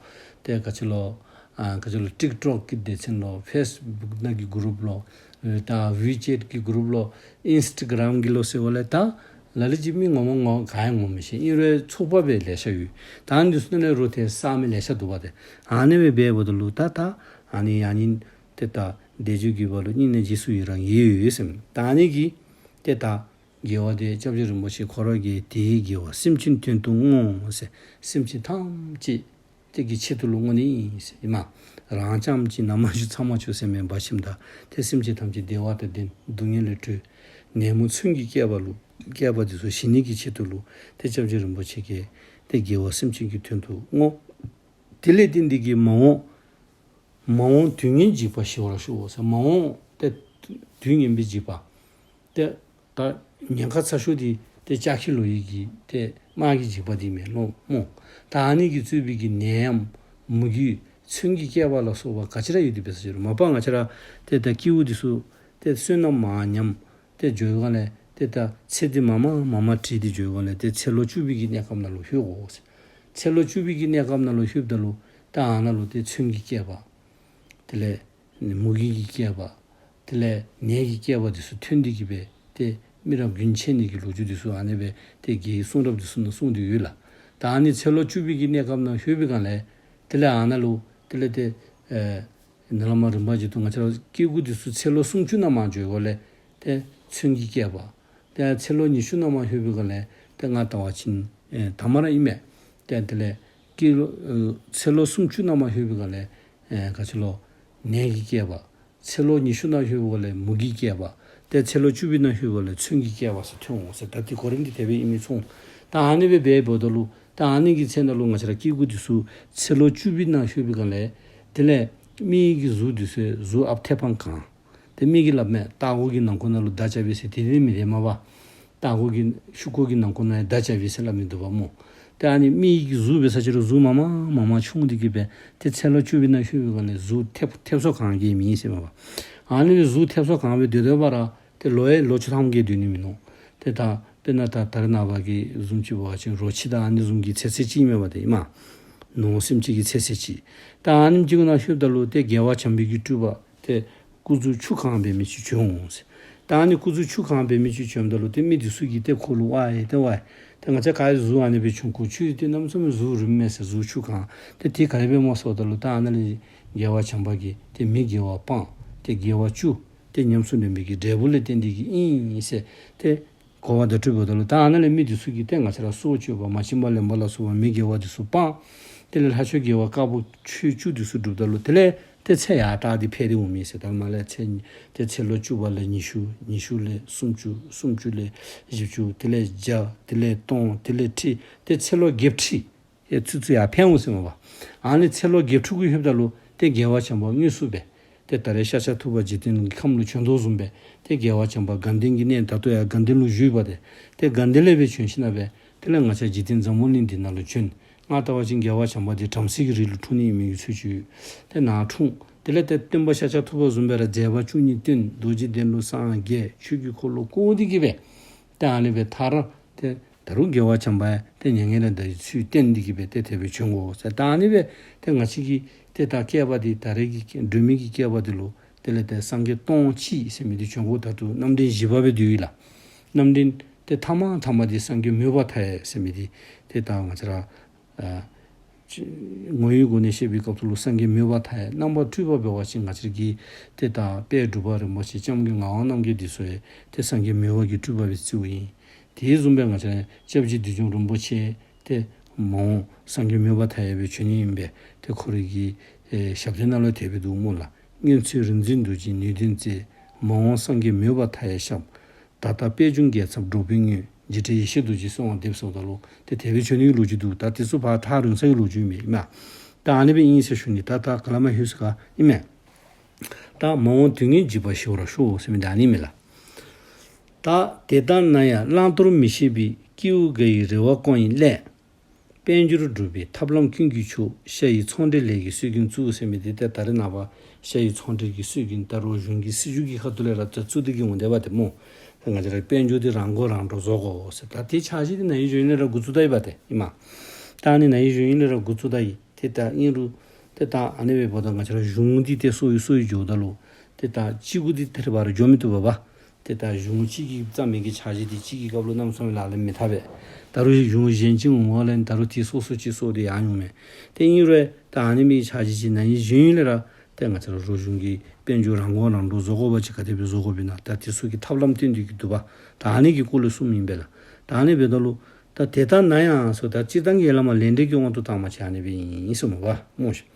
ཏེ་ག་ཅི་ལོ། ཨ་ག་ཅི་ལོ་ཊིཀ་ཊོཀ་གི་སྡེ་ཚན་ལོ། ཕེསི་བུཀ་ནང་གི་གུ་རུབ་ལོ། ད་ཝི་ཅེཊ་གི་གུ་རུབ་ལོ། ཨིནསི་ཊ་གྲམ་གི་ལོ་ཟེར་བ་ལས་ད་ལ་ལུ་ཅིག་མི་ངོ་མ་ངོ་ག་ཡང་ངོ་མི་ཤེས། ཨིན་རུང་ཚོགས་པ་སྦེ་ལེ་ཤ་ཡོད། ད་ཨ་ནི་འདི་ཚུ་ནང་ལས་རུང་ཏེ་བསགས་མི་ལེ་ཤ་འདུག་པ་ཏེ། ཨ་ནི་སྦེ་འབདཝ་ད་ལུ་ད་ད་ཨ་ནི་ཡང་ནི་ ཏེ་ད་བཟླས་བརྗོད་བགྱིས་པ་ལུ་སྙིང་ནས་རྗེས་སུ་ཡི་རང་ཡིད་ཡོད་ཟེར། ད་ཨ་ནི་གི་ཏེ་ད་དགེ་བ་དེ་སྐྱབས་རྗེ་རིན་པོ་ཆེ་ཁོ་ར་གིས་དེའི་དགེ་བ་སེམས་ཅན་དོན་དུ་བསྔོ་ཟེར། སེམས་ཅན་ཐམས་ཅད་དེ་གི་ཆེད་དུ་ལུ་བསྔོ་ནི་ཨིན་ཟེར་ཨིན་མས། རང་རྐྱངམ་གཅིག་ནམ་མ་ཞུ་ཚ་མ་ཆོ་ཟེར་མེན་པར་ཞིནམ་ད་ཏེ་སེམས་ཅན་ཐམས་ཅད་བདེ་བ་དང་ལྡན་སྡུག་བསྔལ་ལས་གྲོལ་ནད་མུག་མཚོན་གྱིས་བསྐལ་པ་ལུ་བསྐལ་པ་དེ་ཚུ་ཞི་ནི་གི་ཆེད་དུ་ལུ་ཏེ་སྐྱབས་རྗེ་རིན་པོ་ཆེ་གིས་ཏེ་དགེ་བ་སེམས་ཅན་གྱི་དོན་དུ་བསྔོ། དེ་ལས་བརྟེན་ཏེ་གི་མ་འོངས་མ་འོངས་དུས་ངན་འཇིགས་པ་ཞི་བར་ཤོག་ཟེར། མ་འོངས་ཏེ་དུས་ངན་པའི་འཇིགས་པ་ཏེ་ད་ཉེན་ཁ་ཚ་ཤོས་འདི་ཏེ་ལྕགས་ཁྱི་ལོ་ཡི་གི་ཏེ་དམག་གི་འཇིགས་པ་འདི་མེན་ལོ་སྨོ། ད་ཨ་ནི་གིས་གཙོས་པའི་གི་ནད་ཡམས་མུ་གེ་མཚོན་གྱིས་བསྐལ་པ་ལ་སོགས་པ་ག་ཅི་ར་ཡོད་དེ་འབད་ས་ཅི་རུང་མ་པ་ང་བཅས་ར་ཏེ་ད་སྐྱེ་བོ་འདི་ཚུ་ཏེ་བསོད་ནམས་མང་ཉམས་ཏེ་འགྱོ་བའི་སྒང་ལས་ཏེ་ད་ཚེ་འདི་མ་མ་མ་མ་འགྲིབ་སྟེ་འགྱོ་བའི་སྒང་ལས་ཏེ་ཚེ་ལོ་བཅུ་པའི་གི་གནས་སྐབས་ནང་ལུ་ལྷོད་དགོ་ཟེར། ཚེ་ལོ་བཅུ་པའི་གི་གནས་སྐབས་ནང་ལུ་ལྷོདཔ་ད་ལུ་ད་ཨ་ནཱ་ལུ་ཏེ་མཚོན་གྱིས་བསྐལ་པ། དེ་ལས་མུ་གེ་གི་བསྐལ་པ། དེ་ལས་ནད་ཀྱི་བསྐལ་པ་འདི་ཚུ་ཐོན་ཏེ་གི་སྦེ་ཏེ་མི་རབས་རྒྱུན་ཆད་ནི་གི་ལོ་རྒྱུས་འདི་ཚུ་ཨ་ནི་སྦེ་ཏེ་རྒྱའི་གསུང་རབ་འདི་ཚུ་ནང་གསུངས་ཏེ་ཡོད་ལགས། ད་ཨ་ནི་ཚེ་ལོ་བཅུ་པའི་གི་གནས་སྐབས་ནང་ལྷོད་པའི་སྒང་ལས་དེ་ལས་ཨ་ནཱ་ལུ་དེ་ལས་ཏེ་ཨེ་ནཱ་ལས་མར་རིམ་པ་བཞིན་དུ་ང་བཅས་ར་སྐྱེ་དགུ་འདི་ཚུ་ཚེ་ལོ་སུམ་ཅུ་ནང་མར་འགྱོ་བའི་སྒང་ལས་ཏེ་མཚོན་གྱིས་བསྐལ་པ། ཏེ་ཚེ་ལོ་ཉི་ཤུ་ནང་མར་ལྷོད་པའི་སྒང་ལས་ཏེ་ང་བལྟ་བ་ཅིན་ཨེ་ཐ་མ་ར་ཨིན་མས། ཏེ་དེ་ལས་སྐྱེ་ལོ་ཨེ་ཚེ་ལོ་སུམ་ཅུ་ནང་མར་ལྷོད་པའི་སྒང་ལས་ཨེ་ག་ཅི་ལོ་ནད་ཀྱི་བསྐལ་པ། ཚེ་ལོ་ཉི་ཤུ་ནང་ལྷོད་པའི་སྒང་ལས་མུ་གེའི་བསྐལ་པ། ཏེ་ཚེ་ལོ་བཅུ་པའི་ནང་ལྷོད་པའི་སྒང་ལས་མཚོན་གྱིས་བསྐལ་པ་ཟེར་ཐོན་འོང་ཟེར། ད་དེ་གོ་རིམ་འདི་དེ་སྦེ་ཨིན་མི་ཚུགས། ད་ཨ་ནི་སྦེ་འབདཝ་ད་ལུ་ད་ཨ་ནི་གི་ཚེ་ནང་ལུ་ང་བཅས་ར་སྐྱེ་དགུ་འདི་ཚུ་ཚེ་ལོ་བཅུ་པའི་ནང་ལྷོད་པའི་སྒང་ལས་དེ་ལས་མི་གི་གཟུགས་འདི་ཚུ་གཟུགས་ཨཔ་ཐེ་པང་གང་། ཏེ་མི་གིས་སླབ་མས། རྟ་མགོ་གི་ནང་ཁོག་ནང་ལུ་མདའ་རྐྱབ་ཡི་ཟེར། དེ་དེ་མི་རེད་མ་པ། རྟ་མགོ་གི་ཤུག་ཀོ་གི་ནང་ཁོག་ནང་མདའ་རྐྱབ་ཡི་ཟེར་སླབ་མི་འདུག་པ་སྨོ། ཏེ་ཨ་ནི་མི་གི་གཟུགས་འབད་ས་ཅི་རུང་གཟུགས་མ་མ་མ་མ་ཆུང་སྟེ་གི་སྦེ་ཏེ་ཚེ་ལོ་བཅུ་པའི་ནང་ལྷོད་པའི་སྒང་ལས་གཟུགས་ཐེབ་ཐེབ་སོ་གང་གི་མི་ཨིན་ཟེར་མས་པ། ཨ་ནི་སྦེ་གཟུགས་ཐེབ་སོ་གང་སྦེ་སྡོད་སྡོད་པ་ར་ཏེ་ལོ་ཡང་ལོ་བཅུ་ཐམ་གྱི་སྡོད་ནི་མིན་ནུག། ཏེ་ད་དཔེར་ན་ད་ད་རེས་ནངས་པ་གི་བཟུམ་ཅིག་འབད་བ་ཅིན་རོ་ཁྱི་དང་ཨ་ནི་བཟུམ་གྱི་ཚེ་ཚད་ཅིག་ཨིན་མས་པ་ཏེ་ཨིན་མས། ནོར་སེམས་ཅན་གྱི་ཚེ་ཚད་ཅིག། ད་ཨ་ནེམ་ཅིག་ནང་ལྷོདཔ་ད་ལུ་ཏེ་རྒྱལ་བ་བྱམས་པའི་གི་སྤྲུལ་པ་ཏེ་སྐུ་གཟུགས་ཆུ་གང་འབད་མི་ཅིག་བྱོན་འོང་ཟེར། ད་ཨ་ནི་སྐུ་གཟུགས་ཆུ་གང་འབད་མི་ཅིག་བྱོནམ་ད་ལུ་ཏེ་མི་འདི་ཚུ་གིས་ཏེ་ཁོ་ལུ་ཝའི་ཏེ་ཝའི་ཏེ་ང་བཅས་ག་ར་གཟུགས་ཨ་ནི་སྦེ་བྱུང་ཁུངས་ཁྱོད་ཏེ་གནམ་མེད་ས་མེད་གཟུགས་རིངམ་མས་ཟེར། གཟུགས་ཆུ་གང་ཏེ་དེ་ག་དེ་སྦེ་སྨོ་ཟེརཝ་ད་ལུ་ད་ཨ་ནཱ་ལས་རྒྱལ་བ་བྱམས་པ་གིས་ཏེ་མི་དགེ་བ་སྤངས། ཏེ་དགེ་བ་བཅུ་ཏེ་ཉམས་སུ་ལེན་པའི་གི་འབྲས་བུ་ལས་བརྟེན་ཏེ་གི་ཨིན་ཟེར་ཏེ་གོ་བ་བརྡ་སྤྲོད་འབདཝ་ད་ལུ་ད་ཨ་ནཱ་ལས་མི་འདི་ཚུ་གིས་ཏེ་ང་བཅས་ར་སྲོག་གཅོད་པ་མ་བྱིན་པ་ལེན་པ་ལ་སོགས་པ་མི་དགེ་བ་འདི་ཚུ་སྤངས། དེ་ལས་ལྷ་ཆོས་དགེ་བ་དཀར་པོ་ཆོས་བཅུ་འདི་ཚུ་བསྒྲུབས་ད་ལུ་དེ་ལས་ཏེ་ཚེ་ཡར་དྲག་སྟེ་འཕེལ་ཏེ་འོང་མི་ཟེར། ད་མ་ལས་ཚེ་ཏེ་ཚེ་ལོ་བཅུ་པ་ལས་ཉི་ཤུ། ཉི་ཤུ་ལས་སུམ་ཅུ། སུམ་ཅུ་ལས་བཞི་བཅུ། དེ་ལས་བརྒྱ། དེ་ལས་སྟོང་། དེ་ལས་ཁྲི། ཏེ་ཚེ་ལོ་བརྒྱད་ཁྲི་ཡང་ཚུན་ཚོད་ཡར་འཕེལ་འོང་ཟེར་མས་པ། ཨ་ནི་ཚེ་ལོ་བརྒྱད་ཁྲི་གུ་ལྷོདཔ་ད་ལུ་ཏེ་རྒྱལ་བ་བྱམས་པ་དངོས་སུ་སྦེ་ཏེ་ད་རེས་ཤཱཀྱ་ཐུབ་པ་འཇིག་རྟེན་གྱི་ཁམས་ལུ་བྱོན་དོ་བཟུམ་སྦེ་ཏེ་རྒྱལ་བ་བྱམས་པ་དགའ་ལྡན་གྱི་གནས་ད་ལྟོ་ཡང་དགའ་ལྡན་ལུ་བཞུགས་པ་ཏེ། ཏེ་དགའ་ལྡན་ལས་སྦེ་བྱོན་ཞིནམ་སྦེ་དེ་ལས་ང་བཅས་འཇིག་རྟེན་འཛམ་བུ་གླིང་འདི་ནང་ལུ་བྱོན། ང་བལྟ་བ་ཅིན་རྒྱལ་བ་བྱམས་པ་འདི་བྲམ་ཟེ་གི་རིགས་ལུ་འཁྲུངས་ནི་ཨིན་མི་གི་ཚུལ་ཅིག་ཏེ་ནཱ་འཁྲུངས། དེ་ལས་ཏེ་སྟོན་པ་ཤཱཀྱ་ཐུབ་པ་བཟུམ་སྦེ་ར་མཛད་པ་བཅུ་གཉིས་སྟོན། རྡོ་རྗེ་གདན་ལུ་སངས་རྒྱས། ཆོས་ཀྱི་འཁོར་ལོ་བསྐོར་ཏེ་གི་སྦེ་ཏེ་ཨ་ནི་སྦེ་མཐར་ཏེ་ད་རུང་རྒྱལ་བ་བྱམས་པ་ཡང་ཏེ་མྱ་ངན་ལས་འདའ་བའི་ཚུལ་བསྟན་ཏེ་གི་སྦེ་ཏེ་དེ་སྦེ་བྱོན་དགོ་ཟེར། ད་ཨ་ནི་སྦེ་ཏེ་ང་བཅས་ཀྱི་ཏེ་ད་བསྐལ་པ་འདི་ད་རེས་ཀྱི་སྒྲོན་མེ་གི་བསྐལ་པ་འདི་ལུ་དེ་ལས་ཏེ་སངས་རྒྱས་སྟོང་གཅིག་ཟེར་མི་འདི་བྱོན་དགོ། ད་ལྟོ་རྣམ་འདྲེན་བཞི་པ་སྦེ་འདུག་ཡོད་ལགས། རྣམ་འདྲེན་ཏེ་ཐ་མ་ཐ་མ་འདི་སངས་རྒྱས་མོས་པ་མཐའ་ཡས་ཟེར་མི་འདི་ཏེ་ད་ང་བཅས་ར་ཨ་ཅི་ངོ་བོའི་སྒོ་ནས་བཤད་པའི་སྐབས་སུ་ལུ་སངས་རྒྱས་མོས་པ་མཐའ་ཡས། རྣམ་པར་སྤྲུལ་པ་འབད་བ་ཅིན་ང་བཅས་ཀྱི་ཏེ་ད་དཔལ་འབྲུག་པ་རིན་པོ་ཆེ་སྐྱབས་མགོན་ངག་དབང་རྣམ་རྒྱལ་འདི་ཚུ་ཡང་ཏེ་སངས་རྒྱས་མོས་པ་གི་སྤྲུལ་པ་སྦེ་བརྩིཝ་ཨིན། དེ་བཟུམ་སྦེ་ང་བཅས་སྐྱབས་རྗེ་བདུད་འཇོམས་རིན་པོ་ཆེ་ཏེ་མ་འོངས་སངས་རྒྱས་མོས་པ་མཐའ་ཡས་སྦེ་བྱོན་ནི་ཨིན་པས། ཏེ་ཁོ་རའི་གི་ཨེ་ཞབས་བརྟན་ནང་ལུ་དེ་སྦེ་འདུག་སྨོ་ལགས། སྔོན་ཚེ་རིག་འཛིན་རྡོ་རྗེ་ནུས་ལྡན་རྩལ། མ་འོངས་སངས་རྒྱས་མོས་པ་མཐའ་ཡས་ཞབས། ད་ལྟ་པད་འབྱུང་རྒྱལ་ཚབ་འགྲོ་བའི་དངོས། འཇིགས་བྲལ་ཡེ་ཤེས་རྡོ་རྗེ་གསོལ་བ་འདེབས་ཟེརཝ་ད་ལུ་ཏེ་དེ་སྦེ་བྱོན་ནི་གི་ལོ་རྒྱུས་འདུག། ད་དེ་ཚུ་ཕར་ཐག་རིང་ས་གི་ལོ་རྒྱུས་མས་ཨིན་མས། ད་ཨ་ནི་སྦེ་ཨིན་ཟེར་ཞུ་ནི། ད་ད་ག་ལས་མར་ལྷོད་ས་ག་ཨིན་མས། ད་མ་འོངས་དུས་ངན་འཇིགས་པ་ཞི་བར་ཤོག་ཟེར་མི་འདི་ཨ་ནི་མས་ལགས། ད་དེ་ལྟར་ན་ཡང་བླང་དོར་མི་ཤེས་པའི། སྐྱེ་བོ་འགའ་ཡི་རེ་བ་སྐོང་བའི་སླད། དཔལ་འབྱོར་སྒྲུབ་པའི་ཐབས་ལམ་ཀུན་གྱིས་ཆོག། ཤ་ཡི་ཚོང་འབྲེལ་ལས་ཀྱི་སྲོལ་རྒྱུན་བཙུགས་ཟེར་མི་འདི་ཏེ་ད་རེས་ནངས་པ་ཤ་ཡི་ཚོང་འབྲེལ་གྱི་སྲོལ་རྒྱུན་ད་རུང་གཞུང་གི་སྲིད་བྱུས་ཀྱི་ཁ་ཐུག་ལས་ར་ད་བཙུགས་ཏེ་གི་འོང་དེས་པ་ཏེ་སྨོ། ད་ང་བཅས་ར་དཔལ་འབྱོར་འདི་རང་མགོ་རང་འདྲོངས་བཟོ་དགོ་ཟེར། ད་དེ་འཆར་གཞི་འདི་ན་ཧིང་གཞེས་ནིང་ལས་ར་འགོ་བཙུགས་ད་ཡི་པ་ཏེ་ཨིན་མས། ད་ཨ་ནི་ན་ཧིང་གཞེས་ནིང་ལས་ར་འགོ་བཙུགས་ད་ཡི། ཏེ་ད་ཨིན་རུང་ཏེ་ད་ཨ་ནི་སྦེ་འབདཝ་ད་ང་བཅས་ར་གཞུང་འདི་ཏེ་སོ་ཡི་སོ་ཡི་འགྱོཝ་ད་ལུ་ཏེ་ད་གཅིག་པུ་འདི་ཏེ་ར་བར་འགྱོ་མི་བཏུབ་པས་པ། ཏེ་ད་གཞུང་གཅིག་གིས་བརྩམས་མི་གི་འཆར་གཞི་འདི་གཅིག་གི་སྐབས་ལུ་གནམ་མེད་ས་མེད་ལག་ལེན་མི་འཐབ་པས། ད་རུང་གཞུང་གཞན་ཅིག་འོང་བ་ལས་ད་རུང་དེ་སོ་སོ་ཅིག་སོ་སྟེ་ཡང་འོང་མས། ཏེ་ཨིན་རུང་ད་ཨ་ནི་མི་གི་འཆར་གཞི་ཅིག་ན་ཧིང་གཞེས་ནིང་ལས་ར་ཏེ་ང་བཅས་ར་རོགས་གཞུང་གི་ དཔལ་འབྱོར་རང་མགོ་རང་འདྲོངས་བཟོ་དགོ་པ་ཅིན་ག་དེ་སྦེ་བཟོ་དགོཔ་ཨིན་ན། ད་དེ་ཚུ་གི་ཐབས་ལམ་སྟོན་ཏེ་གི་འདུག་པ། ད་ཨ་ནི་གི་སྐོར་ལས་གསུངམ་ཨིན་པས་ལགས། ད་ཨ་ནི་འབདཝ་ད་ལུ་ད་དེ་ལྟ་ན་ཡང་ཟེར་ད་སྤྱིར་བཏང་གི་ཡར་ལས་མར་ལས་འབྲས་ཀྱི་དབང་དུ་བཏང་པ་ཅིན་ཨ་ནི་སྦེ་ཨིན་ཟེར་མས་པ་སྨོ་ཤིག།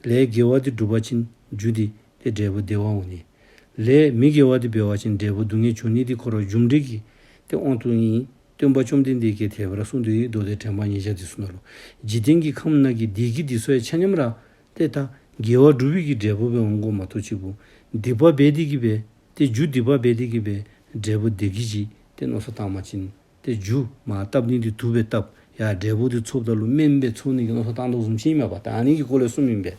ལས་དགེ་བ་དེ་སྒྲུབ་པ་ཅིན་རྒྱུ་དེ་ཏེ་འབྲས་བུ་བདེ་བ་འོང་ནི། ལས་མི་དགེ་བ་དེ་འབད་བ་ཅིན་འབྲས་བུ་སྡུག་བསྔལ་འབྱུང་ནི། དེ་ཁོ་ར་རྒྱུ་འབྲས་ཀྱི་ཏེ་དབང་དུ་ཨིན། སྟོན་པ་བཅོམ་ལྡན་འདས་ཀྱིས་དེ་སྦེ་ར་གསུངས་ཏེ་ཡོད། མདོ་སྡེ་དྲན་པ་ཉིས་བརྒྱ་དེ་ཚུ་ནང་ལུ། འཇིག་རྟེན་གྱི་ཁམས་ནང་གི་བདེ་སྐྱིད་དེ་ཚུ་ཡང་ཆ་མཉམ་ར་ཏེ་ད་དགེ་བ་སྒྲུབ་པའི་གི་འབྲས་བུ་སྦེ་འོང་དགོ་མ་གཏོགས་ཅིག་པོ་སྡིག་པ་འབད་དེ་གི་སྦེ་ཏེ་རྒྱུ་སྡིག་པ་འབད་དེ་གི་སྦེ་འབྲས་བུ་བདེ་སྐྱིད་ཅིག་ཏེ་མནོ་བསམ་བཏང་པ་ཅིན་ཏེ་རྒྱུ་མར་བཏབ་ནི་དེ་དུག་སྦེ་བཏབ། ཡར་འབྲས་བུ་དེ་ཚོརཝ་ད་ལུ་སྨན་སྦེ་ཚོར་ནི་གི་མནོ་བསམ་བཏང་དོ་བཟུམ་ཅིག་ཨིན་མས་པ། ད་ཨ་ནི་གི་སྐོར་ལས་གསུངམ་ཨིན་པས།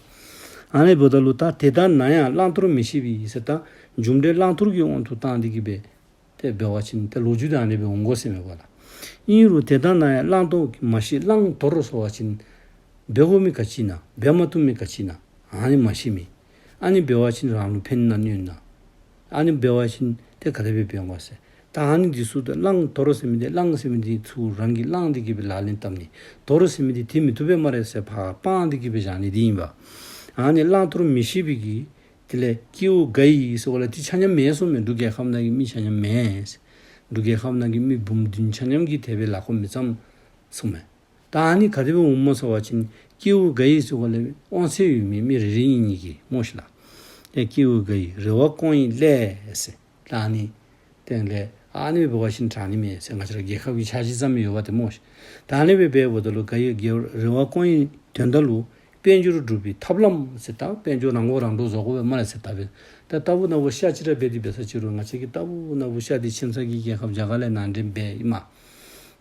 ཨ་ནི་འབདཝ་ད་ལུ་ད་དེ་ལྟ་ན་ཡང་བླང་དོར་མི་ཤེས་པའི་ཟེར་ད་རྒྱུ་འབྲས་བླང་དོར་གྱི་དབང་དུ་བཏང་སྟེ་གི་སྦེ་ཏེ་འབད་བ་ཅིན་ཏེ་ལོ་རྒྱུས་དེ་ཨ་ནི་སྦེ་འོང་དགོ་ཟེར་མས་པ་ལགས། ཨིན་རུང་དེ་ལྟ་ན་ཡང་བླང་དོར་མ་ཤེས་བླང་དོར་ཟེར་བ་ཅིན་འབད་དགོ་མི་ག་ཅི་ཨིན་ན་འབད་མ་བཏུབ་མི་ག་ཅི་ཨིན་ན་ཨ་ནི་མ་ཤེས་མི། ཨ་ནི་འབད་བ་ཅིན་རང་ལུ་ཕན་ན་གནོད་ན། ཨ་ནི་འབད་བ་ཅིན་ཏེ་ག་དེ་སྦེ་འབད་འོང་ཟེར། ད་ཨ་ནི་འདི་ཚུ་ད་བླང་དོར་ཟེར་མི་འདི་བླང་ཟེར་མི་འདི་ཚུ་རང་གིས་བླངས་ཏེ་གི་སྦེ་ལག་ལེན་འཐབ་ནི། དོར་ཟེར་མི་འདི་དེ་མི་བཏུབ་པས་སྨ་རེ་ཟེར་ཕར་སྤང་སྟེ་གི་སྦེ་བཞག་ནི་འདི་ཨིན་པས། ཨ་ནི་བླང་དོར་མི་ཤེས་པའི་གི་དེ་ལས་སྐྱེ་བོ་འགའ་ཡིས་ཟེར་བ་ལས་དེ་ཆ་མཉམ་མེན་གསུངམ་མས། འབྲུག་རྒྱལ་ཁབ་ནང་གི་མི་ཆ་མཉམ་མེན། འབྲུག་རྒྱལ་ཁབ་ནང་གི་མི་འབུམ་བདུན་ཆ་མཉམ་གྱིས་དེ་སྦེ་ལཱ་ཁོ་མི་བརྩམས་གསུངམ་མས། ད་ཨ་ནི་ག་དེ་སྦེ་འོངམ་སྨོ་ཟེར་བ་ཅིན་སྐྱེ་བོ་འགའ་ཡིས་ཟེར་བ་ལས་དབང་ཚད་ཡོད་མི་མི་རེ་རེ་གཉིས་གཉིས་ཀྱིས་སྨོ་ཤིག་ལགས། ཏེ་སྐྱེ་བོ་འགའ་ཡིས་རེ་བ་སྐོང་བའི་སླད་ཟེར། ད་ཨ་ནི་སྟེང་ལས་ཨ་ནི་འབད་བ་ཅིན་དྲག་ནི་མས་ཟེར་ང་བཅས་ར་རྒྱལ་ཁབ་ཀྱི་འཆར་གཞི་བརྩམས་ཡོདཔ་དེ་སྨོ་ཤིག། ད་ཨ་ནི་སྦེ་འབདཝ་ད་ལུ་འགའ་ཡིས་རེ་བ་སྐོང་བའི་དོན་དག་ལུ་དཔལ་འབྱོར་སྒྲུབ་པའི་ཐབས་ལམ་ཟེར་ད་དཔལ་འབྱོར་རང་མགོ་རང་འདྲོངས་བཟོ་དགོ་པས་སྨ་རེ་ཟེར་ད་སྦེ། ད་ལྟ་བུ་ན་བུ་ཤ་ཅིག་ར་འབད་དེ་འབད་ས་ཅིག་རུང་ང་བཅས་ཀྱི་ལྟ་བུ་ན་བུ་ཤ་འདི་ཁྱིམ་ཚང་གི་རྒྱལ་ཁབ་རྒྱ་གར་ལས་ནང་འདྲེན་འབད་ཨིན་མས།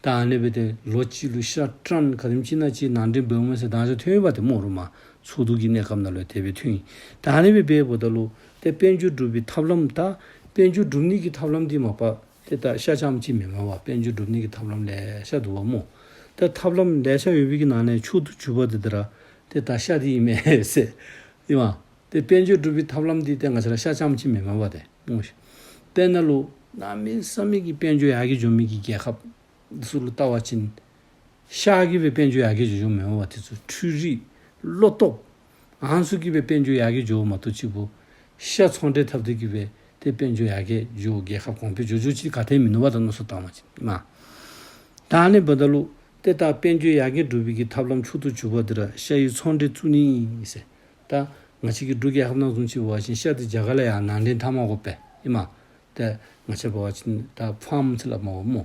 ད་ཨ་ནི་སྦེ་ཏེ་ལོ་གཅིག་ལུ་ཤ་ཊཱོན་ག་དེམ་ཅིག་ཨིན་ན་ཅིག་ནང་འདྲེན་འབདཝ་མས་ཟེར་ད་ཅི་ཐོན་ཡོདཔ་དེ་སྨོ། རུང་མར་ཚོགས་འདུ་གི་གནས་སྐབས་ནང་ལུ་དེ་སྦེ་ཐོན་ཡི། ད་ཨ་ནི་སྦེ་འབདཝ་ད་ལུ་ཏེ་དཔལ་འབྱོར་སྒྲུབ་པའི་ཐབས་ལམ་ད་དཔལ་འབྱོར་སྒྲུབ་ནི་གི་ཐབས་ལམ་འདི་མ་པ་ཏེ་ད་ཤ་རྐྱངམ་གཅིག་མེན་མས་པ། དཔལ་འབྱོར་སྒྲུབ་ནི་གི་ཐབས་ལམ་ལེ་ཤ་འདུག་པ་སྨོ། ད་ཐབས་ལམ་ལེ་ཤ་ཡོད་པའི་གི་ནང་ལས་མཆོག་ཏུ་གྱུར་པ་འདི་ད་ར་ཏེ་ད་ཤ་འདི་ཨིན་མས་ཟེར་ཨིན་མས། ཏེ་དཔལ་འབྱོར་སྒྲུབ་པའི་ཐབས་ལམ་འདི་ཏེ་ང་བཅས་ར་ཤ་རྐྱངམ་གཅིག་མེན་མས་པ་ཏེ་སྨོ་ཤིག། དཔེར་ན་ལུ་གནམ་མེད་ས་མེད་ཀྱི་དཔལ་འབྱོར་ཡར་རྒྱས་འགྱོ་མི་གི་རྒྱལ་ཁབ་ཚུ་ལུ་བལྟ་བ་ཅིན་ཤ་གིས་སྦེ་དཔལ་འབྱོར་ཡར་རྒྱས་འགྱོ་འགྱོཝ་མེན་པ། དེ་ཚུ་འཕྲུལ་རིག་ལོ་ཏོག་ཨ་ནི་ཚུ་གིས་སྦེ་དཔལ་འབྱོར་ཡར་རྒྱས་འགྱོཝ་མ་གཏོགས་ཅིག་པོ་ཤ་ཚོང་འབྲེལ་འཐབ་སྟེ་གིས་སྦེ་ཏེ་དཔལ་འབྱོར་ཡར་རྒྱས་འགྱོ་རྒྱལ་ཁབ་གོང་འཕེལ་འགྱོ་འགྱོཝ་ཅིག་ག་ཏེ་མིན་ནུག་པ། ད་མནོ་བསམ་བཏང་བ་ཅིན་མ། ད་ཨ་ནི་འབདཝ་ད་ལུ་ཏེ་ད་དཔལ་འབྱོར་ཡར་རྒྱས་འགྲུབ་པའི་གི་ཐབས་ལམ་མཆོག་ཏུ་གྱུར་པ་འདི་ར་ཤ་ཡི་ཚོང་འབྲེལ་བཙུགས་ནི་ཨིན་ཟེར། ད་ང་བཅས་ཀྱི་འབྲུག་རྒྱལ་ཁབ་ནང་བཟུམ་ཅིག་འབད་བ་ཅིན་ཤ་འདི་རྒྱ་གར་ལས་ཡར་ནང་འདྲེན་འཐབ་མ་དགོ་པས་ཨིན་མས། ཏེ་ང་བཅས་འབད་བ་ཅིན་ད་ཕཱརམ་ཟེར་སླབ་མས་པ་སྨོ།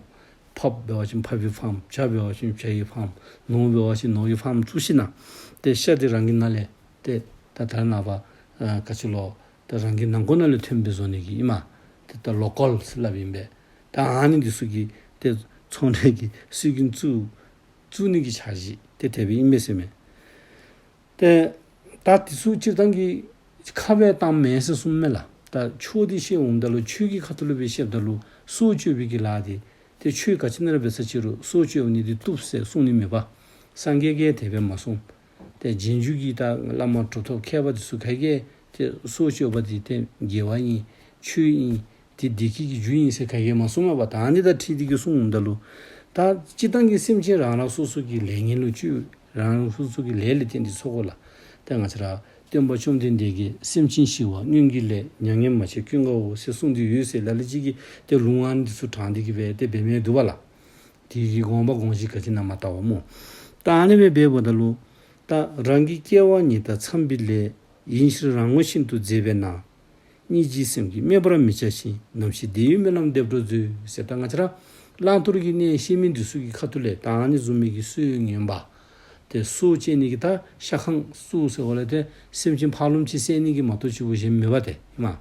ཕགཔ་འབད་བ་ཅིན་ཕགཔ་གི་ཕཱརམ། བྱ་འབད་བ་ཅིན་བྱ་ཡི་ཕཱརམ། ནོར་འབད་བ་ཅིན་ནོར་གྱི་ཕཱརམ་བཙུགས་ཞིནམ་ཏེ་ཤ་འདི་རང་གི་ནང་ལས་ཏེ་ད་ད་ནངས་པ་ཨ་ག་ཅི་ལོ་ད་རང་གི་ནང་འཁོད་ནང་ལས་ཐོན་སྦེ་བཟོ་ནི་གི་ཨིན་མས། ཏེ་ད་ལོ་ཀཱལ་ཟེར་སླབ་ཨིན་པས། ད་ཨ་ནི་འདི་ཚུ་གི་ཏེ་ཚོང་འབྲེལ་གྱི་སྲོལ་རྒྱུན་བཙུགས་བཙུགས་ནི་གི་འཆར་གཞི་ཏེ་དེ་སྦེ་ཨིན་པས་ཟེར་མས། ཏེ་ད་དེ་ཚུ་སྤྱིར་བཏང་གི་ཁ་སྦེ་བཏངམ་མེན་ཟེར་གསུངམ་མས་ལགས། ད་ཆོས་འདི་བཤད་འོངམ་ད་ལུ་ཆོས་ཀྱི་ཁ་ཐུག་ལུ་སྦེ་བཤདཔ་ད་ལུ་སྲོག་གཅོད་པའི་གི་ལཱ་འདི་ཏེ་ཆོས་ག་ཅི་ནང་ར་འབད་ས་ཅིག་རུང་སྲོག་གཅོད་ནི་འདི་བཏུབ་ཟེར་གསུང་ནི་མེད་པ། སངས་རྒྱས་ཀྱིས་དེ་སྦེ་མ་གསུངས། ཏེ་རྗེས་འཇུག་གི་ད་བླ་མ་གྲུབ་ཐོབ་མཁས་པ་འདི་ཚུ་ག་གིས་ཏེ་སྲོག་གཅོད་པ་འདི་ཏེ་དགེ་བ་ཨིན་ཆོས་ཨིན་ཏེ་བདེ་སྐྱིད་ཀྱི་རྒྱུ་ཨིན་ཟེར་ག་གིས་མ་གསུངམ་མས་པ། ད་ཨ་ནི་དང་འཁྲིལ་ཏེ་གིས་གསུངམ་ད་ལུ་ད་སྤྱིར་བཏང་གི་སེམས་ཅན་རང་རང་སོ་སོ་གི་ལས་ངན་ལུ་སྤྱོད་རང་རང་སོ་སོ་གི་ལས་ལས་བརྟེན་ཏེ་འཚོ་དགོ་ལགས། ཏེ་ང་བཅས་ར་སྟོན་པ་བཅོམ་ལྡན་འདས་ཀྱིས་སེམས་ཅན་ཞི་བ་སྔོན་གྱི་ལས། མྱ་ངན་མ་བྱས་ཀུན་དགའ་བོ་ཟེར་གསུངས་ཏེ་ཡོད་ཟེར་ལ་ལུ་ཅིག་གིས་ཏེ་ལུང་ཨ་ནི་འདི་ཚུ་དྲངས་ཏེ་གིས་སྦེ་ཏེ་འབད་མི་འདུག་པ་ལགས། དེ་གི་དགོངས་པ་དགོངས་གཞི་ག་ཅི་ཨིན་ན་མ་བལྟ་བ་སྨོ། ད་ཨ་ནི་སྦེ་འབདཝ་ད་ལུ་ད་རང་གི་སྐྱེ་བ་ཉིད་དང་འཚམས་པའི་ལས། ཡིན་ཕྱིར་རང་ངོ་ཤིན་ཏུ་མཛེས་པས་ན། སྙིང་རྗེའི་སེམས་ཀྱིས་སྨད་པར་མི་བྱ་ཞིང་། ནམ་ཞིག་བདེ་བའི་སྨོན་ལམ་འདེབས་གྲོགས་མཛོད། ཟེར་ད་ང་བཅས་ར་བླང་དོར་གྱི་གནས་ཤེས་མི་འདི་ཚུ་གི་ཁ་ཐུག་ལས་ད་ཨ་ནི་བཟུམ་མའི་གི་སྲོལ་ངན་པ་ཏེ་སྲོག་བཅད་ནི་གི་ད་ཤ་ཁང་བཙུགས་ཟེར་བ་ལས་ཏེ་སེམས་ཅན་ཕར་ལོགམ་ཅིག་བསད་ནི་གི་མ་གཏོགས་ཅིག་པོ་གཞན་མེད་པ་ཏེ་ཨིན་མས།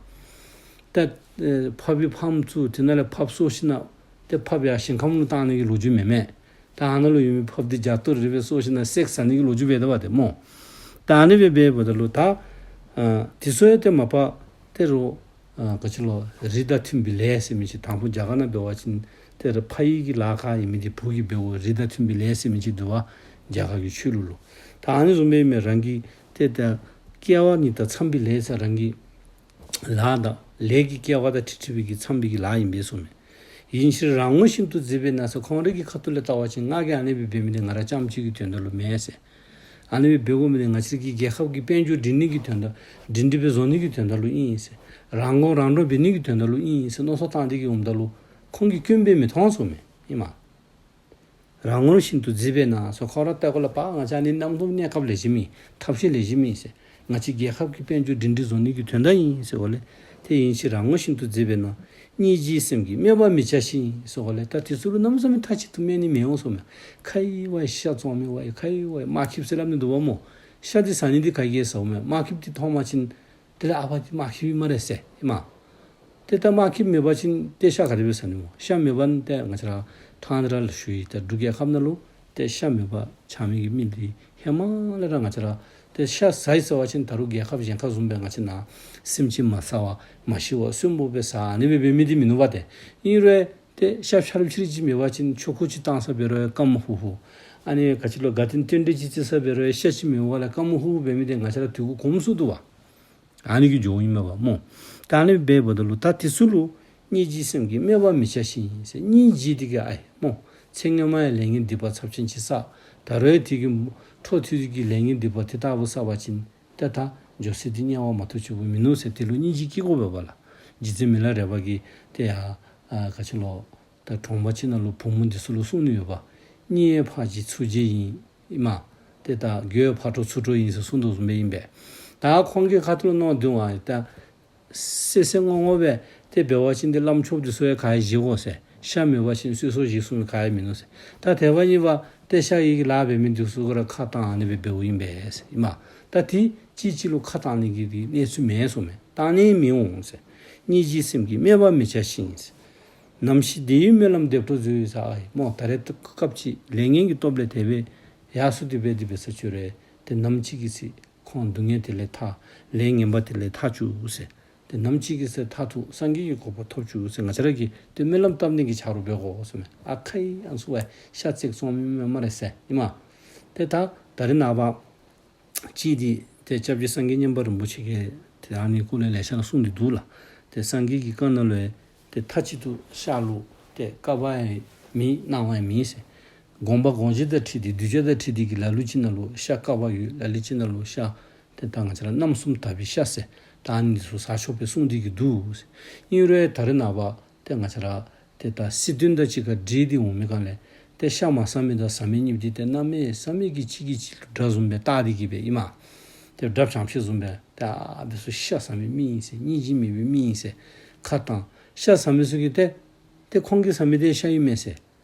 ད་ཨེ་ཕགཔ་གི་ཕཱརམ་བཙུགས་དེ་ནང་ལས་ཕགཔ་གསོ་ཞིནམ་ཏེ་ཕགཔ་ཡར་ཞིང་ཁམས་ལུ་བཏང་ནི་གི་ལོ་རྒྱུས་མེན་མས། ད་ཨ་ནཱ་ལུ་ཡོད་མི་ཕགཔ་འདི་བརྒྱ་སྟོང་རེ་སྦེ་གསོ་ཞིནམ་བསད་ཟ་ནི་གི་ལོ་རྒྱུས་འབད་དོ་བ་ཏེ་སྨོ། ད་ཨ་ནི་སྦེ་འབདཝ་ད་ལུ་ད་ཨ་དེ་ཚུ་ཡང་ཏེ་མ་པ་ཏེ་རོགས་ཨ་ག་ཅི་ལོ་རིགས་དང་མཐུན་པའི་ལས་ཟེར་མི་ཅིག་དང་ཕུ་རྒྱ་གར་ནང་འབད་བ་ཅིན་ཏེ་ར་ཕ་ཡི་གི་ལཱ་ཁག་ཨིན་མི་འདི་བུ་གིས་འབདཝ་རིགས་དང་མཐུན་པའི་ལས་ཟེར་མི་ཅིག་འདུག་པ། རྒྱ་གར་གྱི་ཆོས་ལུགས་ལུ། ད་ཨ་ནི་བཟུམ་སྦེ་མི་རང་གི་ཏེ་ད་སྐྱེ་བ་ཉིད་དང་འཚམས་པའི་ལས་ཟེར་རང་གི་ལཱ་དང་ལས་ཀྱི་སྐལ་བ་དང་འཁྲིལ་འཁྲིལ་བའི་གི་འཚམས་པའི་གི་ལཱ་ཨིན་པས་གསུངས་མས། ཡིན་ཕྱིར་རང་ངོ་ཤིན་ཏུ་མཛེས་པས་ན་ཟེར་ཁོང་རའི་གི་ཁ་ཐུག་ལས་བལྟ་བ་ཅིན་ང་གིས་ཨ་ནི་སྦེ་འབད་མི་འདི་ང་ར་རྐྱངམ་གཅིག་གི་དོན་དག་ལུ་མེན་ཟེར། ཨ་ནི་སྦེ་འབད་དགོ་མི་འདི་ང་བཅས་ཀྱི་རྒྱལ་ཁབ་ཀྱི་དཔལ་འབྱོར་སྒྲིང་ནི་གི་དོན་དག་སྒྲིང་སྒྲི་སྦེ་བཟོ་ནི་གི་དོན་དག་ལུ་ཨིན་ཟེར། རང་མགོ་རང་འདྲོངས་འབད་ནི་གི་དོན་དག་ལུ་ཨིན་ཟེར་མནོ་བསམ་བཏང་སྟེ་གི་འོངམ་ད་ལུ་ཁོང་གིས་སྐྱོན་སྦེ་མི་མཐོང་ཟེརཝ་མས། ཨིན་མས། རང་ངོར་ཤིན་ཏུ་མཛེས་པས་ན་ཟེར་ཁོ་ར་ལྟ་གོ་ལ། པ་ང་བཅས་ནི་གནམ་མེད་ས་མེད་གནས་སྐབས་ལེགས་ཤོམ་ཨིན། ཐབས་ཤེས་ལེགས་ཤོམ་ཨིན་ཟེར། ང་བཅས་རྒྱལ་ཁབ་ཀྱི་དཔལ་འབྱོར་སྒྲིང་སྒྲི་བཟོ་ནི་གི་དོན་དག་ཨིན་ཟེར་གོ་ལས། དེ་ཡིན་ཕྱིར་རང་ངོར་ཤིན་ཏུ་མཛེས་པས་ན། སྙིང་རྗེའི་སེམས་ཀྱིས་སྨད་པར་མི་བྱ་ཞིང་ཟེར་གོ་ལས། ད་དེ་ཚུ་ལུ་གནམ་མེད་ས་མེད་མཐའ་གཅིག་ཏུ་སྨད་ནི་མི་འོང་ཟེརཝ་མས། ཁ་ཡི་བ་ཤ་བཙོང་མི་བ་ཡི་ཁ་ཡི་བ་ཡི་དམར་ཁེབས་ཟེར་སླབ་ནི་འདུག་པ་སྨོ། ཤ་འདི་ཟ་ནི་འདི་ག་གིས་ཟཝ་མས། དམར་ཁེབས་འདི་མཐོང་པ་ཅིན་དེ་ལས་ཨ་པ་འདི་དམར་ཁེབས་ཨིན་སྨ་རེ་ཟེར་ཨིན་མས། ཏེ་ད་དམར་ཁེབས་མེད་པ་ཅིན་ཏེ་ཤ་ག་དེ་སྦེ་ཟ་ནི་སྨོ། ཤ་མེད་པ་ནི་ཏེ་ང་བཅས་ར་ཐང་ར་ལུ་ཞུ་ཡི། ད་འབྲུག་རྒྱལ་ཁབ་ནང་ལུ་ཏེ་ཤ་མེད་པ་ཆགས་མི་གི་མི་འདི་ཧེ་མ་ལས་ར་ང་བཅས་ར་ཏེ་ཤ་ཟ་ཡི་ཟེར་བ་ཅིན་ད་རུང་རྒྱལ་ཁབ་གཞན་ཁར་བཟུམ་སྦེ་ང་བཅས་ནཱ་སེམས་ཅན་མ་ཟ་བར་མ་ཤི་བར་གསོན་པོ་སྦེ་ཟ་ཨ་ནི་སྦེ་འབད་མི་འདི་མིན་ནུག་པ་ཏེ། ཨིན་རུང་ཏེ་ཤ་ཆརཔ་ཆི་རིགས་ཅིག་མེད་པ་ཅིན་ཆོ་ག་ཅིག་བཏང་ས་འབད་རུང་སྐམ་ཧུ་ཧུ། ཨ་ནི་ག་ཅི་ལོ་དགའ་སྟོན་རྟེན་འབྲེལ་ཅིག་བརྩི་ས་འབད་རུང་ཤ་ཅིག་མེད་པ་ལས་སྐམ་ཧུ་ཧུ་འབད་མི་འདི་ང་བཅས་ར་དུས་ཀུན་གོམས་སུ་འདུག་པ། ཨ་ནི་གི་འགྱོཝ་ཨིན་མས་པ་སྨོ། ད་ཨ་ནི་སྦེ་འབདཝ་ད་ལུ་ད་དེ་ཚུ་ལུ་སྙིང་རྗེའི་སེམས་ཀྱིས་སྨད་པར་མི་བྱ་ཞིང་ཟེར། སྙིང་རྗེ་འདི་གིས་ཨའི་སྨོ། ཚེ་སྔོན་མ་ཡང་ལས་ངན་སྡིག་པ་ཚབས་ཆེན་ཅིག་བསགས། ད་རུང་དེ་གི་འཕྲོ་མཐུད་དེ་གི་ལས་ངན་སྡིག་པ་དེ་ལྟ་བུ་བསགས་པ་ཅིན་ཏེ་ད་འགྱོ་ས་འདི་དམྱལ་བ་མ་གཏོགས་ཆོག་པ་མིན་ནུག་ཟེར་དེ་ལུ་སྙིང་རྗེ་སྐྱེ་དགོ་པས་པ་ལགས། རྗེ་བཙུན་མི་ལ་རས་པ་གིས་ཏེ་ཡ་ཨ་ག་ཅི་ལོ་ད་གྲོང་པ་ཅིག་ནང་ལུ་བུམོ་འདི་ཚུ་ལུ་གསུང་ནི་ཡོདཔ། སྙིང་ཕར་བྱེད་ཚུར་བྱེད་ཡིན། ཨིན་མས། ཏེ་ད་རྒོད་ཕར་འགྲོ་ཚུར་འགྲོ་ཡིན་ཟེར་གསུང་དོ་བཟུམ་སྦེ་ཨིན་པས། ད་ཁོང་གི་ཁ་ཐུག་ལུ་མནོ་དོ་བ་ད་གསལ་གསལ་ངོ་ངོ་སྦེ་ཏེ་འབད་བ་ཅིན་ཏེ་བླམ་ཆོསཔ་འདི་ཚུ་ཡང་ག་ཡང་བཞེས་དགོ་ཟེར། ཤ་མེད་པ་ཅིན་གསོལ་ཚོགས་བཞེས་གསུང་མི་ག་ཡང་མིན་ནུག་ཟེར། ད་དེ་བ་ཡིན་པ་ཏེ་ཤ་ཡི་གི་ལཱ་འབད་མི་འདི་ཚུ་གུ་ར་ཁ་བཏང་ཨ་ནི་སྦེ་འབདཝ་ཨིན་པས་ཟེར་ཨིན་མས། ད་དེ་གཅིག་གཅིག་ལུ་ཁ་བཏང་ནི་གི་དེ་གནས་ཚུལ་མེད་ཟེརཝ་མས། བཏང་ནི་མི་འོང་ཟེར། སྙིང་རྗེའི་སེམས་ཀྱིས་སྨད་པར་མི་བྱ་ཞིང་ཟེར། ནམ་ཞིག་དེ་ཡི་སྨོན་ལམ་འདེབས་འགྲོ་མཛོད་ཟེར་ཨའི་སྨོ། ད་རེས་སྐབས་ཅིག་ལས་ངན་གྱི་སྟོབས་ལས་དེ་སྦེ་ཡར་སོང་སྟེ་སྦེ་དེ་སྦེ་ས་བཅུག་རུང་ཏེ་ནམ་ཅིག་གི་ཚེ་ཁོང་སྡུག་བསྔལ་དེ་ལས་ཐར། ལས་ངན་པ་དེ་ལས་ཐར་བཅུག་ཟེར། ཏེ་ནམ་ཅིག་གི་ཚེ་མཐར་ཐུག་སངས་རྒྱས་ཀྱི་གོ་འཕང་ཐོབ་བཅུག་ཟེར་ང་བཅས་ར་གིས་ཏེ་སྨོན་ལམ་བཏབ་ནི་གི་ཆ་རོགས་འབད་དགོ་ཟེརཝ་མས། ཨ་ཁ་ཡི་ཨ་ནི་ཚུ་བ་ཤ་བཙོང་མི་མས་སྨ་རེ་ཟེར་ཨིན་མས། ཏེ་ད་ད་རེས་ནངས་པ་ཅིག་འདི་ཏེ་སྐྱབས་རྗེ་སངས་རྒྱས་མཉན་པ་རིན་པོ་ཆེ་གིས་ཏེ་ཨ་ནི་སྐོར་ལས་ལེ་ཤ་ར་གསུངས་ཏེ་འདུག་ལགས། ཏེ་སངས་རྒྱས་ཀྱི་བཀའ་ནང་ལུ་ཡང་ཏེ་མཐའ་གཅིག་ཏུ་ཤ་ལུ་ཏེ་བཀག་པ་ཡང་མེད་གནང་བ་ཡང་མེད་ཟེར། དགོངས་པ་དགོངས་གཞི་དང་འཁྲིལ་ཏེ་གདུལ་བྱ་དང་འཁྲིལ་ཏེ་གི་ལ་ལུ་ཅིག་ནང་ལུ་ཤ་བཀག་པ་ཡོད། ལ་ལུ་ཅིག་ནང་ལུ་ཤ་ཏེ་ད་ང་བཅས་ར་རྣམ་གསུམ་དག་པའི་ཤ་ཟེར་ད་ཨ་ནི་ཚུ་ཟ་ཆོག་པའི་གསུངས་ཏེ་གི་འདུག་ཟེར། ཨིན་རུང་ད་རེས་ནངས་པ་ཏེ་ང་བཅས་ར་ཏེ་ད་སྲིད་དོན་དང་གཅིག་ཁར་འབྲེལ་ཏེ་འོང་མི་སྒང་ལས་ཏེ་ཤ་མ་ཟ་མི་དང་ཟ་མི་གཉིས་འདི་ཏེ་གནམ་མེད་ས་མེད་ཀྱི་གཅིག་གིས་གཅིག་ལུ་དགྲ་བཟུམ་སྦེ་བལྟ་སྟེ་གི་སྦེ་ཨིན་མས། ཏེ་དགྲ་བྱམས་ཤིང་བཟུམ་སྦེ་ད་འདི་ཚུ་ཤ་ཟ་མི་མི་ཨིན་ཟེར། སྙིང་རྗེ་མེད་པའི་མི་ཨིན་ཟེར་ཁ་བཏང་། ཤ་ཟ་མི་ཚུ་གིས་ཏེ་ཏེ་ཁོང་གིས་ཟ་མི་འདི་ཤ་ཨིན་མས་ཟེར།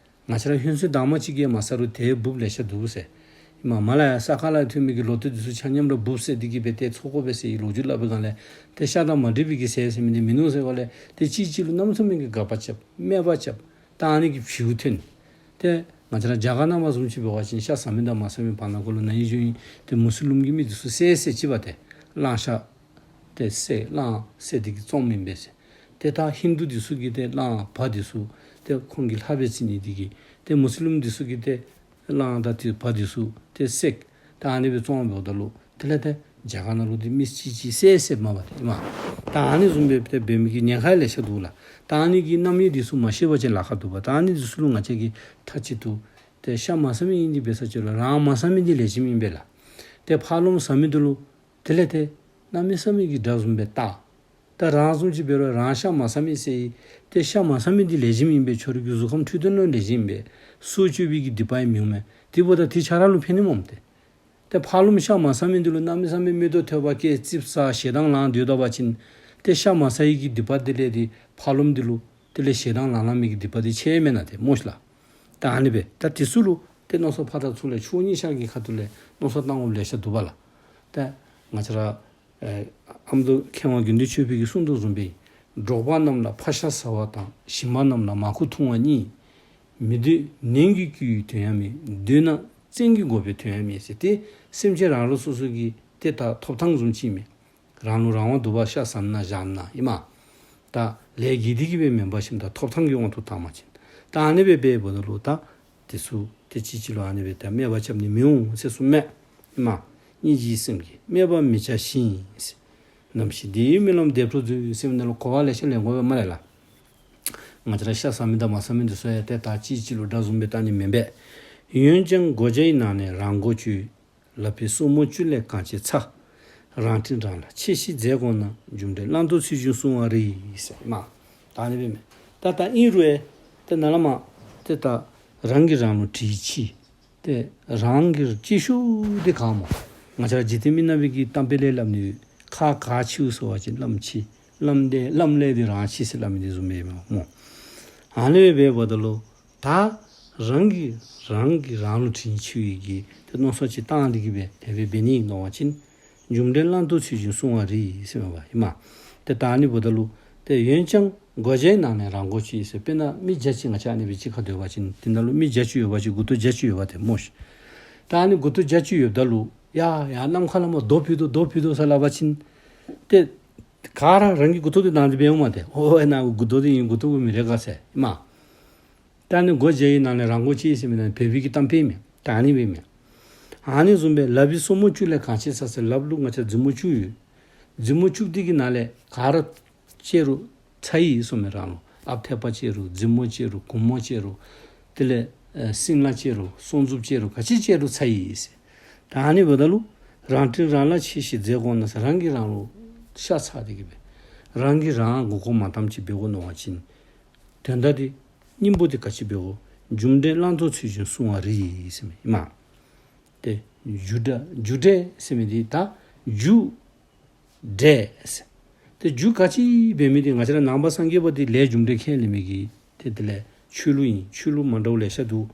ང་བཅས་ར་ཧུན་སུར་དྭངས་མ་ཅིག་གིས་མ་ཟ་རུང་དེའི་འབུཔ་ལེ་ཤ་འདུག་ཟེར། ཨིན་མས། མར་ལས་ཡར་ས་ཁ་ལས་ཐོན་མི་གི་ལོ་ཐོག་འདི་ཚུ་ཆ་མཉམ་ར་འབུཔ་བསད་དེ་གི་སྦེ་ཏེ་འཚོ་དགོ་པས་ཟེར་ལོ་རྒྱུས་སླབ་པའི་སྒང་ལས་ཏེ་ཤ་དང་མ་འདྲེས་པའི་གི་ཟས་ཟེར་མི་འདི་མིན་ནུག་ཟེར་བ་ལས་ཏེ་གཅིག་གཅིག་ལུ་གནམ་མེད་ས་མེད་ཀྱི་དགག་པ་རྐྱབ་སྨད་པ་རྐྱབ་ད་ཨ་ནི་གི་བྱུས་ཐོན། ཏེ་ང་བཅས་ར་རྒྱ་གར་ནང་བཟུམ་ཅིག་འབད་བ་ཅིན་ཤ་ཟ་མི་དང་མ་ཟ་མི་བར་ན་གུ་ལུ་ན་ཧིང་གཞེས་ཧིང་ཏེ་མུ་སི་ལིམ་གྱི་མི་འདི་ཚུ་བསད་བསད་ཅི་བ་ཏེ་གླང་ཤ་ཏེ་བསད་གླང་བསད་དེ་གི་བཙོངམ་ཨིན་པས་ཟེར། ཏེ་ད་ཧིན་དུ་འདི་ཚུ་གིས་ཏེ་གླང་བ་འདི་ཚུ་ཏེ་ཁོང་གི་ལྷ་སྦེ་བརྩི་ནི་འདི་གིས་ཏེ་མུ་སི་ལིམ་འདི་ཚུ་གིས་ཏེ་གླང་དང་ཏེ་བ་འདི་ཚུ་ཏེ་བསད། ད་ཨ་ནི་སྦེ་བཙོངམ་འབདཝ་ད་ལུ་དེ་ལས་ཏེ་རྒྱ་གར་ནང་ལུ་ཏེ་མི་གཅིག་གཅིག་བསད་བསདཔ་མས་པ་ཏེ་ཨིན་མས། ད་ཨ་ནི་བཟུམ་སྦེ་ཏེ་འབད་མི་གི་ཉེན་ཁ་ལེ་ཤ་འདུག་ལགས། ད་ཨ་ནི་གི་རྣམ་དབྱེ་འདི་ཚུ་མ་ཤེས་པ་ཅིན་ལཱ་ཁག་འདུག་པ། ད་ཨ་ནི་འདི་ཚུ་ལུ་ང་བཅས་ཀྱིས་མཐའ་གཅིག་ཏུ་ཏེ་ཤ་མ་ཟ་མི་ཨིན་ཏེ་འབད་ས་ཅིག་རུང་རང་མ་ཟ་མི་འདི་ལེགས་ཤོམ་ཨིན་པས་ལགས། ཏེ་ཕར་ལོགམ་ཟ་མི་འདི་ལུ་དེ་ལས་ཏེ་གནམ་མེད་ས་མེད་ཀྱི་དགྲ་བཟུམ་སྦེ་བལྟ། ད་རང་བཟུམ་ཅིག་འབད་རུང་རང་ཤ་མ་ཟ་མི་ཟེར་ཡི། ཏེ་ཤ་མ་ཟ་མི་འདི་ལེགས་ཤོམ་ཨིན་པས། ཁྱོད་རའི་གི་གཟུགས་ཁམས་འཕྲོད་བསྟེན་ལུ་ལེགས་ཤོམ་ཨིན་པས། སྲོག་གཅོད་པའི་གི་སྡིག་པ་ཡང་མི་འོང་མས། དེ་འབདཝ་ད་ཏེ་ཁྱོད་ར་ལུ་ཕན་ནི་མས་ཏེ། ཏེ་ཕར་ལོགམ་ཤ་མ་ཟ་མི་འདི་ལུ་གནམ་མེད་ས་མེད་མིག་ཏོ་ཐོད་པ་སྐྱེས་ཙིགཔ་ཟ་ཞེ་སྡང་ལང་སྡོད་ད་པ་ཅིན་ཏེ་ཤ་མ་ཟ་ཡི་གི་སྡིག་པ་འདི་ལས་ཏེ་ཕར་ལོགམ་འདི་ལུ་དེ་ལས་ཞེ་སྡང་ལང་ལང་མི་གི་སྡིག་པ་འདི་ཆེ་མེན་ན་ཏེ་སྨོ་ཤི་ལགས། ད་ཨ་ནི་སྦེ་ད་དེ་ཚུ་ལུ་ཏེ་མནོ་བསམ་ཕར་དང་ཚུར་ལས་ཆོས་གཉིས་ཆ་གི་ཁ་ཐུག་ལས་མནོ་བསམ་བཏང་དགོཔ་ལེ་ཤ་འདུག་པ་ལགས། ཏེ་ང་བཅས་ར་ཨེ་ཨ་མདོ་མཁས་དབང་དགེ་འདུན་ཆོས་འཕེལ་གྱིས་གསུངས་དོ་བཟུམ་སྦེ་འབྲོག་པ་རྣམས་ལ་ཕར་ཤ་ཟ་བ་དང་ཞིང་པ་རྣམས་ལ་མར་ཁུ་འཐུང་བ་གཉིས། མི་འདོད་ནན་གྱིས་བསྐུལ་བའི་དོན་ཡང་མེད། འདོད་ན་བཙན་གྱིས་འགོག་པའི་དོན་ཡང་མེད་ཟེར། ཏེ་སེམས་ཅན་རང་རང་སོ་སོ་གི་ཏེ་ད་ཐོབ་ཐང་བཟུམ་ཅིག་མས། རང་ལུ་རང་དབང་འདུག་པ། ཤ་ཟ་ན་བཞག་ན་ཨིན་མས། ད་ལས་དགེ་སྡིག་གི་སྦེ་མེན་པར་ཞིནམ་ད་ཐོབ་ཐང་གི་དབང་དུ་བཏང་པ་ཅིན། ད་ཨ་ནི་སྦེ་འབདཝ་ད་ལུ་ད་དེ་ཚུ་ཏེ་གཅིག་གཅིག་ལུ་ཨ་ནི་སྦེ་ད་སྨད་པ་རྐྱབ་ནི་མི་འོང་ཟེར་གསུངམ་མས། ཨིན་མས། སྙིང་རྗེའི་སེམས་ཀྱིས་སྨད་པར་མི་བྱ་ཞིང་། ནམ་ཞིག་དེ་ཡི་སྨོན་ལམ་འདེབས་འགྲོ་མཛོད་ཟེར་མི་ནང་ལུ་གོ་བ་ལེ་ཤ་ལེན་དགོ་པས་སྨ་རེ་ལགས། ང་བཅས་ར་ཤ་ཟ་མི་དང་མ་ཟ་མི་འདི་ཚུ་ཡང་ཏེ་ད་གཅིག་གཅིག་ལུ་དགྲ་བཟུམ་སྦེ་བལྟ་ནི་མེན་པས། འོན་ཀྱང་གོ་ཆའི་ནང་ནས་རང་མགོ་གཅོད། ལག་པའི་སོར་མོ་བཅུ་ལས་གང་ཆེ་ཚ། རང་དྲིན་རང་ལ་ཆེ་ཞེས་མཛད་དགོངས་ན། རྒྱུ་འབྲས་བླང་དོར་ཚུལ་བཞིན་བསྲུང་བར་རིགས་ཟེར་མས། ད་ཨ་ནི་སྦེ་མས། ད་ད་ཨིན་རུང་ཨེ་ཏེ་ནཱ་ལས་མར་ཏེ་ད་རང་གིས་རང་ལུ་དྲིན་ཆེ། ཏེ་རང་གི་ཆེ་ཤོས་འདི་ག་སྨོ། ང་བཅས་ར་འཇིག་རྟེན་མི་ནག་པའི་གི་གཏམ་དཔེ་ལས་སླབ་ནི་ཡོད། ཁ་ག་ཆེཝ་ཟེར་བ་ཅིན་བླམ་ཆེ། བླམ་འདི་བླམ་ལས་འདི་རང་ཆེ་ཟེར་སླབ་མི་འདི་བཟུམ་མས་སྨོ། ཨ་ནི་སྦེ་འབདཝ་ད་ལུ་ད་རང་གིས་རང་གིས་རང་ལུ་དྲིན་ཆེ་བའི་གི་ཏེ་མནོ་བསམ་ཅིག་བཏང་སྟེ་གི་སྦེ་དེ་སྦེ་འབད་ནི་ཨིན་ནོ་བ་ཅིན་རྒྱུ་འབྲས་བླང་དོར་ཚུལ་བཞིན་བསྲུང་བར་རིགས་ཟེར་མས་པ་ཨིན་མས། ཏེ་ད་ཨ་ནི་འབདཝ་ད་ལུ་ཏེ་འོན་ཀྱང་སྒོ་བརྒྱའི་ནང་ནས་རང་སྒོ་གཅིག་ཟེར། དཔེར་ན་མི་བརྒྱ་ཅིག་ང་བཅས་ཨ་ནི་སྦེ་གཅིག་ཁར་སྡོད་པ་ཅིན་དེ་ནང་ལུ་མི་བརྒྱ་ཅིག་ཡོད་པ་ཅིན་མགུ་ཏོ་བརྒྱ་ཅིག་ཡོད་པ་ཏེ་སྨོ་ཤིག། ད་ཨ་ནི་མགུ་ཏོ་བརྒྱ་ཅིག་ཡོདཔ་ད་ལུ་ཡ་ཡ་ནམ་མཁའ་ལས་མར་རྡོ་ཕུད་དོ་རྡོ་ཕུད་དོ་ཟེར་སླབ་པ་ཅིན་ཏེ་ག་ར་རང་གི་མགུ་ཏོ་འདི་ནང་འདི་འབདཝ་མས་ཏེ། ཨོ་ཨེ་ནཱ་མགུ་ཏོ་འདི་ཨིན་མགུ་ཏོ་གུ་མི་རེ་ག་ཟེར་ཨིན་མས། ད་ཨ་ནི་སྒོ་བརྒྱའི་ནང་ནས་རང་སྒོ་གཅིག་ཟེར་མི་ནང་བོད་པའི་གི་གཏམ་དཔེ་མས། ད་ཨ་ནི་སྦེ་མས། ཨ་ནི་བཟུམ་སྦེ་ལག་པའི་སོར་མོ་བཅུ་ལས་གང་ཆེ་ཚ་ཟེར། ལགཔ་ལུ་ང་བཅས་མཛུབ་མོ་བཅུ་ཡོད། མཛུབ་མོ་བཅུ་འདི་གི་ནང་ལས་ག་ར་བཅད་རུང་ཚ་ཡི་ཟེར་མས་རང་ལུ། ཨཔ་ཐེག་པ་བཅད་རུང་མཛུབ་མོ་བཅད་རུང་གུང་མོ་བཅད་རུང་དེ་ལས་ཨེ་སྲིན་ལག་བཅད་རུང་སྲོག་མཛུབ་བཅད་རུང་ག་ཅི་བཅད་རུང་ཚ་ཡི་ཟེར། ད་ཨ་ནི་འབདཝ་ད་ལུ་རང་དྲིན་རང་ལ་ཆེ་ཞེས་མཛད་དགོངས་ན་ཟེར། རང་གིས་རང་ལུ་ཤ་ཚ་སྟེ་གི་སྦེ་རང་གིས་རང་མགུ་སྐོར་མ་བཏངམ་ཅིག་འབད་དགོ་ནོ་བ་ཅིན་དོན་དག་འདི་སྙིང་པོ་འདི་ག་ཅི་འབད་དགོ། རྒྱུ་འབྲས་བླང་དོར་ཚུལ་བཞིན་བསྲུང་བར་རིགས་ཟེར་མས་ཨིན་མས། ཏེ་རྒྱུ་འབྲས་རྒྱུ་འབྲས་ཟེར་མི་འདི་ད་རྒྱུ་འབྲས་ཟེར། ཏེ་རྒྱུ་ག་ཅི་འབད་མི་འདི་ང་བཅས་ར་ནང་པ་སངས་རྒྱས་པ་འདི་ལས་རྒྱུ་འབྲས་ཁས་ལེན་མི་གི་ཏེ་དེ་ལས་ཆོས་ལུགས་ཨིན། ཆོས་ལུགས་མ་འདྲཝ་ལེ་ཤ་འདུག།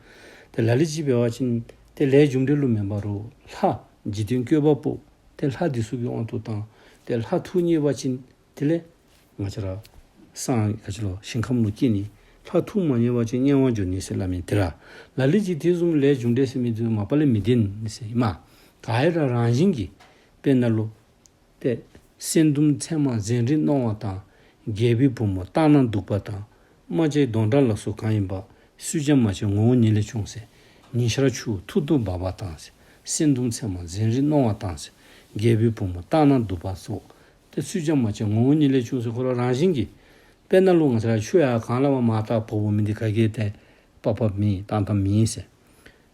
ཏེ་ལ་ལུ་ཅིག་འབད་བ་ཅིན་ཏེ་ལས་རྒྱུ་འབྲས་ལུ་མེན་པར་ལྷ་འཇིག་རྟེན་བཀོད་པ་པོ་ཏེ་ལྷ་འདི་ཚུ་གི་དབང་དུ་བཏང་། ཏེ་ལྷ་ཐུགས་མཉེས་པ་ཅིན་དེ་ལས་ང་བཅས་ར་སངས་ག་ཅི་ལོ་ཞིང་ཁམས་ལུ་སྐྱེ་ནི། ལྷ་ཐུགས་མ་མཉེས་པ་ཅིན་དམྱལ་བར་འགྱོ་ནི་ཟེར་སླབ་མི་འདི་ར། ལ་ལུ་ཅིག་དེ་བཟུམ་ལས་རྒྱུ་འབྲས་ཟེར་མི་འདི་མ་པ་ལས་མི་བདེན་ཟེར་ཨིན་མས། ག་ར་རང་བཞིན་གྱིས་དཔེར་ན་ལུ་ཏེ་སྲན་ཟླུམ་ཚེར་མ་ཟན་རིལ་མནོ་བ་དང་། རྒྱལ་པོའི་བུ་མོ་ལྟ་ན་སྡུག་པ་དང་། རྨ་བྱའི་མདོངས་འདྲ་ལ་སོགས་གང་ཡིན་པ། སུས་ཀྱང་མ་བྱས་ངོ་བོ་ཉིད་ལས་བྱུང་ཟེར། ཉི་ཤར་ཆུ་བོ་ཐུར་དུ་འབབ་པ་དང་ཟེར། སྲན་ཟླུམ་ཚེར་མ་ཟན་རིལ་མནོ་བ་དང་ཟེར། རྒྱལ་པོའི་བུ་མོ་ལྟ་ན་སྡུག་པ་སོགས་ཏེ་སུས་ཀྱང་མ་བྱས་ངོ་བོ་ཉིད་ལས་བྱུང་ཟེར། ཁོ་ར་རང་བཞིན་གྱིས་དཔེར་ན་ལུ་ང་བཅས་ར་ཆུ་ཡར་གངས་ལས་མར་མར་ལྟ་བབས་འོང་མི་འདི་ག་གིས་ཏེ་འབབ་འབབ་མེད་བཏང་བཏངམ་མེད་ཟེར།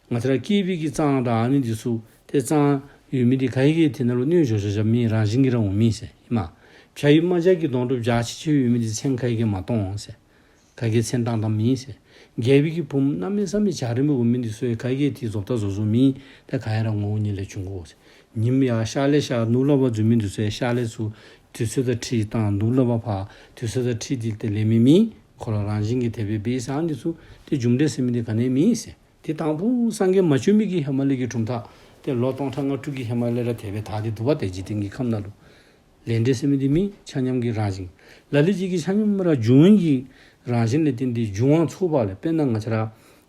ང་བཅས་ར་སྐྱེས་པའི་གི་རྩང་དང་ཨ་ནི་འདི་ཚུ་ཏེ་རྩང་ཡོད་མི་འདི་ག་གིས་དེ་ནང་ལུ་གནོད་འགྱོ་འགྱོ་འགྱོཝ་མེད། རང་བཞིན་གྱིས་ར་འོང་མི་ཟེར་ཨིན་མས། བྱ་ཡི་རྨ་བྱ་གི་མདོངས་འདྲ་འཇའ་ཆི་ཆི་ཡོད་མི་འདི་མཚན་ག་གིས་མ་བཏགས་འོང་ཟེར། ག་གིས་མཚན་བཏགས་བཏངམ་མེད་ཟེར། རྒྱལ་པོའི་གི་བུམོ་གནམ་མེད་ས་མེད་འཇའ་རིསམོ་འོང་མི་འདི་ཚུ་ཡང་ག་གིས་དེ་བཟོ་ལྟ་བཟོ་བཟོཝ་མེད། ཏེ་ག་ཡང་ར་ངོ་བོ་ཉིད་ལས་བྱུང་དགོ་ཟེར། ཉིམ་ཡར་ཤར་ལས་ཤར་ནུབ་ལས་འབབ་འཛུལ་མི་འདི་ཚུ་ཡང་ཤར་ལས་ཚུར་དུས་ཚོད་དང་འཁྲིལ་བཏང་། ནུབ་ལས་འབབ་ཕར་དུས་ཚོད་དང་འཁྲིལ་ཏེ་ཏེ་ལེན་མི་མེད། ཁོ་ར་རང་བཞིན་གྱིས་དེ་སྦེ་འབད་ཟེར། ཨ་ནི་འདི་ཚུ་ཏེ་རྒྱུ་འབྲས་ཟེར་མི་འདི་ག་ནི་ཡང་མེད་ཟེར། ཏེ་དང་ཕུ་སངས་རྒྱས་མ་བྱོན་མི་གི་ཧེ་མ་ལས་ཀྱི་གྲུབ་མཐའ་ཏེ་ལོ་སྟོང་ཕྲག་ལྔ་དྲུག་གི་ཧེ་མ་ལས་ར་དེ་སྦེ་དར་ཏེ་འདུག་པ། ཏེ་འཇིག་རྟེན་གྱི་ཁམས་ནང་ལུ་ལས་འབྲས་ཟེར་མི་འདི་མེད། ཆ་མཉམ་གྱི་རང་བཞིན། ལ་ལུ་ཅིག་གིས་ཆ་མཉམ་ར་འབྱུང་བའི་གི་རང་བཞིན་ལས་བརྟེན་ཏེ་འབྱུང་བ་ཚུགས་པ་ལས། དཔེར་ན་ང་བཅས་ར་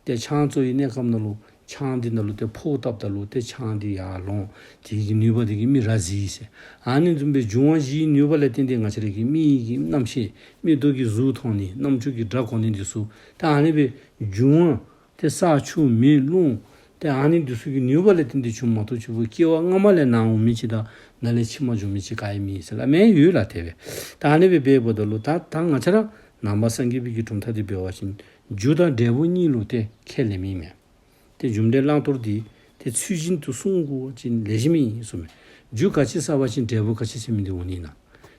ཏེ་ཆང་བཙོ་བའི་གནས་སྐབས་ནང་ལུ་ཆང་འདི་ནང་ལུ་ཏེ་ཕོརཔ་བཏབ་ད་ལུ་ཏེ་ཆང་འདི་ཡར་ལོང་། དེ་གི་ནུས་པ་འདི་གིས་མི་ར་བཟི་ཟེར། ཨ་ནི་བཟུམ་སྦེ་འབྱུང་བ་བཞིའི་ནུས་པ་ལས་བརྟེན་ཏེ་ང་བཅས་ར་གི་མིག་གི་རྣམ་ཤེས་མིག་ཏོ་གིས་གཟུགས་མཐོང་ནི་རྣམ་ཅོ་གིས་སྒྲ་གོ་ནི་འདི་ཚུ་ཏེ་ཨ་ནི་སྦེ་འབྱུང་བ་ཏེ་ས་ཆུ་མེ་རླུང་ཏེ་ཨ་ནི་འདི་ཚུ་གི་ནུས་པ་ལས་བརྟེན་ཏེ་བྱུངམ་མ་གཏོགས་ཆུ་བུ་སྐྱེ་བ་སྔ་མ་ལས་ནཱ་འོང་མི་ཅིག་དང་ནཱ་ལས་ཕྱི་མ་འབྱུང་མི་ཅིག་ག་ཡང་མེད་ཟེར་སླབ་མི་ཡོད་ལགས། དེ་སྦེ་ད་ཨ་ནི་སྦེ་འབདཝ་ད་ལུ་ད་ད་ང་བཅས་ར་ནང་པ་སངས་རྒྱས་པའི་གི་གྲུབ་མཐའ་འདི་འབད་བ་ཅིན་རྒྱུ་དང་འབྲས་བུ་གཉིས་ལུ་ཏེ་ཁས་ལེན་མི་མས། ཏེ་རྒྱུ་འབྲས་བླང་དོར་འདི་ཏེ་ཚུལ་བཞིན་དུ་བསྲུང་དགོ་པ་ཅིན་ལེགས་ཤོམ་ཨིན་གསུངམ་མས། རྒྱུ་ག་ཅི་བསགས་པ་ཅིན་འབྲས་བུ་ག་ཅི་ཟེར་མི་འདི་འོང་ནི་ཨིན་ན།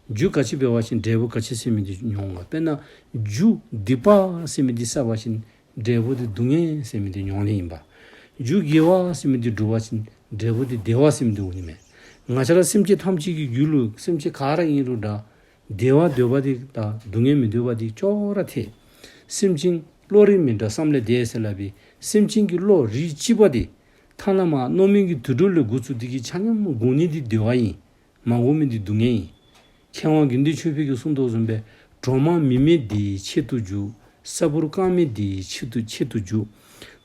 རྒྱུ་ག་ཅི་འབད་བ་ཅིན་འབྲས་བུ་ག་ཅི་ཟེར་མི་འདི་མྱོང་བ། དཔེར་ན་རྒྱུ་སྡིག་པ་ཟེར་མི་འདི་བསགས་པ་ཅིན་འབྲས་བུ་འདི་སྡུག་བསྔལ་ཟེར་མི་འདི་མྱོང་ནི་ཨིན་པས། རྒྱུ་དགེ་བ་ཟེར་མི་འདི་སྒྲུབ་པ་ཅིན་འབྲས་བུ་འདི་བདེ་བ་ཟེར་མི་འདི་འོང་ནི་མས། ང་བཅས་ར་སེམས་ཅན་ཐམས་ཅད་ཀྱི་རྒྱུད་ལུ་སེམས་ཅན་ག་ར་ཨིན་རུང་འདྲ། བདེ་བ་འདོད་པ་འདི་དང་སྡུག་བསྔལ་མི་འདོད་པ་འདི་ཅོག་ར་འཐད། སེམས་ཅན་བློ་རིག་མི་འདྲ་བསམ་ལས་འདས་ཟེར་སླབ་པའི་སེམས་ཅན་གྱི་བློ་རིག་གཅིག་པ་འདི་ཐ་ན་མ་མནོ་མེད་ཀྱི་དུད་འགྲོ་ལས་འགོ་བཙུགས་ཏེ་གི་ཆ་མཉམ་དགོ་ནི་འདི་བདེ་བ་ཨིན། མ་དགོ་མི་འདི་སྡུག་བསྔལ་ཨིན། མཁས་དབང་དགེ་འདུན་ཆོས་འཕེལ་གྱིས་གསུངས་དོ་བཟུམ་སྦེ། གྲོག་མ་མིག་མེད་དེ་ཡི་ཆེད་དུ་རྒྱུག། ས་འབུར་རྐང་མེད་དེ་ཡི་ཆེད་དུ་ཆེད་དུ་རྒྱུག།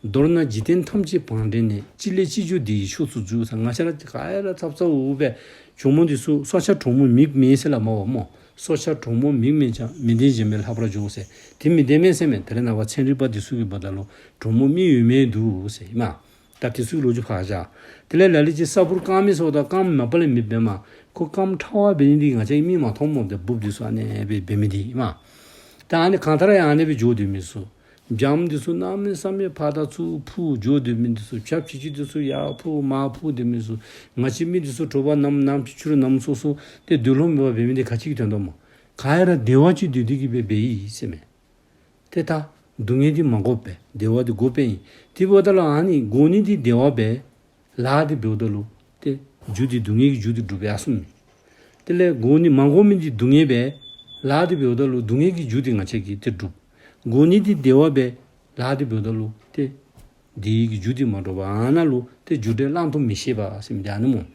མདོར་ན་འཇིག་རྟེན་ཐམས་ཅད་བང་བསྒྲིགས་ནས། ཅི་ལས་ཅི་འབྱུང་དེ་ཡི་ཕྱོགས་སུ་རྒྱུག་ཟེར། ང་བཅས་ར་ག་ཡ་ར་ཚབ་ཚབ་འོ་འབད་གྱོག་མོ་འདི་ཚུ་སྲོག་ཆགས་གྲོག་མོ་མིག་མེད་ཟེར་སླབ་མས་པ་སྨོ། སྲོག་ཆགས་གྲོག་མོ་མིག་མེད་ཀྱང་། མི་ལྡན་གཞན་མས་ལྷག་པར་འཇོག་ཟེར། དེ་མི་བདེན་མས་ཟེར་མས། དེ་ལས་ནངས་པ་ཚན་རིག་པ་འདི་ཚུ་གིས་འབདཝ་ད་ལུ་གྲོག་མོ་མིག་ཡོད་མི་འདུག་ཟེར་ཨིན་མས། ད་དེ་ཚུ་གི་ལོ་རྒྱུས་ཕར་བཞག། དེ་ལས་ལ་ལུ་ཅིག་ས་འབུར་རྐང་མེད་ཟེརཝ་ད་རྐངམ་མ་པ་ལས་མེདཔ་མས། ཁོ་རྐངམ་ཕྲ་བ་འབད་ནི་འདི་ང་བཅས་ཀྱིས་མིག་མ་མཐོངམ་སྨོ། ཏེ་འབུཔ་འདི་ཚུ་ཨ་ནེ་སྦེ་འབད་མི་འདི་ཨིན་མས། ད་ཨ་ནི་གང་ལྟར་ཡང་ཨ་ནེ་སྦེ་འགྱོ་སྡོད་མི་ཚུ། སྦྱངམ་འདི་ཚུ་གནམ་མེད་ས་མེད་ཕར་དང་ཚུར་འཕུར་འགྱོ་སྡོད་མི་འདི་ཚུ། ཆབ་ཆི་ཆི་འདི་ཚུ་ཡར་འཕུར་མར་འཕུར་སྡོད་མི་ཚུ། ང་བཅས་མི་འདི་ཚུ་དྲོ་པ་ནམ་ནམ་ཕྱི་ཕྱི་རུ་ནམ་སོ་སོ་ཏེ་སྡོད་ལོང་མེད་པར་འབད་མི་འདི་ག་ཅི་གི་དོན་དག་སྨོ། ག་ཡ་ར་བདེ་བ་ཅིག་སྡོད་སྡོད་ཀྱི་སྦེ་འབད་ཡི་ཟེར་མས། ཏེ་ད་སྡུག་བསྔལ་འདི་མ་དགོཔ་སྦེ་བདེ་བ་འདི་དགོཔ་སྦེ་ཨིན། དེ་འབདཝ་ད་ལུ་ཨ་ནི་དགོ་ནི་འདི་བདེ་བ་སྦེ་ལཱ་འདི་འབདཝ་ད་ལུ་ཏེ་རྒྱུ་འདི་སྡུག་བསྔལ་གྱི་རྒྱུ་འདི་སྒྲུབ་ཡར་སོང་མས། དེ་ལས་དགོ་ནི་མ་དགོ་མི་འདི་སྡུག་བསྔལ་སྦེ་ལཱ་འདི་འབདཝ་ད་ལུ་སྡུག་བསྔལ་གྱི་རྒྱུ་འདི་ང་བཅས་ཀྱིས་ཏེ་སྒྲུབ། དགོ་ནི་འདི་བདེ་བ་སྦེ་ལཱ་འདི་འབདཝ་ད་ལུ་ཏེ་བདེ་བའི་གི་རྒྱུ་འདི་མ་འདྲོག་པ། ཨ་ནཱ་ལུ་ཏེ་རྒྱུ་འབྲས་བླང་དོར་མི་ཤེས་པ་ཟེར་མི་འདི་ཨ་ནི་སྨོ།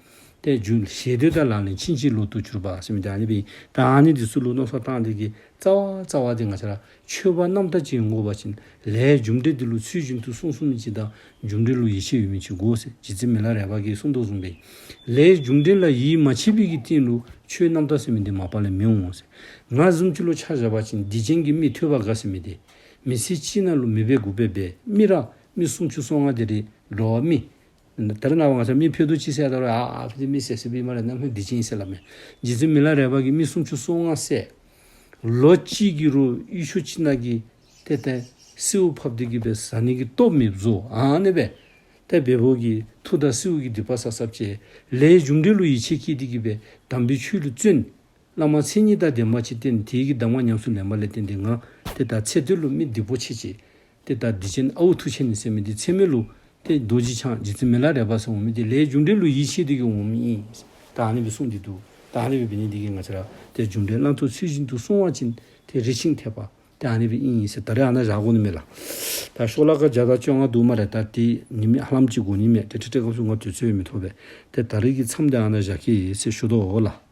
ཏེ་རྒྱུ་ཞེ་འདོད་དང་ལག་ལེན་ཕྱིན་ཅི་ལོག་ཏུ་གྱུར་པ་ཟེར་མི་འདི་ཨ་ནི་སྦེ་ཨིན། ད་ཨ་ནི་འདི་ཚུ་ལུ་མནོ་བསམ་བཏང་སྟེ་གི་རྩ་བ་རྩ་བ་འདི་ང་བཅས་ར་ཆོས་པ་རྣམ་དག་ཅིག་འོང་དགོ་པ་ཅིན་ལས་རྒྱུ་འབྲས་འདི་ལུ་ཚུལ་བཞིན་དུ་སྲུང་སྲུང་མི་ཅིག་དང་རྒྱུ་འབྲས་ལུ་ཡིད་ཆེས་ཡོད་མི་ཅིག་དགོ་ཟེར། རྗེ་བཙུན་མི་ལ་རས་པ་གིས་གསུངས་དོ་བཟུམ་སྦེ་ལས་རྒྱུ་འབྲས་ལ་ཡིད་མ་ཆེས་པའི་གི་སྟེང་ལུ་ཆོས་རྣམ་དག་ཟེར་མི་འདི་མ་པ་ལས་མི་འོང་ཟེར། ང་བཟུམ་ཅིག་ལུ་ཆ་བཞག་པ་ཅིན་སྡིག་ཅན་གྱི་མི་ཐོས་པ་དགའ་ཟེར་མི་འདི་མི་ཚེ་གཅིག་ནང་ལུ་མི་འབད་དགུ་འབད་འབད། མི་ར་མི་སུམ་ཅུ་སོ་ལྔ་དེ་རེ་འགྲོ་བ་མི། ད་རེས་ནངས་པ་ང་བཅས་མི་ཕུད་རྡོག་གཅིག་བསད་ད་རུང་ཨ་ཨ་ཕུད་རྡོག་མི་བསད་ཟེར་བའི་མ་རེ་ནམ་ཧེ་སྡིག་ཅན་ཨིན་ཟེར་སླབ་མས། རྗེ་བཙུན་མི་ལ་རས་པ་གིས་མི་སུམ་ཅུ་སོ་ལྔ་བསད། ལོ་གཅིག་གི་རུང་ཡུལ་ཤུལ་ཅིག་ནང་གི་ཏེ་ཏེ་སེརཝ་ཕབ་སྟེ་གི་སྦེ་བཟའ་ནི་གི་སྟོབས་མེདཔ་བཟོ། ཨ་ནི་སྦེ་ཏེ་བལ་པོ་གི་མཐུ་དང་སེརཝ་གི་སྡིག་པ་བསགས་བསགསཔ་ཅིག་ལས་རྒྱུ་འབྲས་ལུ་ཡིད་ཆེས་བསྐྱེད་དེ་གི་སྦེ་དམ་པའི་ཆོས་ལུ་བརྩོན། བླ་མ་མཚན་ཉིད་དང་ལྡན་པ་ཅིག་བསྟེན། དེ་གི་གདམས་ངག་ཉམས་སུ་ལེན་པ་ལས་བརྟེན་ཏེ་ང་ཏེ་ད་ཚེ་སྟོད་ལུ་མི་སྡིག་པོ་ཆེ་ཆེ་ཏེ་ད་སྡིག་ཅན་ཨའུ་མཐུ་ཆེན་ནི་ཟེར་མི་འདི་ཚེ་སྨད་ལུ་ཏེ་རྡོ་རྗེ་འཆང་རྗེ་བཙུན་མི་ལ་རས་པ་ཟེར་འོང་མི་འདི་ལས་རྒྱུ་འབྲས་ལུ་ཡིད་ཆེས་ཏེ་གི་འོང་མི་ཨིན། ད་ཨ་ནི་སྦེ་གསུངས་ཏེ་འདུག། ད་ཨ་ནི་སྦེ་འབད་ནི་འདི་གིས་ང་བཅས་ར་ཏེ་རྒྱུ་འབྲས་བླང་དོར་ཚུལ་བཞིན་དུ་སྲུང་བ་ཅིན་ཏེ་རིགས་ཤིང་འཐདཔ་ཏེ་ཨ་ནི་སྦེ་ཨིན་ཟེར། ད་རེས་ཨ་ནཱ་བཞག་དགོ་ནི་མས་ལགས། ད་ཤོ་ལོ་ཀ་བརྒྱ་དང་བཅོ་ལྔ་འདུག་སྨ་རེ། ད་ཏེ་ཉིནམ་ཧ་ལམ་ཅིག་འགོར་ནི་མས། ཏེ་ཏེ་ཏེ་སྐབས་སུ་ང་དུས་ཚོད་ཡང་མི་ཐོབ་པས། ཏེ་ད་རེས་ཀྱི་མཚམས་འདི་ཨ་ནཱ་བཞག་གེ་ཟེར་ཞུ་དོ་ལགས།